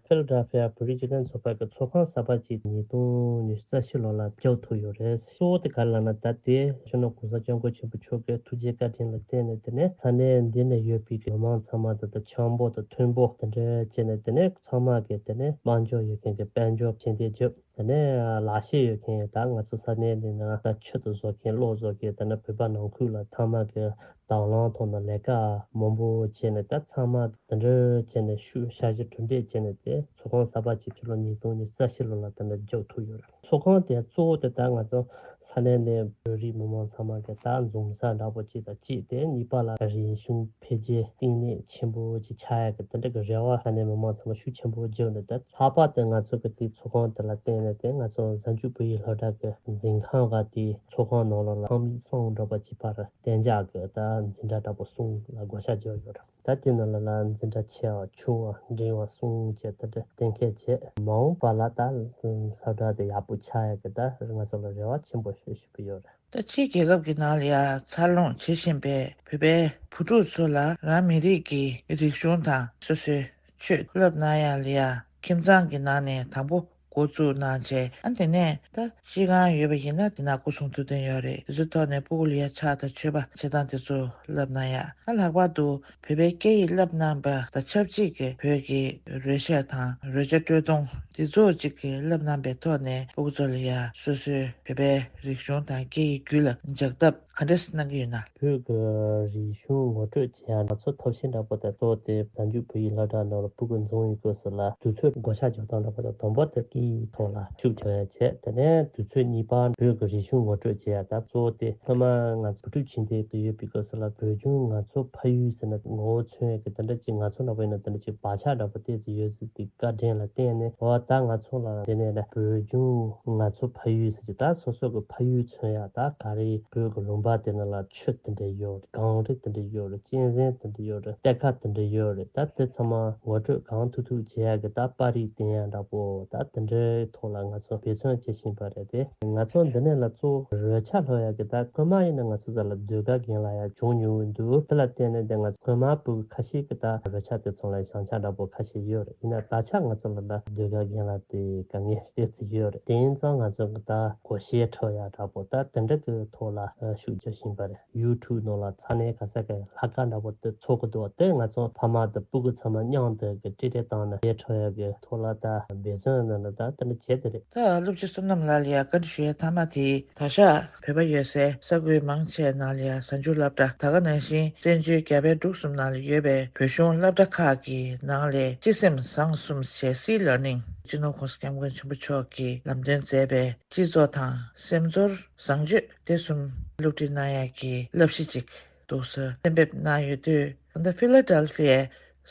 ཕི་ལ་ཌེལ་ཕི་ཡ་བོད་རིགས་སྤྱི་མཐུན་ཚོགས་པ་གི་ཚོགས་ཁང་གསར་པ་ཅིག་ཉིས་སྟོང་ཉི་ཤུ་རྩ་བཞི་ལོ་ལ་རྒྱག་ཐུབ་ཡོད་རེད། གཙོ་བོ་དེ་ག་རེ་ལབ་ན་ད་ལྟའི་སྤྱི་ནོར་གོང་ས་སྐྱབས་མགོན་ཆེན་པོ་མཆོག་གི་ཐུགས་རྗེ་བཀའ་དྲིན་ལ་བརྟེན་ནས་དེ་ནས་ས་གནས་འདི་ནས་ཡོད་པའི་མི་མང་ཚང་མ་དང་འཆམ་པོ་དང་མཐུན་པོ་དེ་འདྲ་བྱས་ནས་དེ་ནས་ཚང་མ་གི་དེ་ནས་དཔལ་འབྱོར་ཡོད་མཁན་གི་དཔལ་འབྱོར་ཕྱིན་ཏེ་བརྒྱབ། དེ་ནས་ལག་ཤེས་ཡོད་མཁན་ད་ང་ཚོ་ས་གནས་འདི་ན་ད་ཆུ་དང་བཟོ་མཁན་གློག་བཟོ་མཁན་དེ་ནས་བོད་པ་ནང་ཁུལ་ལ་ཚང་མ་གི་དང་བླངས་ཐོག་ནས་ལས་ཀ་མང་པོ་བྱས་ནས་ད་ཚང་མ་དེ་འདྲ་བྱས་ནས་ཤུགས་ཞབས་ཕྱི་གྲུབ་འབྲས་བྱས་ནས་དེ་ཚོགས་ཁང་གསར་པ་ཅིག་ཕྱི་ལོ་ཉིས་སྟོང་ཉི་ཤུ་རྩ་བཞི་ལོ་ལ་དེ་འདྲ་རྒྱག་ཐུབ་ཡོད་རེད། ཚོགས་ཁང་དེ་གཙོ་བོ་དེ་ད་ང་ཚོ་ས་གནས་ནས་བོད་རིགས་མི་མང་ཚང་མ་གི་ད་འཛོམས་ས་འདྲ་པོ་ཅིག་དང་གཅིག་དེ་གཉིས་པ་ལ་རིག་གཞུང་འཕེལ་རྒྱས་བསྟི་གནས་ཆེན་པོ་ཅིག་ཆགས་ཡག་གི་དེ་འདྲ་གི་རེ་བ་ས་གནས་མི་མང་ཚང་མ་ཤུགས་ཆེན་པོ་བརྒྱབ་ནས་ད་ལྷག་པར་དུ་ང་ཚོ་གི་དེ་ཚོགས་ཁང་དེ་ལ་བརྟེན་ནས་དེ་ང་ཚོ་གཟའ་མཇུག་བོད་ཡིག་སློབ་གྲྭ་གི་འཛིན་ཁང་ག་དེ་ཚོགས་ཁང་ནང་ལོགས་ལ་ཁང་མིག་གསུམ་འདྲ་པོ་ཅིག་བར་གཏན་འཇགས་ཀྱི་ད་འཛིན་གྲྭ་འདྲ་པོ་གསུམ་ལ་བགོ་བཤའ་བརྒྱབ་ཡོད་རེད། ད་དེ་ནང་ལ་ལ་འཛིན་གྲྭ་ཆེ་བ་ཆུང་བ་འབྲིང་བ་གསུམ་བཅས་ད་ལྟ་གཏན་འཁེལ་བྱས། མ་འོངས་པ་ལ་ད་སློབ་གྲྭ་དེ་ཡག་པོ་ཆགས་ཡག་གི་ད་ང་ཚོ་ལ་རེ་བ་ཆེན་པོ་ཞིག་ཞུ་གི་ཡོད་རེད། ད་ཕྱིའི་རྒྱལ་ཁབ་ཀྱི་ནང་ལ་ཡང་འཚར་ལོངས་བྱེད་བཞིན་པའི་བོད་པའི་བུ་ཕྲུག་ཚོ་ལ་རང་མི་རིགས་ཀྱི་རིག་གཞུང་དང་སོ་སོའི་ཆོས་བསླབ་གནང་ཡག་ལ་ཡང་ཁྱིམ་ཚང་གི་ནང་ནས་དང་པོ་ འགོ་བཙུགས་གནང་བྱས། ཨ་དེ་ནས་ད་སྤྱི་ཁང་ཡོད་པ་ཡིན་ན་དེ་ན་སྐུ་གསུང་ཐུགས་རྟེན་ཡོད་རེད། དེ་ཚོའི་ཐོག་ནས་སྤུ་གུ་ལ་ཡ་ཕྱག་དང་མཆོད་པ་བྱེད་སྟངས་དེ་ཚོ་བསླབ་གནང་ཡ། ཨ་ལྷག་པར་དུ་བོད་པའི་སྐད་ཡིག་བསླབ་གནང་པ་དང་ཆབས་ཅིག་གི་བོད་ཀྱི་རོལ་ཆས་དང་རོལ་ཆ་དཀྲོལ་གཏོང་དེ་ཚོ་ཅིག་གི་བསླབ་གནང་པའི་ཐོག་ནས་སྤུ་གུ་ཚོ་ལ་ཡ་སོ་སོའི་བོད་པའི་རིག་གཞུང་དང་སྐད་ཡིག་རྒྱུད་ལ་འཇགས་ཐབས་ག་འདྲས་གནང་གི་ཡོད་ན། བོད་ཀྱི་རིག་གཞུང་ངོ་སྤྲོད་བྱེད་ཡ་ང་ཚོ་ཐབས་ཤེས་འདྲ་པོ་དང་གཙོ་བོ་དེ་གཟའ་མཇུག་བོད་ཡིག་སློབ་གྲྭ་ནང་ལ་སྤུ་གུ་འཛོམས་ཡོང་དུས་སུ་ལ་དུས་ཚོད་བགོ་བཤའ་རྒྱག་སྟངས་འདྲ་པོ་དང་དང་པོ་དེ་སྐད་ཡིག་ཐོག་ལ་ཤུགས་རྒྱག་ཡ་བྱས། དེ་ནས་དུས་ཚོད་གཉིས་པ་བོད་ཀྱི་རིག་གཞུང་ངོ་སྤྲོད་བྱེད་ཡ་ད་གཙོ་བོ་དེ་སྔོན་མ་ང་ཚོ་བུ་ཕྲུག་ཕྱི་འཐེན་དུ་ཡོད་པའི་སྐབས་སུ་ལ་བོད་ལྗོངས་ང་ཚོ་ཕ་ཡུལ་ཟེར་ན་ངོ་བོ་མཚོན་ཡ་གི་དེ་འདྲ་ཅིག་ང་ཚོ་འདྲ་པོ་ཡིན་ན་དེ་འདྲ་ཅིག་བག་ཆགས་འདྲ་པོ་ཏོག་ཙམ་ཡོད་ཟེར་དེ་བཀའ་དྲིན་ལ་བརྟེན་ནས་འོ་ད་ང་ཚོ་ལ་དེ་ནས་ལ་བོད་ལྗོངས་ང་ཚོ་ཕ་ཡུལ་ཟེར་གྱི་ད་སོ་སོ་གི་ཕ་ཡུལ་མཚོན་ཡ་ད་ག་རེ་བོད་ཀྱི་ལུང་པ་དེ་ནང་ལ་ཆུ་དེ་འདྲ་ཡོད་རེད། གངས་རི་དེ་འདྲ་ཡོད་རེད། གཅན་གཟན་དེ་འདྲ་ཡོད་རེད། གཏེར་ཁ་དེ་འདྲ་ཡོད་རེད། ད་དེ་ཚང་མ་ངོ་སྤྲོད་གང་ཐུབ་ཐུབ་བྱེད་ཡ་གི་ད་པར་རིས་བསྟན་ཡ་འདྲ་པོ་ད་དེ་འདྲའི་ཐོག་ལ་ང་ཚོ་འབད་བརྩོན་བྱེད་བཞིན་པ་རེད་དེ། ང་ཚོ་འདི་ནས་ལ་གཙོ་བོ་རོལ་ཆ་སློབ་ཡ་གི་ད་སྔོན་མ་ཡིན་ན་ང་ཚོ་ས་ལ་ཟློས་གར་རྒན་ལགས་ཡ་བྱུང་མྱོང་གི་འདུག་དེ་ལ་བརྟེན་ནས་དེ་ང་ཚོ་སྔོན་མ་སྤུ་གུ་ཁ་ཤས་ཀྱི་ད་རོལ་ཆ་དེ་ཚོ་ལ་བྱང་ཆ་འདྲ་པོ་ཁ་ཤས་ཡོད་རེད། ཡིན་ན་ད་ཆ་ང་ཚོ་ལ་ད་ཟློས་གར་རྒན་ལགས་དེ་དཀའ་ངལ་ཏོག་ཙམ་ཡོད་རེད། དེ་ཡིན་ཙང་ང་ཚོ་གི་ད་སྒོར་གཞས་འཁྲབ་ཡ་འདྲ་པོ་ད་དེ་འདྲ་གི་ཐོག་ལ་ཤུགས་རྒྱག་བཞིན་པ་རེད། ཡུ་ཊུབ་ནང་ལ་ཚ་ནན་ག་ས་ག་ལྷག་དཀར་འདྲ་པོ་དེ་ཚོགས་ཀྱི་འདུག་དེ་ང་ཚོ་ཕ་མ་དང་སྤུ་གུ་ཚང་མ་མཉམ་དུ་གི་ཀྲི་ཀྲི་བཏང་ནས་གཞས་འཁྲབ་ཡ་གི་ཐོག་ལ་ད་འབད་བརྩོན་གནང་ནས་ད་དེ་འདྲ་བྱས་དེ་རེད། ད་སློབ་སྤྱི་བསོད་ནམས་ལགས་ལ་ཡ་བཀའ་འདྲི་ཞུ་ཡ་མཐའ་མ་དེ་ད་ཆ་བོད་པ་ཡོད་སའི་ས་ཁུལ་མང་ཆེ་ནང་ལ་ཡ་གཟའ་མཇུག་སློབ་གྲྭ་ད་ག་ནང་བཞིན་བཙན་བྱོལ་རྒྱ་བལ་འབྲུག་གསུམ་ནང་ལ་ཡོད་པའི་བོད་གཞུང་སློབ་གྲྭ་ཁག་གི་ནང་ལས་སྤྱི་སེམས་བཟང་གསུམ་ཞེས་སི་ལར་ནིང་སྤྱི་ནོར་༸གོང་ས་༸སྐྱབས་མགོན་ཆེན་པོ་མཆོག་གིས་ལམ་སྟོན་མཛད་པའི་སྤྱི་ཚོགས་དང་སེམས་ཚོར་བཟང་སྤྱོད་དེ་གསུམ་སློབ་ཁྲིད་གནང་ཡག་གི་བསླབ་གཞི་ཅིག་འདུག་སེ་གཏན་འབེབས་གནང་ཡོད་དུས། ད་ལྟ་ཕི་ལ་ཌེལ་ཕི་ཡའི་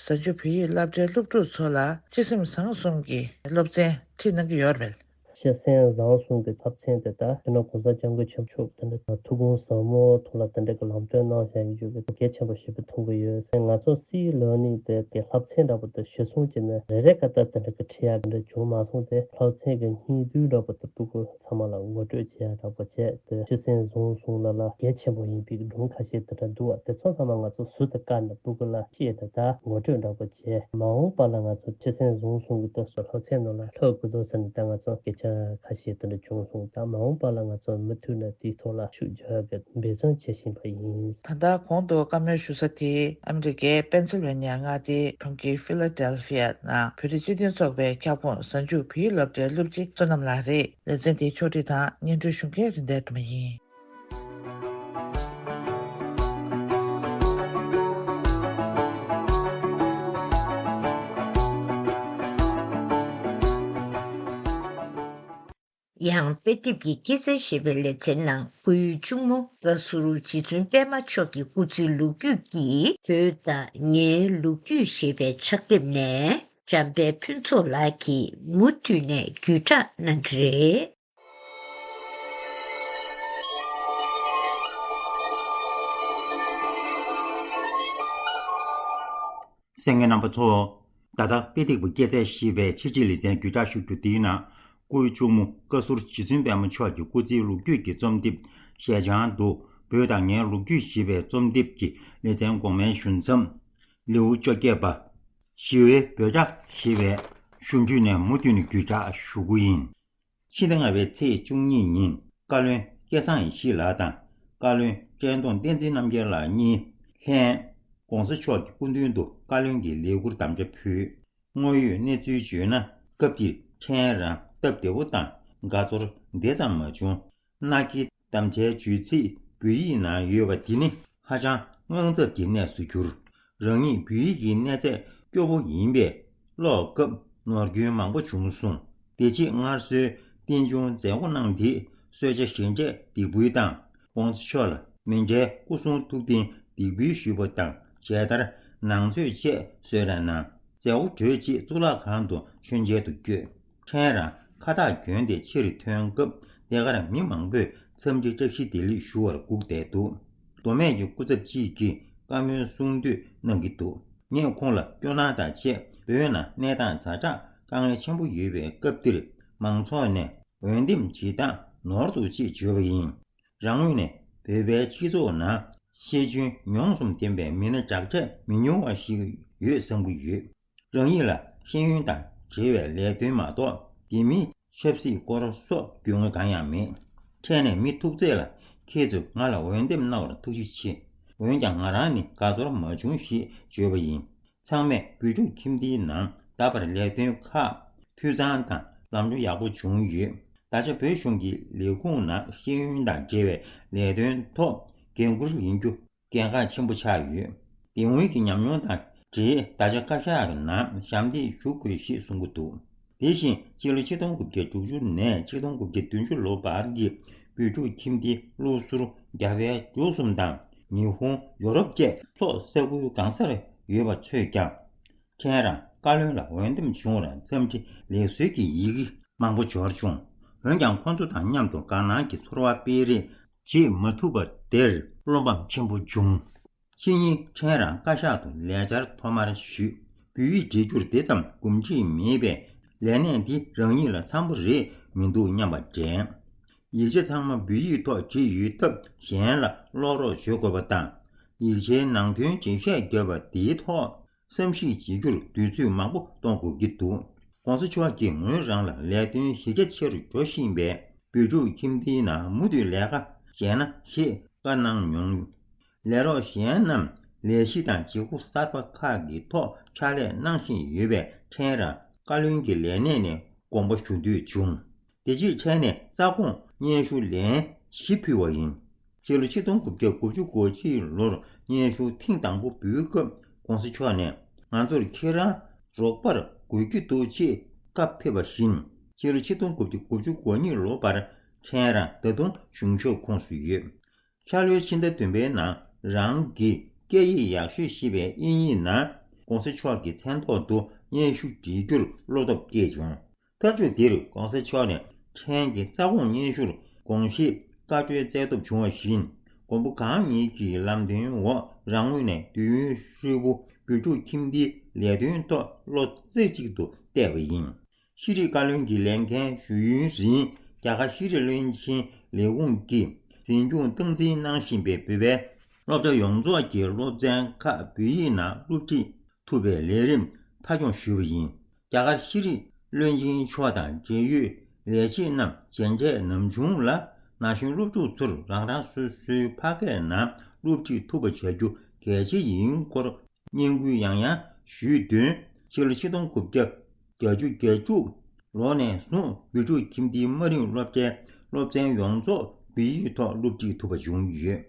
གཟའ་མཇུག་བོད་ཡིག་སློབ་གྲྭའི་སློབ་ཕྲུག་ཚོ་ལ་སྤྱི་སེམས་བཟང་གསུམ་གྱི་སློབ་ཚན་ཁྲིད་གནང་གི་ཡོད་རེད་པས། སྤྱི་སེམས་བཟང་གསུམ་གྱི་སློབ་ཚན་དེ་དག་སྤྱི་ནོར་༸གོང་ས་༸སྐྱབས་མགོན་ཆེན་པོ་མཆོག་དེ་འདྲ་ཐུགས་དགོངས་ཟབ་མོ་ཐོག་ལ་དེ་འདྲ་གི་ལམ་སྟོན་གནང་བཞག་ཡོད་རྒྱུ་གི་གལ་ཆེན་པོ་ཞེ་པོ་མཐོང་གི་ཡོད། ང་ཚོ་སི་ལར་ནིང་དེ་དེ་སློབ་ཚན་འདྲ་པོ་དེ་གཞིར་བཟུང་བྱས་ནས་རེ་རེ་ག་ད་དེ་འདྲ་གི་ཁྲིད་ཡག་དེ་འདྲ་བྱུང་མ་སོང་སྟེ། སློབ་ཚན་གྱི་སྙིང་བསྡུས་འདྲ་པོ་དེ་སྤུ་གུ་ཚང་མ་ལ་ངོ་སྤྲོད་བྱེད་ཡག་འདྲ་པོ་བྱས་ཏེ་སྤྱི་སེམས་བཟང་གསུམ་ལ་ལ་གལ་ཆེན་པོ་ཡིན་པའི་སྒྲུང་ཁ་ཤས་དེ་འདྲ་འདུག་བ། དེ་ཚོ་ཚང་མ་ང་ཚོ་ཟུར་དུ་བཀར་ནས་སྤུ་གུ་ལ་བཤད་དེ་ད་ངོ་སྤྲོད་འདྲ་པོ་བྱས། མ་འོངས་པ་ལ་ང་ཚོ་སྤྱི་སེམས་བཟང་གསུམ་གྱི་སློབ་ཚན་ནང་ལ་ལྷག་དགོས་འདུག་ཟེར་ནས་ད་ང་ཚོ་སྐད་ཆ་ཁ་ཤས་དེ་འདྲ་བྱུང་སོང་། ད་མ་འོངས་པ་ལ་ང་ཚོ་མུ་མཐུད་ནས་དེའི་ཐོག་ལ་ཤུགས་རྒྱག་གི་འབད་བརྩོན་བྱེད་བཞིན་པ་ཡིན། ད་ལྟ་གོང་དུ་བཀའ་མོལ་ཞུ་ས་དེ་ཨ་མི་རི་ཀའི་པེན་སིལ་ཝེ་ནི་ཡ་མངའ་སྡེའི་གྲོང་ཁྱེར་ཕི་ལ་ཌེལ་ཕི་ཡ་ནང་བོད་རིགས་སྤྱི་མཐུན་ཚོགས་པའི་ཁྱབ་ཁོངས་གཟའ་མཇུག་བོད་ཡིག་སློབ་གྲྭའི་སློབ་སྤྱི་བསོད་ནམས་ལགས་རེད། ལེ་ཚན་དེའི་ཕྱོགས་སྒྲིག་དང་སྙན་སྒྲོན་ཞུ་མཁན་རིན་ལྡན་སྒྲོལ་མ་ཡིན། ཡང་དཔེ་དེབ་ཀྱི་སྐྱེད་ཚལ་ཞེས་པའི་ལེ་ཚན་ནང་སྐུའི་གཅུང་མོ་བཀའ་ཟུར་རྗེ་བཙུན་པད་མ་མཆོག་གི་སྐུ་ཚེའི་ལོ་རྒྱུས་ཀྱིས་བོད་དང་ངའི་ལོ་རྒྱུས་ཞེས་པའི་ཕྱག་དེབ་ནས་འཇམ་དཔལ་ཕུན་ཚོགས་ལགས་ཀྱིས་མུ་མཐུད་ནས་བརྒྱུད་བསྒྲགས་གནང་གི་རེད། གསན་མཁན་རྣམ་པ་ཚོ། ད་ལྟ་དཔེ་དེབ་ཀྱི་སྐྱེད་ཚལ་ཞེས་པའི་ཕྱི་དྲིལ་ལེ་ཚན་བརྒྱུད་བསྒྲགས་ཞུ་རྒྱུ་དེའི་ནང་སྐུའི་གཅུང་མོ་བཀའ་ཟུར་རྗེ་བཙུན་པད་མ་མཆོག་གི་སྐུ་ཚེའི་ལོ་རྒྱུས་ཀྱི་རྩོམ་དེབ་ཞལ་བྱང་དུ་བོད་དང་ངའི་ལོ་རྒྱུས་ཞེས་པའི་རྩོམ་དེབ་ཀྱི་ལེ་ཚན་འགོ་མའི་ཞུ་མཚམས་ལེའུ་བཅོ་བརྒྱད་པ། ཞི་བའི་འབོད་སྒྲ་ཞེས་པའི་ཞུ་མཇུག་ནས་མུ་མཐུད་ནས་བརྒྱུད་བསྒྲགས་ཞུ་གི་ཡིན། ཕྱི་ཟླ་ལྔ་པའི་ཚེས་བཅུ་གཉིས་ཉིན་བཀའ་བློན་སྐལ་བཟང་ཡེ་ཤེས་ལགས་དང་བཀའ་བློན་བཀྲས་མཐོང་བསྟན་འཛིན་རྣམ་རྒྱལ་ལགས་གཉིས་ལྷན་༸གོང་ས་མཆོག་གི་སྐུ་མདུན་དུ་བཀའ་བློན་གྱི་ལས་ཁུར་དམ་བཅའ་ཕུལ། དངོས་ཡོད་གནས་ཚུལ་བརྗོད་ན། སྐབས་དེར་ཕྲན་རང་སྟབས་བདེ་པོ་དང་དགའ་ཚོར་དེ་ཙམ་མ་བྱུང་། མནའ་སྐྱེལ་དམ་བཅའི་བརྗོད་ཚིག་བོད་ཡིག་ནང་ཡོད་པ་འདི་ནི་ཧ་ཅང་དངངས་འཚབ་ཀྱི་གནས་སུ་གྱུར། རང་ཉིད་བོད་ཡིག་གི་གནས་ཚད་སྐྱོ་བོ་ཡིན་པས་ཀློག་སྐབས་ནོར་སྐྱོན་མང་པོ་བྱུང་སོང་། དེ་རྗེས་སྔར་སྲོལ་རྟེན་འབྱུང་མཛད་སྒོ་གནང་སྟེ་གསོལ་ཇ་བཞེས་འབྲས་འདེགས་འབུལ་དང་༸གོང་ས་མཆོག་ལ་མཎྜལ་སྐུ་གསུང་ཐུགས་རྟེན་འདེགས་འབུལ་ཞུས་པ་དང་མཇལ་དར་ནང་མཛོད་བཅས་གསོལ་རས་གནང་། མཛད་སྒོ་གྲོལ་རྗེས་གཙུག་ལག་ཁང་དུ་མཆོད་མཇལ་དུ་བསྐྱོད། ཕྲན་རང་ཁ་བཏགས་གྱོན་ཏེ་ཕྱིར་ཐོན་སྐབས་དེ་གར་མི་མང་པོས་འཚམས་འདྲི་བཀྲ་ཤིས་བདེ་ལེགས་ཞུ་བར་སྒུག་བསྡད་འདུག་མདོ་སྨད་ཀྱི་སྐུ་ཚབ་ཅིག་གིས་བཀའ་མོལ་གསུང་བསྟོད་གནང་གི་འདུག་ངས་ཁོང་ལ་སྐྱོ་སྣང་དང་བཅས་བོད་ནང་གནས་སྟངས་ཛ་དྲག་དཀའ་ངལ་ཆེན་པོ་ཡོད་པའི་སྐབས་འདིར་མང་ཚོགས་ནས་འོས་འདེམས་བྱེད་སྟངས་ནོར་འདུག་ཅེས་བརྗོད་པ་ཡིན། རང་ངོས་ནས་བོད་པའི་སྤྱི་ཚོགས་ནང་ཤེས་འཇོན་མྱོང་གསུམ་ལྡན་པའི་མི་སྣ་གྲགས་ཆེ་མི་ཉུང་བ་ཞིག་ཡོད་བསམ་གྱི་ཡོད། རང་ཉིད་ལ་ཤེས་ཡོན་དང་འབྲེལ་བའི་ལས་དོན་མ་གཏོགས་ དེ་མིན་ཆབ་སྲིད་སྐོར་སོགས་རྒྱུས་མངའ་གང་ཡང་མེད། ཕྲན་ནས་མི་ཐུག་ཚད་ལ། ཁྱེད་ཚོས་ང་ལ་འོས་འདེམས་གནང་བར་ཐུགས་རྗེ་ཆེ། འོན་ཀྱང་ང་རང་ནི་དགའ་ཚོར་མ་བྱུང་ཞེས་བརྗོད་པ་ཡིན། ཚང་མས་བོད་ཕྲུག་ཁྱིམ་སྡེའི་ནང་ད་བར་ལས་དོན་ཁག་འཐུས་ཚང་དང་ལམ་འགྲོ་ཡག་པོ་བྱུང་ཡོད། ད་ཆ་བོད་གཞུང་གི་ལས་ཁུངས་ནང་ཤེས་ཡོན་དང་འབྲེལ་བའི་ལས་དོན་ཐོག་འགན་འཁུར་ཡིན་རྒྱུ་གལ་འགངས་ཆེན་པོ་ཆགས་ཡོད། དེ་སྔོན་གྱི་ཉམས་མྱོང་དང་འབྲེལ། ད་ཆ་བཀའ་ཤག་གི་ནང་ཞབས་འདེགས་ཞུ་དགོས་ཞེས་གསུང་གི་འདུག་དེ་བཞིན་སྤྱི་ལོ་ཆིག་སྟོང་དགུ་བརྒྱ་དྲུག་ཅུ་ནས་ཆིག་སྟོང་དགུ་བརྒྱ་བདུན་ཅུ་ལོ་བར་གྱི་བོད་ཕྲུག་ཁྱིམ་སྡེའི་བློ་གསོར་རྒྱ་བལ་འབྲུག་གསུམ་དང་ཉི་ཧོང་ཡོ་རོབ་བཅས་སོགས་ས་ཁུལ་གང་སར་ཡོད་པ་ཚོས་ཀྱང་། ཕྲན་རང་བཀའ་བློན་ལ་འོས་འདེམས་བྱུང་བར་འཚམས་འདྲི་ལེགས་གསོལ་གྱི་ཡི་གེ་མང་པོ་འབྱོར་བྱུང་། འོན་ཀྱང་ཁོང་ཚོ་དང་མཉམ་དུ་དགའ་སྣང་གི་ཚོར་བ་སྤེལ་རེས་བྱེད་མ་ཐུབ་པ་དེར་བློ་ཕམ་ཆེན་པོ་བྱུང་། ཕྱི་ཉིན་ཕྲན་རང་བཀའ་ཤག་ཏུ་ལས་འཆར་ཐོག་མར་ཞུས། བོད་ཡིག་འབྲི་རྒྱུར་དེ་ཙམ་གོམས་འདྲིས་མེད་པས། ལས་གནས་འདི་རང་ཉིད་ལ་འཚམ་པོ་རེད་མི་འདུག་སྙམ་པ་དྲན། ཡིག་ཆ་ཚང་མ་བོད་ཡིག་ཐོག་བྲིས་ཡོད་སྟབས། གཞན་ལ་ཀློག་རོགས་བྱེད་དགོས་པ་དང་། ཡིག་ཆའི་ནང་དོན་འགྲེལ་བཤད་བརྒྱབ་པ་དེའི་ཐོག་བསམ་གཞིག་བྱེད་རྒྱུར་དུས་ཚོད་མང་པོ་གཏོང་དགོས་ཀྱི་འདུག ༸གོང་ས་མཆོག་གིས་ངོས་རང་ལ་ལས་དོན་གཞི་རྒྱ་ཆེ་རུ་འགྲོ་བཞིན་པའི་བོད་ཕྲུག་ཁྱིམ་སྡེའི་ནང་མུ་མཐུད་ལས་ཀ་བྱས་ན་ཞེས་བཀའ་གནང་མྱོང་། ལས་རོགས་གཞན་རྣམས་ལས་གཞི་དང་བྱེད་སྒོ་གསར་པ་ཁག་གི་ཐོག་ཕྱག་ལས་གནང་བཞིན་ཡོད་པས། ཕྲན་རང་བཀའ་བློན་གྱི་ལས་གནས་ནས་དགོངས་པ་ཞུ་འདོད་བྱུང་། དེ་རྗེས་ཕྲན་ནས་རྩ་དགོངས་སྙན་ཞུ་ལན་བཞི་ཕུལ་བ་ཡིན། སྤྱི་ལོ་ཆིག་སྟོང་དགུ་བརྒྱ་དགུ་བཅུ་གོ་གཅིག་ལོར་སྙན་ཞུ་ཐེངས་དང་པོ་འབུལ་སྐབས། ༸གོང་ས་མཆོག་ནས། ང་ཚོར་ཁྱེད་རང་རོགས་པ་དགོས་ཀྱི་འདུག་ཅེས་བཀའ་ཕེབས་པ་བཞིན། སྤྱི་ལོ་ཆིག་སྟོང་དགུ་བརྒྱ་དགུ་བཅུ་གོ་གཉིས་ལོ་བར་ཕྲན་རང་ད་དུང་གཞུང་ཕྱོགས་ཁོངས་སུ་ཡོད། འཆར་ལོའི་ཕྱི་ཟླ་བདུན་པའི་ནང་རང་གི་སྐད་ཡིག་ཡག་ཤོས་ཤེས་པའི་དབྱིན་ཡིག་ནང་༸གོང་ས་མཆོག་གི་མཚན་ཐོག་ཏུ་སྙན་ཞུ་བྲིས་རྒྱུར་བློ་སྟོབས་སྐྱེས་བྱུང་། ཐབས་ཇུས་འདིར་༸གོང་ས་མཆོག་ནས་ཕྲན་གྱི་རྩ་དགོངས་སྙན་ཞུར་དགོངས་བཞེས་བཀའ་འཁྲོལ་སྩལ་ཐབས་བྱུང་བ་བཞིན། མགོན་པོ་གང་ཉིད་ཀྱི་ལམ་སྟོན་འོག་རང་ངོས་ནས་དུས་ཡུན་ཧྲིལ་པོ་བོད་ཕྲུག་ཁྱིམ་སྡེའི་ལས་དོན་ཐོག་བློ་རྩེ་གཅིག་ཏུ་གཏད་པ་ཡིན། ཤེས་རིག་བཀའ་བློན་གྱི་ལས་འགན་ཞུ་ཡུན་རིང་རྒྱ་གར་ཤེས་རིག་བློན་ཆེན་ལས་ཁུངས་ཀྱི་འཛིན་སྐྱོང་སྟངས་འཛིན་གནང་བཞིན་པའི་བོད་པའི་སློབ་གྲྭ་ཡོངས་རྫོགས་ཀྱི་སློབ་ཚན་ཁག་བོད་ཡིག་ནང་སློབ་ཁྲིད་ཐུབ་པའི་ལས་རིམ་མཐའ་འཁྱོངས་ཞུས་པ་ཡིན། རྒྱ་གར་ཤེས་རིག་བློན་ཆེན་མཆོག་དང་འབྲེལ་ཡོད་ལས་བྱེད་རྣམས་མཇལ་འཕྲད་ནམ་བྱུང་ལ། ན་གཞོན་སློབ་ཕྲུག་ཚོར་རང་རང་སོ་སོའི་ཕ་སྐད་ནང་སློབ་ཁྲིད་ཐུབ་པ་བྱ་རྒྱུ་གལ་ཆེ་ཡིན་སྐོར་སྙན་སྐུལ་ཡང་ཡང་ཞུས་དོན། ཕྱི་ལོ་ཆིག་སྟོང་དགུ་བརྒྱ་བརྒྱད་ཅུ་གྱ་དྲུག་ལོ་ནས་བཟུང་བོད་ཕྲུག་ཁྱིམ་སྡེའི་དམའ་རིམ་སློབ་གྲྭའི་སློབ་ཚན་ཡོངས་རྫོགས་བོད་ཡིག་ཐོག་སློབ་ཁྲིད་ཐུབ་པ་བྱུང་ཡོད།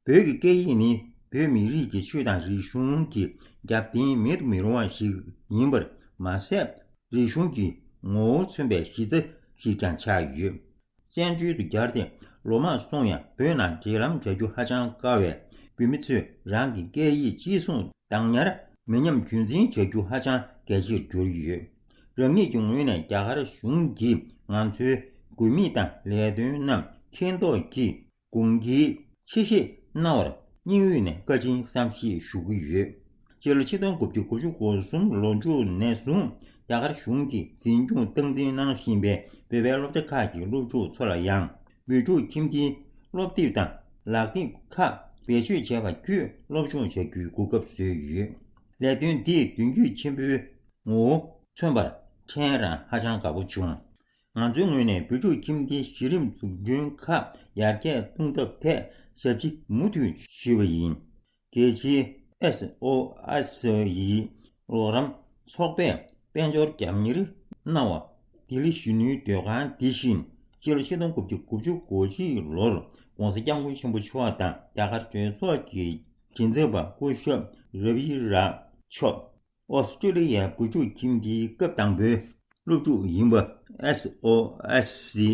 བོད་ཀྱི་སྐད་ཡིག་ནི་བོད་མི་རིགས་ཀྱི་ཆོས་དང་རིག་གཞུང་གི་རྒྱབ་རྟེན་མེད་དུ་མི་རུང་བ་ཞིག་ཡིན་པར་མ་ཟད། རིག་གཞུང་གི་ངོ་བོ་མཚོན་པའི་གཞི་རྩ་ཞིག་ཀྱང་ཆགས་ཡོད། བཙན་བྱོལ་དུ་གྱར་ཏེ་ལོ་མང་སོང་ཡང་བོད་ནང་འབྲེལ་ལམ་བྱ་རྒྱུ་ཧ་ཅང་དཀའ་བས། བོད་མི་ཚོས་རང་གི་སྐད་ཡིག་གཅེས་སྲུང་བཏང་ཉར་མི་ཉམས་རྒྱུན་འཛིན་བྱ་རྒྱུ་ཧ་ཅང་གལ་ཆེར་གྱུར་ཡོད། རང་ཉིད་ཀྱི་ངོས་ནས་རྒྱ་གར་གཞུང་གིས་ང་ཚོའི་དགོས་དམིགས་དང་ལས་དོན་རྣམས་མཁྱེན་རྟོགས་ཀྱིས་དགོངས་འགལ་ཆེ་བཞེས་གནང་བར་སྙིང་དབུས་ནས་བཀའ་དྲིན་བསམ་ཤེས་ཞུ་གི་ཡོད། སྤྱི་ལོ་ཆིག་སྟོང་དགུ་བརྒྱ་དགུ་བཅུ་གོ་གསུམ་ལོ་མཇུག་ནས་བཟུང་རྒྱ་གར་གཞུང་གིས་འཛིན་སྐྱོང་སྟངས་འཛིན་གནང་བཞིན་པའི་བོད་པའི་སློབ་གྲྭ་ཁག་གི་སློབ་ཕྲུག་ཚོ་ལ་ཡང་། བོད་ཕྲུག་ཁྱིམ་སྡེའི་སློབ་དེབ་དང་ལག་དེབ་ཁག་བེད་སྤྱོད་བྱས་པ་བརྒྱུད་སློབ་སྦྱོང་བྱ་རྒྱུའི་གོ་སྐབས་བཟོས་ཡོད། ལས་དོན་འདིས་མདུན་སྐྱོད་ཆེན་པོའི་ངོ་བོ་མཚོན་པར་ཕྲན་རང་ཧ་ཅང་དགའ་པོ་བྱུང་། ང་ཚོའི་ངོས་ནས་བོད་ཕྲུག་ཁྱིམ་སྡེའི་གཞི་རིམ་འཛུགས་སྐྲུན་ཁག་ཡར་རྒྱས་གཏོང་ཐབས་ཐད་ཞབས་ཕྱི་མུ་མཐུད་ཞུས་པ་ཡིན། རྒྱལ་སྤྱིའི་ཨེས་ཨོ་ཨེས་ཡི་གློག་རམ་ཚོགས་པས་དཔལ་འབྱོར་རྒྱབ་གཉེར་གནང་བ། ལྡི་ལི་གཞོན་ནུའི་སྡོད་ཁང་འདི་བཞིན་སྤྱི་ལོ་ཆིག་སྟོང་དགུ་བརྒྱ་དགུ་བཅུ་གོ་གཅིག་ལོར་༸གོང་ས་༸སྐྱབས་མགོན་ཆེན་པོ་མཆོག་དང་རྒྱ་གར་གྲོས་ཚོགས་ཀྱི་མགྲིན་ཚབ་པ་སྐུ་ཞབས་ར་བི་ར་མཆོག་ཨོ་སི་ཀྲོ་ལི་ཡའི་བོད་ཕྲུག་ཁྱིམ་སྡེའི་སྐབས་དང་པོའི་སློབ་ཕྲུག་ཡིན་པ་ཨེས་ཨོ་ཨེས་སི་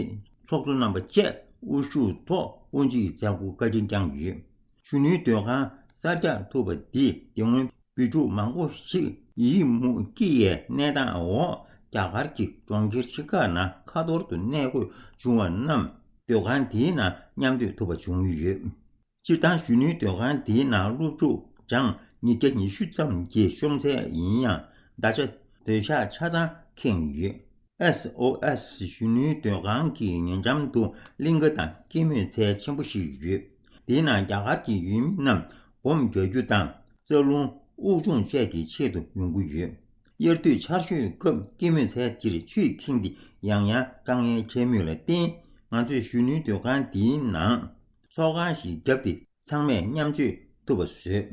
ཚོགས་གཙོ་རྣམ་པ་བཅས་དབུ་བཞུགས་ཐོག་དབུ་འབྱེད་མཛད་སྒོ་བཀའ་དྲིན་བསྐྱངས་ཡོད། གཞོན་ནུའི་སྡོད་ཁང་གསར་རྒྱག་ཐུབ་པ་འདིས་དེ་སྔོན་བོད་ཕྲུག་མང་པོ་ཞིག་ཡི་མུག་སྐྱེ་ཡའི་གནས་སྟངས་འོག་རྒྱ་གར་གྱི་གྲོང་ཁྱེར་ཆེ་ཁག་ནང་ཁ་ཐོར་དུ་གནས་དགོས་བྱུང་བ་རྣམས་སྡོད་ཁང་དེའི་ནང་མཉམ་སྡོད་ཐུབ་པ་བྱུང་ཡོད། སྤྱིར་བཏང་གཞོན་ནུའི་སྡོད་ཁང་དེའི་ནང་སློབ་ཕྲུག་གྲངས་ཉིས་བརྒྱ་ཉི་ཤུ་ཙམ་གྱི་ཤོང་ཚད་ཡིན་ཡང་ད་ཆ་སྡོད་ཤག་ཆ་ཚང་ཁེངས་ཡོད། ཨེས་ཨོ་ཨེས་གཞོན་ནུའི་སྡོད་ཁང་གི་ཉེ་འགྲམ་དུ་གླིང་ག་དང་སྐྱེད་མོས་ཚལ་ཆེན་པོ་ཞིག་ཡོད། དེའི་ནང་རྒྱ་གར་གྱི་ཡུལ་མི་རྣམས་སྒོམ་རྒྱག་རྒྱུ་དང་རྩ་རླུང་དབུགས་སྦྱོང་བཅས་ཀྱི་ཆེད་དུ་ཡོང་གི་ཡོད། དབྱར་དུས་ཆར་ཞོད་སྐབས་སྐྱེད་མོས་ཚལ་དེར་ཆུས་ཁེངས་ཏེ་ཡང་ཡང་དཀའ་ངལ་འཕྲད་མུས་ལ་བརྟེན། ང་ཚོས་གཞོན་ནུའི་སྡོད་ཁང་འདིའི་ནང་ཚོགས་ཁང་ཞིག་བརྒྱབ་སྟེ། ཚང་མས་མཉམ་སྤྱོད་ཐུབ་པ་བཟོས།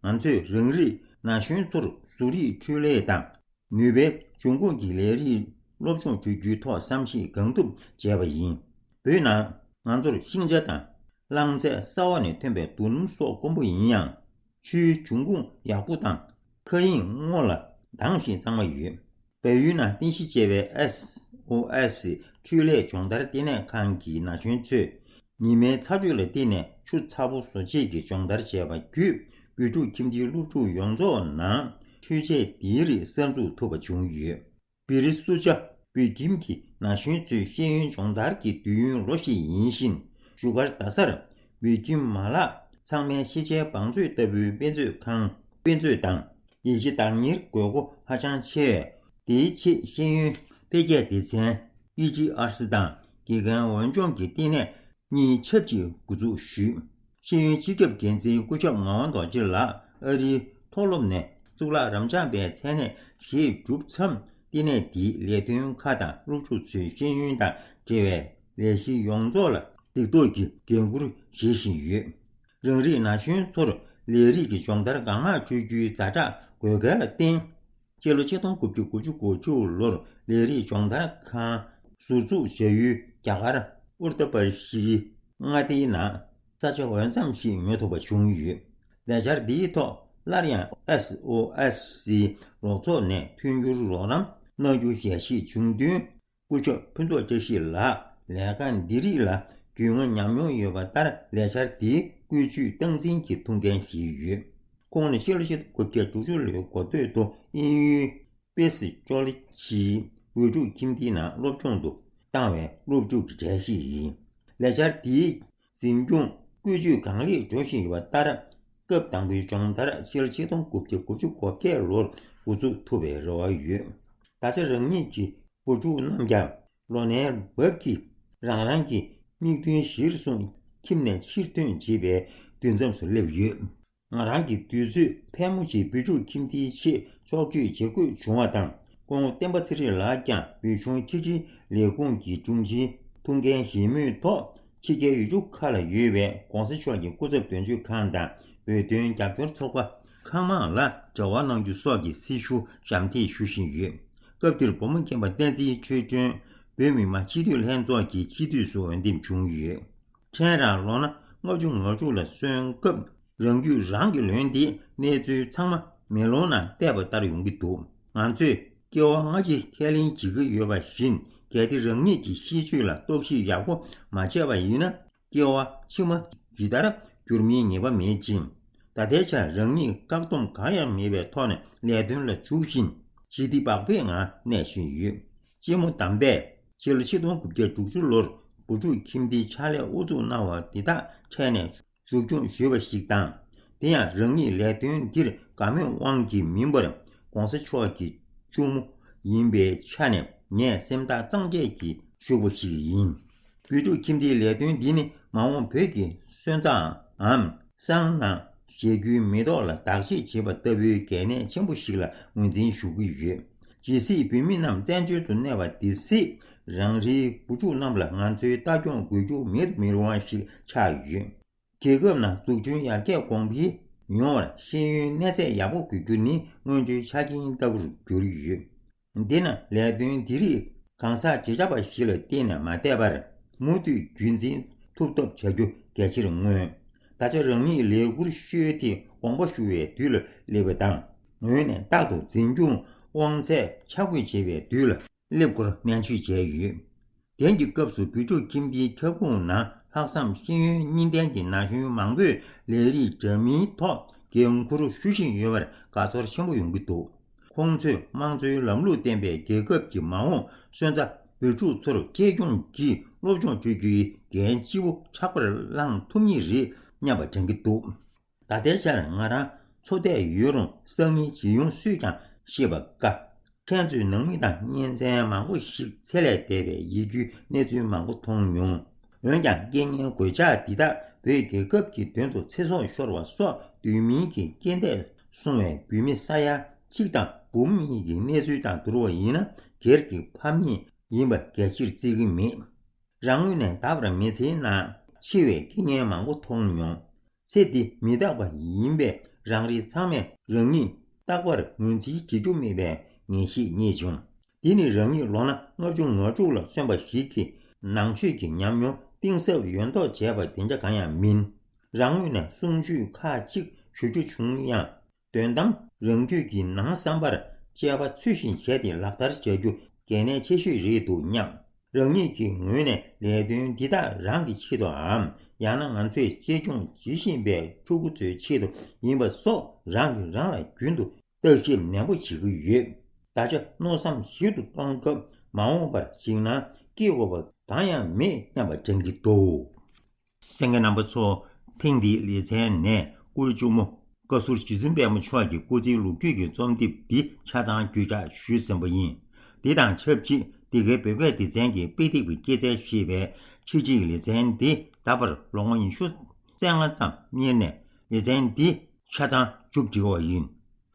ང་ཚོས་རང་རིགས་ན་གཞོན་ཚོར་གཟུགས་རིག་འཕྲུལ་ལས་དང་། ནུས་པའི་འབྱུང་ཁུངས་ཀྱི་ལས་རིགས་སློབ་སྦྱོང་སྤྲོད་རྒྱུའི་ཐོག་བསམ་གཞིག་གང་ཐུབ་བྱས་པ་ཡིན། བོད་ནང་ང་ཚོར་ཤིང་ཆ་དང་རླངས་རྫས་ས་འོག་ནས་ཐོན་པའི་རྡོ་སྣུམ་སོགས་དཀོན་པོ་ཡིན་ཡང་། ཆུའི་འབྱུང་ཁུངས་ཡག་པོ་དང་མཁའ་དབྱིངས་སྔོ་ལ་དྭངས་ཤིང་གཙང་མ་ཡོད། བལ་ཡུལ་ནང་རྟེན་གཞི་བྱས་པའི་ཨེས་ཨོ་ཨེས་འཕྲུལ་ལས་སྦྱོང་བརྡར་ལྟེ་གནས་ཁང་གི་ན་གཞོན་ཚོས། ཉི་མའི་ཚ་དྲོད་ལ་བརྟེན་ནས་ཆུ་ཚ་པོ་བཟོ་བྱེད་ཀྱི་སྦྱོང་བརྡར་བྱས་པ་བརྒྱུད། བོད་ཕྲུག་ཁྱིམ་སྡེའི་སློབ་ཕྲུག་ཡོངས་རྫོགས་ནང་འཕྲུལ་ཆས་འདིའི་རིགས་གསར་འཛུགས་ཐུབ་པ་བྱུང་ཡོད། བི་རི་སུ་ཅཱ་བོད་ཁྱིམ་གྱི་ན་གཞོན་ཚོའི་ཤེས་ཡོན་སྦྱོང་བརྡར་གྱི་དུས་ཡུན་ལོ་ཞིག་ཡིན་ཞིང་། བཞུགས་སྒར་རྡ་སར་བོད་ཁྱིམ་མ་ལག་ཚང་མའི་ཤེས་བྱའི་བང་མཛོད་ལྟ་བུའི་དཔེ་མཛོད་ཁང་། དཔེ་མཛོད་དང་ཡིག་ཆ་བདག་གཉེར་དགོས་མཁོ་ཧ་ཅང་ཆེ་བས། དེའི་ཆེད་ཤེས་ཡོན་འཕེལ་རྒྱས་སྡེ་ཚན་ཨི་ཅི་ཨར་སི་དང་དགེ་རྒན་འོས་སྦྱོང་གི་ལྟེ་གནས་གཉིས་ཆབས་ཅིག་འགོ་འཛུགས་ཞུས། ཤེས་ཡོན་སྤྱི་ཁྱབ་འགན་འཛིན་སྐུ་ཞབས་ངག་དབང་རྡོ་རྗེ་ལགས་ཨ་རིའི་མཐོ་སློབ་ནས་གཙུག་ལག་རབ་འབྱམས་པའི་མཚན་གནས་བཞེས་གྲུབ་མཚམས། ལྟེ་གནས་འདིའི་ལས་དོན་ཁག་དང་སློབ་ཕྲུག་ཚོའི་ཤེས་ཡོན་དང་འབྲེལ་བའི་ལས་གཞི་ཡོངས་རྫོགས་ལ་གཟིགས་རྟོག་གི་འགན་འཁུར་བཞེས་བཞིན་ཡོད། རང་རིགས་ན་གཞོན་ཚོར་ལས་རིགས་ཀྱི་སྦྱོང་བརྡར་གང་མང་སྤྲོད་རྒྱུའི་ཛ་དྲག་དགོས་གལ་ལ་བརྟེན། སྤྱི་ལོ་ཆིག་སྟོང་དགུ་བརྒྱ་དགུ་བཅུ་གོ་དྲུག་ལོར་ལས་རིགས་སྦྱོང་བརྡར་ཁང་ཟུར་འཛུགས་བྱ་ཡུལ་རྒྱ་གར་ཨུ་ཏར་པར་ཤིའི་མངའ་སྡེའི་ནང་ས་ཆ་འོས་འཚམ་ཞིག་ཉོ་ཐུབ་པ་བྱུང་ཡོད། ལས་འཆར་འདིའི་ཐོག་སླར་ཡང་ཨེས་ཨོ་ཨེས་སི་རོགས་ཚོགས་ནས་མཐུན་འགྱུར་རོགས་རམ་གནང་རྒྱུ་ཞལ་བཞེས་བྱུང་དོན། སྐུ་ཞབས་ཕུན་ཚོགས་བཀྲ་ཤིས་ལགས་ལས་ཀ་འདི་རིགས་ལ་རྒྱུས་མངའ་ཉམས་མྱོང་ཡོད་པ་ལྟར། ལས་འཆར་འདིའི་བཀོད་ཇུས་སྟངས་འཛིན་གྱི་ཐུགས་འགན་བཞེས་ཡོད། ཁོང་ནི་ཕྱི་ལོ་ཆིག་སྟོང་དགུ་བརྒྱ་དྲུག་ཅུ་ལོའི་འགོ་སྟོད་དུ་དབྱིན་ཡུལ་པེ་སི་ཅོ་ལི་ཆིའི་བོད་ཕྲུག་ཁྱིམ་སྡེའི་ནང་སློབ་སྦྱོང་དུ་བཏང་བའི་སློབ་ཕྲུག་གི་གྲས་ཤིག་ཡིན། ལས་འཆར་འདིའི་འཛིན་སྐྱོང་བཀོད་ཇུས་གང་ལེགས་འགྲོ་བཞིན་ཡོད་པ་ལྟར། སྐབས་དང་པོའི་སྦྱོང་བརྡར་ཕྱི་ལོ་ཆིག་སྟོང་དགུ་བརྒྱ་དགུ་བཅུ་གོ་བརྒྱད་ལོར་འགོ་འཛུགས་ཐུབ་པའི་རེ་བ་ཡོད། ད་ཆ་རང་ཉིད་ཀྱི་བུ་ཕྲུག་རྣམས་ཀྱང་ལོ་ནའི་བབ་ཀྱིས་རང་རང་གི་མིག་མདུན་གཞིར་བཟུང་ཁྱིམ་ནས་ཕྱིར་ཐོན་བྱེད་པའི་དུས་མཚམས་སུ་སླེབས་ཡོད། ང་རང་གི་དུས་ཚོད་ཕལ་མོ་ཆེ་བོད་ཕྲུག་ཁྱིམ་སྡེའི་ཆེད་ཕྱོགས་བསྐྱོད་བྱེད་དགོས་བྱུང་བ་དང་། སྐུ་ངོ་བསྟན་པ་ཚེ་རིང་ལགས་ཀྱང་བོད་གཞུང་ཕྱི་དྲིལ་ལས་ཁུངས་ཀྱི་དྲུང་ཆེའི་ཐུགས་འགན་བཞེས་མུས་ཐོག་ཕྱི་རྒྱལ་ཡུལ་གྲུ་ཁག་ལ་ཡོད་པའི་གོང་ས་མཆོག་གི་སྐུ་ཚབ་དོན་གཅོད་ཁང་དང་བོད་དོན་རྒྱབ་སྐྱོར་ཚོགས་པ་ཁག་མང་ལ་འབྲེལ་བ་གནང་རྒྱུ་སོགས་ཀྱི་སྲི་ཞུ་ཞབས་འདེགས་ཞུ་བཞིན་ཡོད། སྐབས་དེར་བུ་མོ་མཁན་པ་བསྟན་འཛིན་ཆོས་སྒྲོན་བོད་མི་མང་སྤྱི་འཐུས་ལྷན་ཚོགས་ཀྱི་སྤྱི་འཐུས་སུ་འོས་འདེམས་བྱུང་ཡོད། ཕྲན་རང་ལོ་ན་ལྔ་བཅུ་ང་དྲུག་ལ་སོན་སྐབས། རང་རྒྱུད་རང་གིས་ལོན་ཏེ་གནས་ཚུལ་ཚང་མ་མེ་ལོང་ནང་བལྟས་པ་ལྟར་ཡོང་གི་འདུག་ང་ཚོས་སྐྱེ་བ་སྔ་ཕྱི་ཁས་ལེན་བྱེད་ཀྱི་ཡོད་པ་བཞིན། གལ་ཏེ་རང་ཉིད་ཀྱི་ཤེས་སྤྱོད་ལ་རྟོག་ཞིབ་ཡག་པོ་མ་བྱས་པ་ཡིན་ན། སྐྱེ་བ་ཕྱི་མ་ཇི་ལྟར་འགྱུར་མིན་ངེས་པ་མེད་ཅིང་། ད་ལྟའི་ཆར་རང་ཉིད་བཀག་སྡོམ་གང་ཡང་མེད་པའི་ཐོག་ནས་ལས་དོན་ལ་ཞུགས་བཞིན། ཞི་བདེ་བག་ཕེབས་ངང་གནས་བཞིན་ཡོད། གཅེན་མོ་དམ་པས་ཕྱི་ལོ་ཆིག་སྟོང་དགུ་བརྒྱ་དྲུག་ཅུ་ལོར་བུ་ཕྲུག་ཁྱིམ་སྡེའི་ཕྱག་ལས་དབུ་འཛུགས་གནང་བ་འདི་དག་འཕྲལ་ནས་མཇུག་སྐྱོང་ཞུས་པ་ཞིག་དང་། དེ་ཡང་རང་ཉིད་ལས་དོན་འདིར་དགའ་མོས་དབང་གིས་མིན་པར། ༸གོང་ས་མཆོག་གི་གཅུང་མོ་ཡིན་པའི་ཆ་ནས་ངས་སེམས་ཐག་གཙང་བཅད་ཀྱིས་ཞུགས་པ་ཞིག་ཡིན། བོད་ཕྲུག་ཁྱིམ་སྡེའི་ལས་དོན་འདི་ནི་མ་འོངས་བོད་ཀྱི་སོན་རྩའམ་གསང་སྔགས་ཞེས་རྒྱུའི་མེ་ཏོག་ལ་བདག་གཅེས་བྱེད་པ་ལྟ་བུའི་གལ་གནད་ཆེན་པོ་ཞིག་ལ་ངོས་འཛིན་ཞུ་གི་ཡོད། ཇི་སྲིད་བོད་མི་རྣམས་བཙན་བྱོལ་དུ་གནས་པ་དེ་སྲིད། རང་རེའི་བུ་ཕྲུག་རྣམས་ལ་ང་ཚོའི་ལྟ་སྐྱོང་དགོས་རྒྱུ་མེད་དུ་མི་རུང་བ་ཞིག་ཆགས་ཡོད། རྒྱལ་ཁབ་ནང་འཛུགས་སྐྲུན་ཡར་རྒྱས་གོང་འཕེལ་ཡོང་བར་ཤེས་ཡོན་གནས་ཚད་ཡག་པོ་དགོས་རྒྱུ་ནི་སྔོན་འགྲོའི་ཆ་རྐྱེན་ལྟ་བུར་གྱུར་ཡོད། འདི་ན་ལས་དོན་འདི་རིགས་གང་ཟག་བརྗེ་ཆགས་པ་ཞིག་ལ་བརྟེན་ནས་མ་བསྡད་པར། མུ་མཐུད་རྒྱུན་འཛིན་ཐུབ་ཐབས་བྱ་རྒྱུ་གལ་ཆེར་མངོན། ད་ཆ་རང་ཉིད་ལས་ཁུར་ཤོར་ཏེ་དགོངས་པ་ཞུ་བའི་དུས་ལ་སླེབས་པ་དང་། ངོས་ནས་རྟག་ཏུ་འཛིན་སྐྱོང་དབང་ཚད་ཆ་བགོས་བྱེད་པའི་དུས་ལ་སླེབས་སྐོར་ནན་བརྗོད་བྱས་ཡོད། དེང་གི་སྐབས་སུ་བོད་ཕྲུག་ཁྱིམ་སྡེའི་ཁྱབ་ཁོངས་ནང་ལྷག་བསམ་ཤེས་ཡོན་གཉིས་ལྡན་གྱི་ན་གཞོན་མང་པོས་ལས་རིགས་འདྲ་མིན་ཐོག་འགན་འཁུར་ཞུ་བཞིན་ཡོད་པར་དགའ་ཚོར་ཆེན་པོ་ཡོང་གི་འདུག་ཁོང་ཚོས་དམངས་གཙོའི་ལམ་ལུགས་ལྡན་པའི་རྒྱལ་ཁབ་ཀྱི་མ་འོངས་སོན་རྩ་བོད་ཕྲུག་ཚོར་གཅེས་སྐྱོང་གིས་སློབ་སྦྱོང་སྤྲོད་རྒྱུའི་འགན་ལྕི་པོ་ཕྲག་པར་བླངས་ཐུབ་ངེས་རེད་སྙམ་པ་དྲན་གྱི་འདུག་ད་ལྟའི་ཆར་ང་རང་འཚོ་བསྡད་ཡོད་རུང་སང་ཉིན་ཇི་ཡོང་སུས་ཀྱང་ཤེས་པ་དཀའ། ཁྱེད་ཚོས་ནང་མི་དང་གཉེན་ཚན་མང་པོ་ཞིག་འཚོལ་ལས་བསྡད་པའི་ཡིད་སྐྱོའི་གནས་ཚུལ་མང་པོ་མཐོང་མྱོང་། འོན་ཀྱང་རྐྱེན་ངན་གོད་ཆག་འདི་དག་བོད་རྒྱལ་ཁབ་ཀྱི་དོན་དུ་ཚེ་སྲོག་ཤོར་བ་སོགས་དུས་མིན་གྱི་རྐྱེན་འདས་སོང་བའི་བོད་མི་ས་ཡ་གཅིག་དང་ བུ་མོ་གཉིས་ཀྱི་གནས་ཚུལ་དང་བསྡུར་བ་ཡིན་ན། སྒེར་གྱི་ཕམ་ཉེས་ཡིན་པ་གལ་ཆེར་བརྩི་གི་མེད། རང་ངོས་ནས་ད་བར་མི་ཚེའི་ནང་འཆི་བའི་རྐྱེན་ངན་མང་པོ་མཐོང་མྱོང་། ཚེ་འདི་མི་རྟག་པ་ཡིན་པས། རང་རེ་ཚང་མས་རང་ཉིད་རྟག་པར་ངོས་འཛིན་བྱེད་རྒྱུ་མེད་པའི་ངེས་ཤེས་རྙེད་བྱུང་། འདི་ནི་རང་ཉིད་ལོ་ན་ལྔ་བཅུ་ང་དྲུག་ལ་སོན་པ་ཞིག་གིས་ནང་ཆོས་ཀྱི་ཉམས་མྱོང་གཏིང་ཟབ་ཡོད་མདོག་བྱས་པ་དེ་འདྲ་གང་ཡང་མིན། རང་ངོས་ནས་གསུང་ཆོས་ཁག་ཅིག་ཞུ་རྒྱུ་བྱུང་ཡང་། དོན་དམ་རང་རྒྱུད་ཀྱི་ནང་བསམ་པར་དཔྱད་པ་ཚུལ་བཞིན་བྱས་ཏེ་ལག་བསྟར་བྱ་རྒྱུ་གལ་གནད་ཆེ་ཤོས་རེད་འདུག་སྙམ། རང་ཉིད་ཀྱི་ངོས་ནས་ལས་དོན་འདི་དག་རང་གི་ཆེད་དུའམ། ཡང་ན་ང་ཚོས་གཅེས་སྐྱོང་བྱེད་བཞིན་པའི་ཕྲུ་གུ་ཚོའི་ཆེད་དུ་ཡིན་པ་སོགས། རང་གིས་རང་ལ་རྒྱུན་དུ་བརྟག་ཞིབ་ནན་པོ་བྱེད་ཀྱི་ཡོད། ད་ཆ་མནོ་བསམ་ཞིབ་ཏུ་གཏོང་སྐབས། མ་འོངས་པར་འཇིགས་སྣང་སྐྱེ་དགོས་པ་གང་ཡང་མེད་སྙམ་པ་དྲན་གྱི་འདུག། གསན་མཁན་རྣམ་པ་ཚོ། ཐེངས་འདིའི་ལེ་ཚན་ནས་སྐུའི་གཅུང་མོ་བཀའ་ཟུར་རྗེ་བཙུན་པད་མ་མཆོག་གི་སྐུ་ཚེའི་ལོ་རྒྱུས་ཀྱི་རྩོམ་དེབ་འདི་ཆ་ཚང་བརྒྱུད་བསྒྲགས་ཞུས་ཟིན་པ་ཡིན། དེ་དང་ཆབས་ཅིག་འདི་གའི་བོད་སྐད་སྡེ་ཚན་གྱི་དཔེ་དེབ་ཀྱི་སྐྱེད་ཚལ་ཞེས་པའི་ཕྱི་ཕྱིའི་ལེ་ཚན་འདི་ད་བར་ལོ་ངོ་ཉི་ཤུ་རྩ་ལྔ་ཙམ་སྔོན་ནས་ལེ་ཚན་འདི་ཆ་ཚང་མཇུག་སྒྲིལ་བ་ཡིན།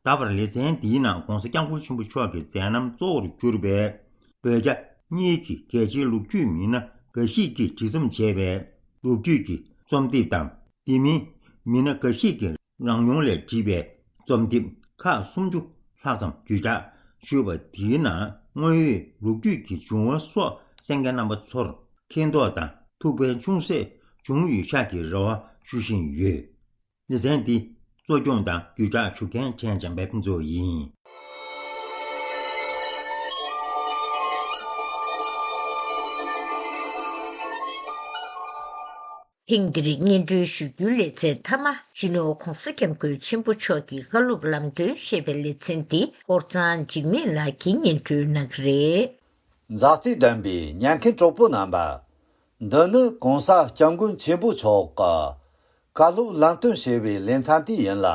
ད་བར་ལེ་ཚན་འདིའི་ནང་༸གོང་ས་༸སྐྱབས་མགོན་ཆེན་པོ་མཆོག་གི་མཛད་རྣམ་གཙོ་བོར་གྱུར་པའི་བོད་རྒྱ་གཉིས་ཀྱི་རྒྱལ་སྤྱིའི་ལོ་རྒྱུས་མི་སྣ་འགའ་ཞིག་གིས་བྲིས་རྩོམ་བྱས་པའི་ལོ་རྒྱུས་ཀྱི་རྩོམ་དེབ་དང་། དེ་མིན་མི་སྣ་འགའ་ཞིག་གིས་རང་མྱོང་ལས་བྲིས་པའི་རྩོམ་དེབ་ཁག་སུམ་ཅུ་ལྷག་ཙམ་བརྒྱུད་བསྒྲགས་ཞུས་པ་དེའི་ནང་དངོས་ཡོད་ལོ་རྒྱུས་ཀྱི་འབྱུང་བ་སོགས་གསན་མཁན་རྣམ་པ་ཚོར་མཁྱེན་རྟོགས་དང་ཐུགས་ཕན་ཅུང་ཟད་བྱུང་ཡོད་ཤག་གི་རེ་བ་ཞུ་བཞིན་ཡོད། ལེ་ཚན་འདི་གཙོ་སྐྱོང་དང་བརྒྱུད་བསྒྲགས་ཞུ་མཁན་ཁྲེན་བྱམས་པ་ཕུན་ཚོགས་ཡིན། ཐེངས་འདིར་སྙན་སྒྲོན་ཞུ་རྒྱུའི་ལེ་ཚན་མཐའ་མ། སྤྱི་ནོར་༸གོང་ས་༸སྐྱབས་མགོན་ཆེན་པོ་མཆོག་གི་བཀའ་སློབ་ལམ་སྟོན་ཞེས་པའི་ལེ་ཚན་འདི་ཧོར་གཙང་འཇིགས་མེད་ལགས་ཀྱིས་སྙན་སྒྲོན་གནང་གི་རེད། མཛའ་བརྩེ་ལྡན་པའི་ཉན་མཁན་གྲོགས་པོ་རྣམ་པ། འདི་ནི་༸གོང་ས་༸སྐྱབས་མགོན་ཆེན་པོ་མཆོག་གི་བཀའ་སློབ་ལམ་སྟོན་ཞེས་པའི་ལེ་ཚན་དེ་ཡིན་ལ།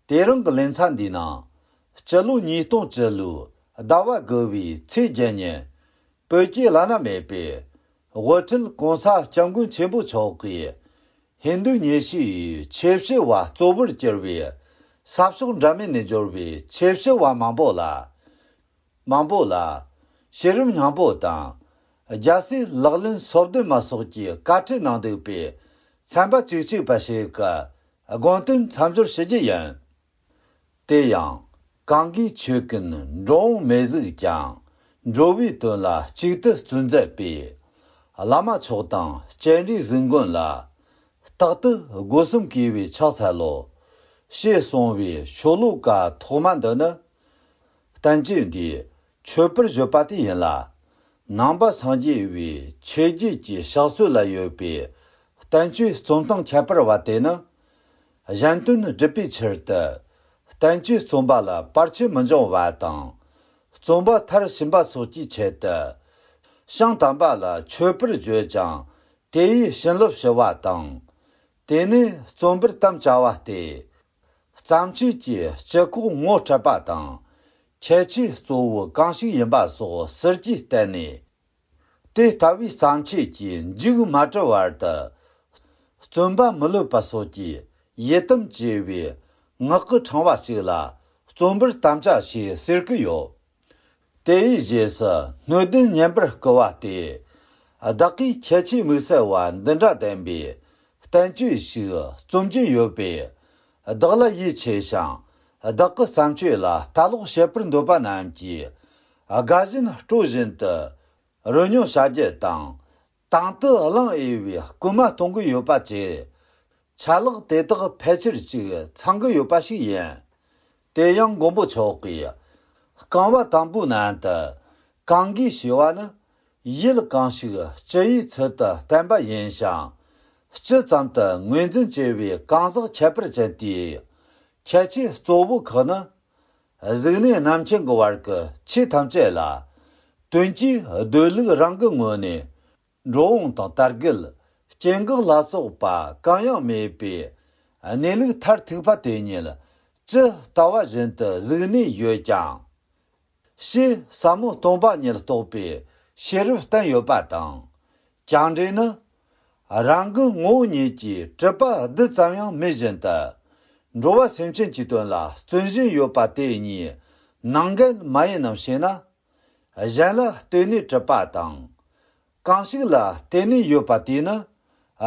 དེ་རིང་གི་ལེ་ཚན་འདིའི་ནང་། སྤྱི་ལོ་ཉིས་སྟོང་བཅུ་ལོའི་ཟླ་བ་དགུ་བའི་ཚེས་བརྒྱད་ཉིན། བོད་ཀྱི་བླ་ན་མེད་པའི་དབུ་ཁྲིད་༸གོང་ས་༸སྐྱབས་མགོན་ཆེན་པོ་མཆོག་གིས་ཧིན་རྡུ་ཉི་ཤུའི་ཆོས་བྱེད་པ་གཙོ་བོར་གྱུར་པའི་ས་ཕྱོགས་འདྲ་མིན་ནས་འབྱོར་བའི་ཆོས་བྱེད་པ་མང་པོ་ལ། མང་པོ་ལ་ཤེས་རབ་སྙིང་པོ་དང་། རྒྱལ་སྲས་ལག་ལེན་སོ་བདུན་མ་སོགས་ཀྱི་བཀའ་ཁྲིད་གནང་འདུག་པས། ཚན་པ་བཅུ་གཅིག་པ་ཞིག་གི་དགོངས་དོན་མཚམས་སྦྱོར་ཞུ་རྒྱུ་ཡིན། དེ་ཡང་། གང་གིས་ཆོས་ཀུན་འགྲོ་འོང་མི་གཟིགས་ཀྱང་། འགྲོ་བའི་དོན་ལ་གཅིག་ཏུ་བརྩོན་མཛད་པའི། བླ་མ་མཆོག་དང་སྤྱན་རས་གཟིགས་མགོན་ལ། རྟག་ཏུ་སྒོ་གསུམ་གུས་པས་ཕྱག་འཚལ་ལོ། ཞེས་གསུངས་པའི་ཤོ་ལོ་ཀ་ཐོག་མ་འདི་ནི། བསྟན་བཅོས་འདིའི་མཆོད་པར་བརྗོད་པ་དེ་ཡིན་ལ། ནང་པ་སངས་རྒྱས་པའི་ཆོས་བརྒྱུད་ཀྱི་ཕྱག་སྲོལ་ལ་ཡོད་པའི་བསྟན་བཅོས་རྩོམ་སྟངས་ཁྱད་པར་བ་དེ་ནི། གཞན་དོན་སྒྲུབ་པའི་ཕྱིར་དུ་བསྟན་བཅོས་རྩོམ་པ་ལ་བར་ཆད་མི་འབྱུང་བ་དང་། རྩོམ་པ་མཐར་ཕྱིན་པ་སོགས་ཀྱི་ཆེད་དུ། བྱང་དམ་པ་ལ་མཆོད་པར་བརྗོད་ཅིང་དེ་ཡི་བྱིན་རླབས་ཞུ་བ་དང་། དེ་ནས་རྩོམ་པར་དམ་བཅའ་བ་སྟེ། བརྩམས་ཆོས་ཀྱི་སྤྱི་ཁོག་ངོ་སྤྲད་པ་དང་། ཁྱད་ཆོས་གཙོ་བོ་གང་ཞིག་ཡིན་པ་སོགས་ཟུར་གྱིས་བསྟན་ནས། དེ་ལྟ་བུའི་བརྩམས་ཆོས་ཀྱི་མཇུག་མ་གྲུབ་བར་དུ། རྩོམ་པ་མི་ལྷོད་པ་སོགས་ཀྱི་ཡི་དམ་ཅེས་པའི་ངག་གི་ཕྲེང་བ་ཞིག་ལ་རྩོམ་པར་དམ་བཅའ་ཞེས་ཟེར་གྱི་ཡོད། དེ་ཡི་རྗེས་སུ་སྣོད་ལྡན་བསྙེན་པར་བསྐུལ་བ་སྟེ། བདག་གིས་ཁྱད་ཆོས་དམིགས་བསལ་བ་འདི་འདྲ་ལྡན་པའི་བསྟན་བཅོས་ཤིག་རྩོམ་རྒྱུ་ཡོད་པས། བདག་ལ་ཡིད་ཆེས་ཤིང་། བདག་གི་བརྩམས་ཆོས་ལ་ལྟ་ཀློག་བྱེད་པར་འདོད་པ་རྣམས་ཀྱིས། དགའ་བཞིན་སྤྲོ་བཞིན་དུ། རོལ་མྱོང་བྱ་རྒྱུ་དང་། དང་དུ་བླངས་འོས་པའི་སྐུལ་མ་གཏོང་གི་ཡོད་པ་བཅས། ཆ་ལག་དེ་དག་ཕལ་ཆེར་གཅིག་ཚང་གི་ཡོད་པ་ཞིག་ཡིན། དེ་ཡང་མགོན་པོ་མཆོག་གིས། རྐང་པ་དང་པོའི་ནང་དུ། གང་གིས་ཞེས་པ་ནི། ཡུལ་གང་ཞིག་སྤྱི་ཡི་ཚུལ་དུ་བསྟན་པ་ཡིན་ཞིང་། སྤྱི་ཙམ་དུ་ངོས་འཛིན་བྱེད་པའི་གང་ཟག་ཁྱད་པར་ཅན་དེའི། ཁྱད་ཆོས་གཙོ་བོ་ཁག་ནི། གཟུགས་གནས་རྣམ་མཁྱེན་གྱི་བར་གྱི་ཆོས་ཐམས་ཅད་ལ། དོན་གྱི་སྡོད་ལུགས་རང་གི་ངོས་ནས། འགྲོ་འོང་དང་དར་རྒུད། སྐྱེ་འགག་ལ་སོགས་པ་གང་ཡང་མེད་པའི་གནས་ལུགས་མཐར་ཐུག་པ་དེ་ཉིད་ཇི་ལྟ་བ་བཞིན་དུ་གཟུགས་ནས་ཡོད་ཀྱང་། ཞེས་ཟབ་མོ་སྟོང་པ་ཉིད་རྟོགས་པའི་ཤེས་རབ་བསྟན་ཡོད་པ་དང་། བཅིངས་འགྲོལ་ནི། རང་གི་ངོ་བོ་ཉིད་ཀྱིས་གྲུབ་པ་རྡུལ་ཙམ་ཡང་མེད་བཞིན་དུ། འགྲོ་བ་སེམས་ཅན་གྱི་དོན་ལ་བརྩོན་བཞིན་ཡོད་པ་དེ་ཉིད་ ནང་འགལ་མ་ཡིན་ནམ་ཞེ་ན། གཞན་ལ་ལྟོས་ནས་གྲུབ་པ་དང་། གང་ཞིག་ལ་བརྟེན་ནས་ཡོད་པ་དེ་ནི་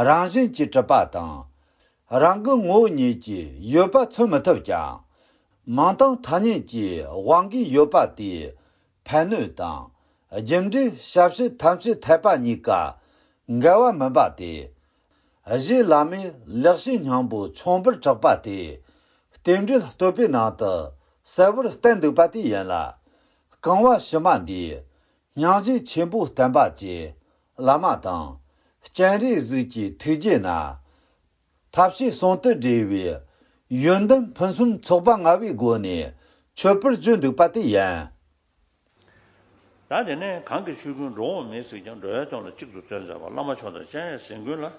རང་བཞིན་གྱིས་གྲུབ་པ་དང་། རང་གི་ངོ་བོ་ཉིད་ཀྱིས་ཡོད་པ་མཚོན་མི་ཐུབ་ཀྱང་། མིང་དང་ཐ་སྙད་ཀྱི་དབང་གིས་ཡོད་པ་དེའི་ཕན་གནོད་དང་། རྒྱུ་འབྲས་ཞབས་ཕྱི་ཐམས་ཅད་འཐད་པ་གཉིས་ཀ་འགལ་བ་མིན་པ་སྟེ། གཞི་བླ་མའི་ལེགས་བཤད་སྙིང་པོ་མཚོན་པར་གྲགས་པ་དེ། རྟེན་འབྲེལ་བསྟོད་པའི་ནང་དུ་གསལ་བོར་བསྟན་འདུག་པ་དེ་ཡིན་ལ། རྐང་བ་ཕྱི་མ་འདིའི་སྙིང་རྗེ་ཆེན་པོ་བསྟན་པ་གྱི་བླ་མ་དང་། སྤྱན་རས་གཟིགས་ཀྱི་ཐུགས་རྗེ་ན། ཐབས་ཤེས་གསུམ་དུ་འབྲེལ་བའི་ཡོན་ཏན་ཕུན་སུམ་ཚོགས་པ་མངའ་བའི་སྒོ་ནས་མཆོད་པར་བརྗོད་འདུག་པ་དེ་ཡིན། ད་དེ་ནས་གང་གི་ཆོས་ཀུན་འགྲོ་འོང་མེད་ཟེར་ཀྱང་འགྲོ་བའི་དོན་ལ་གཅིག་ཏུ་བརྩོན་མཛད་པ་བླ་མ་མཆོག་དང་སྤྱན་རས་གཟིགས་མགོན་ལ།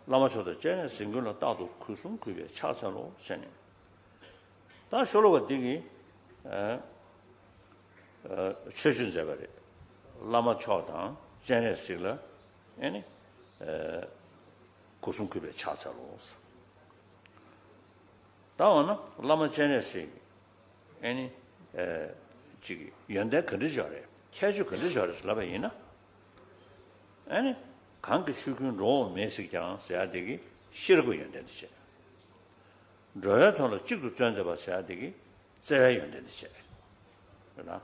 བླ་མ་མཆོག་དང་སྤྱན་རས་གཟིགས་མགོན་ལ་རྟག་ཏུ་གུས་གསུམ་གུས་པས་ཕྱག་འཚལ་ལོ་ཟེར་ནས། ད་ཤོ་ལོ་ཀ་འདི་གི་ཆོས་ཞུ་མཛད་པ་རེད། བླ་མ་མཆོག་དང་སྤྱན་རས་གཟིགས་ལ་ཨེ་ནི་གུས་གསུམ་གུས་པས་ཕྱག་འཚལ་ལོ། ད་འོ་ན་བླ་མ་སྤྱན་རས་གཟིགས་ཨེ་ནི་ཅིག་ཡོན་ཏན་ག་འདྲ་ཅིག་ཡོད་རེད། ཁྱད་ཆོས་ག་འདྲ་ཅིག་ཡོད་རེད་ལབ་པ་ཡིན་ན། ཨེ་ནི་གང་གི་ཆོས་ཀུན་འགྲོ་འོང་མེད་ཟེར་ཀྱང་ཟེར་ཡ་དེ་གི་ཤེས་རབ་ཀྱི་ཡོན་ཏན་དེ་བྱས། འགྲོ་བའི་དོན་ལ་གཅིག་ཏུ་བརྩོན་མཛད་པ་ཟེར་ཡ་དེ་གི་བརྩེ་བའི་ཡོན་ཏན་དེ་བྱས། རེད་ན།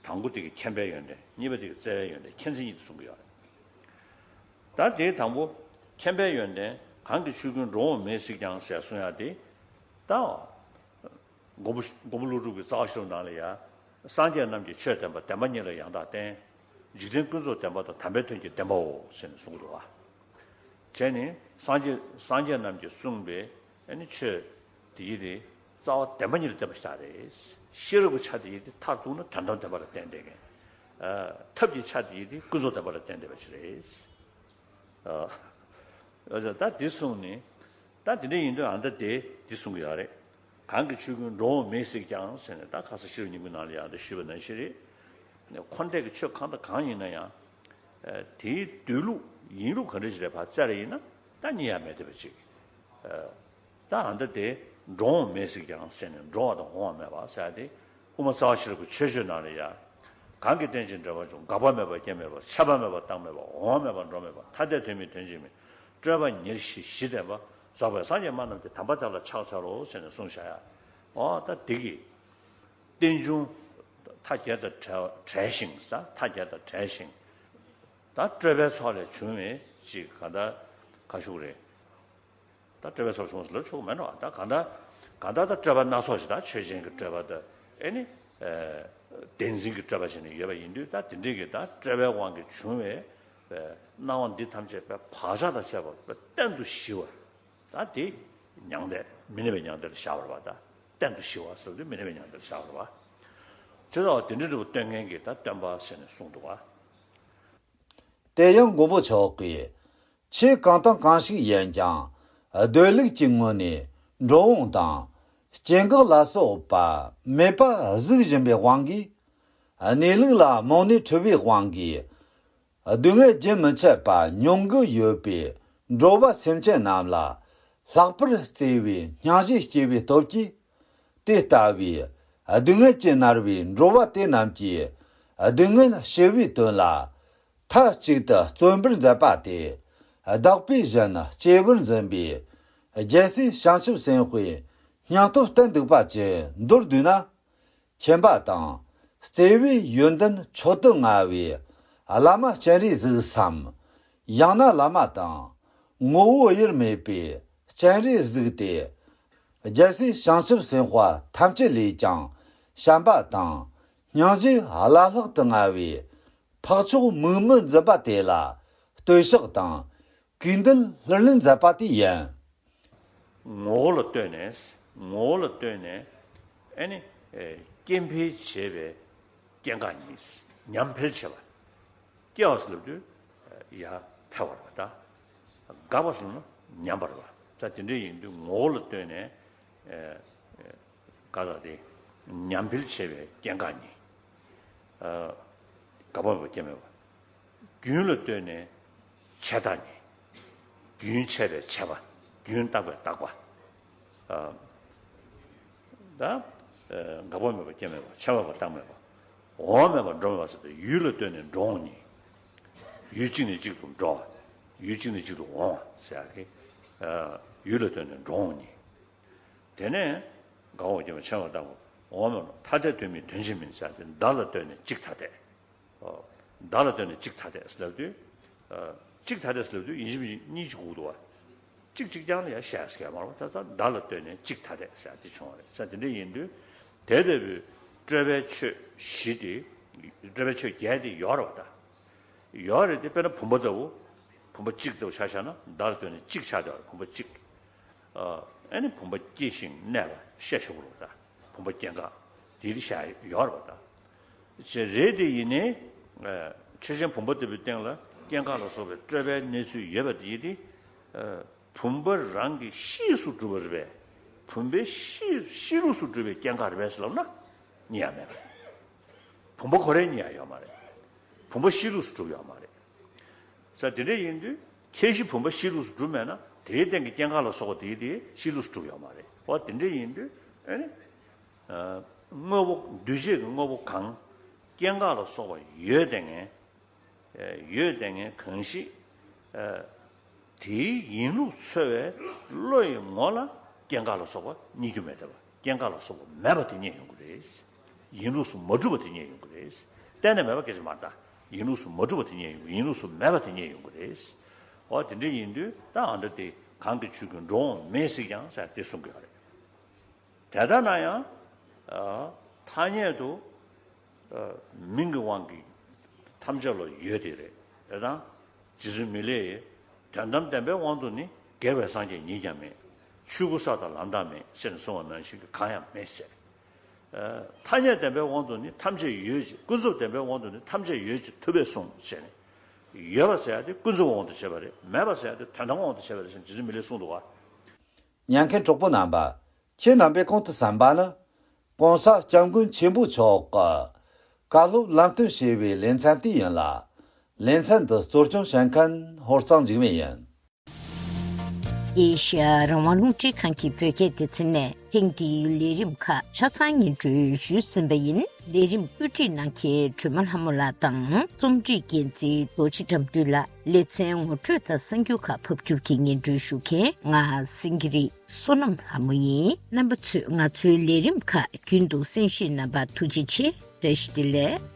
དང་པོ་དེ་གི་མཁྱེན་པའི་ཡོན་ཏན། གཉིས་པ་དེ་གི་བརྩེ་བའི་ཡོན་ཏན། མཁྱེན་བརྩེ་གཉིས་དེ་གསུང་གི་ཡོད་རེད། ད་དེའི་དང་པོ་མཁྱེན་པའི་ཡོན་ཏན་གང་གི་ཆོས་ཀུན་འགྲོ་འོང་མེད་ཟེར་ཀྱང་ཟེར་གསུང་ཡ་དེ། ད། མགོན་པོ་མགོན་པོ་ཀླུ་སྒྲུབ་ཀྱི་རྩ་བ་ཤེས་རབ་ནང་ལ་ཡ། སངས་རྒྱས་རྣམས་ཀྱིས་ཆོས་བསྟན་པ། བདེན་པ་གཉིས་ལ་ཡང་དག་བརྟེན། འཇིག་རྟེན་ཀུན་རྫོབ་བདེན་པ་དང་། དམ་པའི་དོན་གྱི་བདེན་པའོ་ཞེས་ནས་གསུངས་འདུག་བ། བྱས་ནས་སངས་རྒྱས་སངས་རྒྱས་རྣམས་ཀྱིས་གསུངས་པའི་ཨ་ནི་ཆོས་དེ་ཡི་རེད། རྩ་བ་བདེན་པ་གཉིས་ལ་བརྟེན་པ་ཞིག་རེད། ཤེས་རབ་ཀྱི་ཆ་དེ་ཡི་དེ་མཐར་ཐུག་ན་དོན་དམ་བདེན་པ་ལ་བརྟེན་བསྡད་མཁན། ཐབས་ཀྱི་ཆ་དེ་ཡི་དེ་ཀུན་རྫོབ་བདེན་པ་ལ་བརྟེན་བསྡད་པ་ཞིག་རེད། ཨ། ད་འདི་གསུངས་ནས། ད་དེ་འདྲ་ཡིན་དུས་ཨ་ད་དེ་འདི་གསུང་གི་ཡོད་རེད། གང་གི་ཆོས་ཀུན་འགྲོ་འོང་མེད་ཟེར་ཀྱང་ཟེར་ནས། ད་ཁ་སང་ཤེས་རབ་སྙིང་པོའི་ནང་ལ་ཡང་དེ་ཞུས་པ་ནང་བཞིན་རེད། འཁོར་འདས་ཀྱི་ཆོས་གང་དང་གང་ཡིན་ན་ཡང་། དེའི་སྡོད་ལུགས་ཡིན་ལུགས་ག་འདྲ་ཞིག་རེད་ཕར་བཙལ་རེ་ཡིན་ན། ད་རྙེད་ཡ་མེད་བསྡད་པ་ཅིག་ད་ཨ་ད་དེ་འགྲོ་འོང་མེད་ཟེར་ཀྱང་ཟེར་ནས། འགྲོ་བ་དང་འོང་བ་མེད་པ་ཟེར་ཡ་དེ། དབུ་མ་རྩ་བ་ཤེས་རབ་ཀྱི་ཆོས་སྤྱོད་ནང་ལ་ཡ། གང་གིས་རྟེན་ཅིང་འབྲེལ་བར་འབྱུང་། འགག་པ་མེད་པ་སྐྱེ་མེད་པ། ཆགས་པ་མེད་པ་རྟག་མེད་པ། འོང་བ་མེད་པ་འགྲོ་མེད་པ། ཐ་དད་དོན་མིན་དོན་གཅིག་མིན། སྤྲོས་པ་ཉེར་ཞི་བཞི་ལྡན་པ། རྫོགས་པའི་སངས་རྒྱས་སྨྲ་རྣམས་ཀྱི། དམ་པ་དེ་ལ་ཕྱག་འཚལ་ལོ་ཟེར་ནས་གསུངས་བཞག་ཡ། འོ་ད་དེ་གི་རྟེན་འབྱུང་མཐའ་བརྒྱད་དང་བྲལ་བྲལ་ཞིང་། ད་མཐའ་བརྒྱད་དང་བྲལ་ཞིང་། ད་སྤྲོས་པའི་ཚོགས་ལས་བྱུང་བའི་ཅིག་ག་ད་ག་ཞུ་གི་རེད། ད་སྤྲོས་པའི་ཚོགས་བྱུང་ཟེར་ལབ་ཆོག་གི་མེད་ནོ། ད་གང་ལྟར་གང་ལྟར་ད་སྤྲོས་པ་སྣ་ཚོགས་ཤིག་ད་ཆོས་ཅན་གྱི་སྤྲོས་པ་དང་། ཨེ་ནི། བདེན་འཛིན་གྱི་སྤྲོས་པ་བྱས་ནས་ཡོད་པ་ཡིན་དུས། ད་དེ་འདྲའི་གི་ད་སྤྲོས་པའི་དབང་གིས་བྱུང་བའི་སྣང་བ་འདི་ཐམས་ཅད་པའི་བག་ཆགས་དང་བཅས་པ་གཏན་དུ་ཞི་བ། ད་དེ་མྱང་འདས། མི་གནས་པའི་མྱང་འདས་ལ་བཞག་པ་རེད་པ། ད་གཏན་དུ་ཞི་བ་ཟེར་དུས་མི་གནས་པའི་མྱང་འདས་ལ་བཞག་པ་རེད་པ། དེ་ལྟ་བུ་དེ་འདྲའི་འབྲས་བུ་སྟོན་མཁན་གྱི་ད་སྟོན་པ་ཟེར་ནས་གསུངས་འདུག་པ། དེ་ཡང་མགོན་པོ་མཆོག་གིས། ཆོས་གང་དང་གང་ཞིག་ཡིན་ཀྱང་། སྡོད་ལུགས་ཀྱི་ངོས་ནས་འགྲོ་འོང་དང་། སྐྱེ་འགག་ལ་སོགས་པ་མེད་པ་གཟིགས་བཞིན་པའི་དབང་གིས། གནས་ལུགས་ལ་རྨོངས་ནས་འཁྲུལ་བའི་དབང་གིས། སྡུག་བསྔལ་རྒྱུན་མི་འཆད་པ་མྱོང་གི་ཡོད་པའི་འགྲོ་བ་སེམས་ཅན་རྣམས་ལ་ལྷག་པར་བརྩེ་བའི་སྙིང་རྗེ་སྐྱེ་བའི་སྟོབས་ཀྱིས། དེ་ལྟ་བུའི་སྡུག་བསྔལ་གྱིས་མནར་བའི་འགྲོ་བ་དེ་རྣམས་ཀྱི་སྡུག་བསྔལ་ཞི་བའི་དོན་ལ་མཐའ་གཅིག་ཏུ་བརྩོན་པར་མཛད་པ་དེ། བདག་པོས་གཞན་གཅེས་པར་འཛིན་པའི་རྒྱལ་སྲས་བྱང་ཆུབ་སེམས་དཔའི་སྙིང་སྟོབས་བསྟན་འདུག་པ་ཅི་མདོར་བསྡུས་ན། མཁྱེན་པ་དང་བརྩེ་བའི་ཡོན་ཏན་མཆོག་ཏུ་མངའ་བའི་བླ་མ་སྤྱན་རས་གཟིགས་སམ། ཡང་ན་བླ་མ་དང་ངོ་བོ་དབྱེར་མེད་པའི་སྤྱན་རས་གཟིགས་ཏེ། རྒྱལ་སྲས་བྱང་ཆུབ་སེམས་དཔའ་ཐམས་ཅད་ལས་ཀྱང་བྱམས་པ་དང་སྙིང་རྗེ་བླ་ལྷག་ཏུ་མངའ་བའི་འཕགས་མཆོག་མིག་མི་འཛུམ་པ་དེ་ལ་བསྟོད་ཕྱག་དང་གུས་འདུད་ལྷུར་ལེན་མཛད་པ་དེ་ཡིན། ངོ་བོ་ལ་ལྟོས་ནས། ངོ་བོ་ལ་ལྟོས་ནས། ཨེ་ནི། ཨེ། སྐྱེ་འཕེལ་བྱེད་པའི་སྐྱེ་འགག་གཉིས། ཉམས་འཕེལ་བྱེད་པ། སྐྱེ་བ་ཟེར་ལབ་དུས་ཡར་འཕེལ་བ་རེད་པ། ད་འགག་པ་ཟེར་ན་ཉམས་པ་རེད་པ། ད་དེ་འདྲ་ཡིན་དུས་ངོ་བོ་ལ་ལྟོས་ནས། ཨེ། ག་ད་དེ་ཉམས་འཕེལ་བྱེད་པའི་སྐྱེ་འགག་གཉིས། ཨ། འགག་པ་མེད་པ་སྐྱེ་མེད་པ། རྒྱུན་ལ་ལྟོས་ནས་བྱས་རྟག་གཉིས། རྒྱུན་ཆད་པའི་ཆད་པ། རྒྱུན་བརྟག་པའི་རྟག་པ། ཨ། ད་ འགག་པ་མེད་པ་སྐྱེ་མེད་པ་ཆད་པ་མེད་པ་རྟག་མེད་པ། འོང་བ་མེད་པ་འགྲོ་མེད་པ་ཟེར་ཏེ་ཡུལ་ལ་ལྟོས་ནས་འགྲོ་འོང་གཉིས། ཡུལ་གཅིག་ནས་གཅིག་ཏུ་འགྲོ་བ། ཡུལ་གཅིག་ནས་གཅིག་ཏུ་འོང་བ་ཟེར་ཡག་གི། ཡུལ་ལ་ལྟོས་ནས་འགྲོ་འོང་གཉིས། དེ་ནས་འགག་པ་སྐྱེ་མེད་ཆད་པ་མེད་པ་རྟག་མེད་པ། འོང་བ་མེད་པ་ཐ་དད་དོན་མིན་དོན་གཅིག་མིན་ཟེར་ཏེ་བརྡ་ལ་ལྟོས་ནས་གཅིག་ཐ་དད། བརྡ་ལ་ལྟོས་ནས་གཅིག་ཐ་དད་ཟེར་ལབ་དུས། གཅིག་ཐ་དད་ཟེར་ལབ་དུས་ཡིན་གཅིག་མིན་གཅིག་གཉིས་གཅིག་དགོས་འདུག་བ། གཅིག་གཅིག་རྐྱང་ལ་ཡང་བཤད་ཟེར་མ་རེད་བ། ད་ལྟ་བརྡ་ལ་ལྟོས་ནས་གཅིག་ཐ་དད་ཟེར་དེ་བྱུང་བ་རེད་ཟེར། དེ་འདྲ་ཡིན་དུས་དེ་ལྟ་བུའི་སྤྲོས་པའི་ཆོས་བཞི་དེ། སྤྲོས་པའི་ཆོས་བརྒྱད་དེ་ཡོད་རེད་བ་ད། ཡོད་རེད་དེ་དཔེར་ན་བུམ་པ་ལྟ་བུ། བུམ་པ་གཅིག་ལྟ་བུ་ཆ་བཞག་ན་བརྡ་ལ་ལྟོས་ནས་གཅིག་ཆགས་བསྡད་པ་རེད་བུམ་པ་གཅིག་ཨ་ནི་བུམ་པ་སྐྱེ་ཞིང་གནས་པ་ཤེས་ཞུ་དགོས་རེད་ད། བུམ་པ་སྐྱེ་འགག་དེ་རིགས་བཤད་ཡོད་རེད་བ་ད། ཅེས་རེད་དེ་ཡིན་ནའི། ཆོས་ཅན་བུམ་པ་ལྟ་བུའི་སྟེང་ལ་སྐྱེ་འགག་ལ་སོགས་པའི་སྤྲོས་པའི་གནས་ཚུལ་ཡོད་པ་དེ་ཡིན་ཏེ། བུམ་པ་རང་གི་གཤིས་སུ་གྲུབ་པ་རེད་པས། བུམ་པའི་གཤིས་གཤིས་ལུགས་སུ་གྲུབ་པའི་སྐྱེ་འགག་རེད་པས་ཟེར་ལབ་ན། རྙེད་ཡ་མེད་པ་རེད། བུམ་པ་ཁོ་རང་རྙེད་ཡ་ཡོད་མ་རེད། བུམ་པ་གཤིས་ལུགས་སུ་གྲུབ་ཡོད་མ་རེད། ས་དེ་འདྲ་ཡིན་དུས་ཁྱད་གཞི་བུམ་པ་གཤིས་ལུགས་སུ་གྲུབ་མེད་ན་དེའི་སྟེང་གི་སྐྱེ་འགག་ལ་སོགས་པ་དེའི་དེ་གཤིས་ལུགས་སུ་གྲུབ་ཡོད་མ་རེད། འོ་དེ་འདྲ་ཡིན་དུས་ཨ་ནི། དངོས་པོ་འདུས་བྱས་ཀྱི་དངོས་པོ་གང་། སྐྱེ་འགག་ལ་སོགས་པ་ཡོད་དེ་ངེས། ཡོད་དེ་ངེས་གང་ཞིག་དེའི་ཡིན་ལུགས་འཚོལ་བའི་བློ་ཡི་ངོ་ལ་སྐྱེ་འགག་ལ་སོགས་པ་རྙེད་རྒྱུ་མེད་དེ་བ། སྐྱེ་འགག་ལ་སོགས་པ་མེད་པ་དེ་རྙེད་ཡོང་གི་རེད། ཡིན་ལུགས་སུ་མ་གྲུབ་པ་དེ་རྙེད་ཡོང་གི་རེད། གཏན་ནས་མེད་པ་སྐད་ཆ་མ་རེད་ད། ཡིན་ལུགས་སུ་མ་གྲུབ་པ་དེ་རྙེད་ཡོང་གི། ཡིན་ལུགས་སུ་མེད་པ་དེ་རྙེད་ཡོང་གི་རེད། འོ་དེ་འདྲ་ཡིན་དུས་ད་ཨ་འདྲ་དེ་གང་གི་ཆོས་ཀྱི་འགྲོ་འོང་མེད་སྲིད་ཀྱང་ཟེར་དེ་གསུང་གི་ཡོད་རེད། དེ་ལྟར་ན་ཡང་། ཐ་སྙད་དུ། མིང་གི་དབང་གིས་ཐམས་ཅད་ལ་ཡོད་དེ་རེད། དེ་དང་། རྗེ་བཙུན་མི་ལས། དོན་དམ་བདེན་པའི་དབང་དུ་ནི། དགེ་བའི་སངས་རྒྱས་ཉིད་ཀྱང་མེད། ཆོས་སྐུ་ས་དང་ལམ་དག་མེད། ཞེས་ནས་གསུངས་པ་ནང་བཞིན་གྱི་གང་ཡང་མེད་ཟེར། ཐ་སྙད་བདེན་པའི་དབང་དུ་ནི་ཐམས་ཅད་ཡོད་ཅེས། ཀུན་རྫོབ་བདེན་པའི་དབང་དུ་ནི་ཐམས་ཅད་ཡོད་ཅེས་ཐུབ་པས་གསུངས་ཞེས་ནས། ཡོད་པ་ཟེར་ཡ་དེ་ཀུན་རྫོབ་དབང་དུ་བྱས་པ་རེད། མེད་པ་ཟེར་ཡ་དེ་དོན་དམ་དབང་དུ་བྱས་པ་རེད་ཟེར་ནས་རྗེ་བཙུན་མི་ལས་གསུངས་འདུག་བ། ཉན་མཁན་གྲོགས་པོ་རྣམ་པ། ཁྱེད་རྣམ་པས་གོང་དུ་གསན་པ་ནི། ༸གོང་ས་༸སྐྱབས་མགོན་ཆེན་པོ་མཆོག་གི་བཀའ་སློབ་ལམ་སྟོན་ཞེས་པའི་ལེ་ཚན་དེ་ཡིན་ལ། ལེ་ཚན་འདི་གཙོ་སྐྱོང་བྱེད་མཁན་ཧོར་གཙང་འཇིགས་མེད་ཡིན། ཨེ་ཤ་ཡ་རང་དབང་རླུང་འཕྲིན་ཁང་གི་བོད་སྐད་སྡེ་ཚན་ནས་ཐེངས་འདིའི་ལས་རིམ་ཁག་ཆ་ཚང་སྙན་སྒྲོན་ཞུས་ཟིན་པ་ཡིན། ལས་རིམ་བཀོད་སྒྲིག་གནང་མཁན་སྒྲོལ་མ་ལྷ་མོ་ལགས་དང་རྩོམ་སྒྲིག་འགན་འཛིན་རྡོ་རྗེ་དགྲ་འདུལ་ལགས། ལེ་ཚན་ངོ་སྤྲོད་དང་གསར་འགྱུར་ཁག་ཕབ་སྒྱུར་གྱིས་སྙན་སྒྲོན་ཞུ་མཁན་ང་སེང་གེ་རི་བསོད་ནམས་ལྷ་མོ་ཡིན། རྣམ་པ་ཚོས་ང་ཚོའི་ལས་རིམ་ཁག་རྒྱུན་དུ་གསན་བཞེས་གནང་བར་ཐུགས་རྗེ་ཆེ། བཀྲ་ཤིས་བདེ་ལེགས།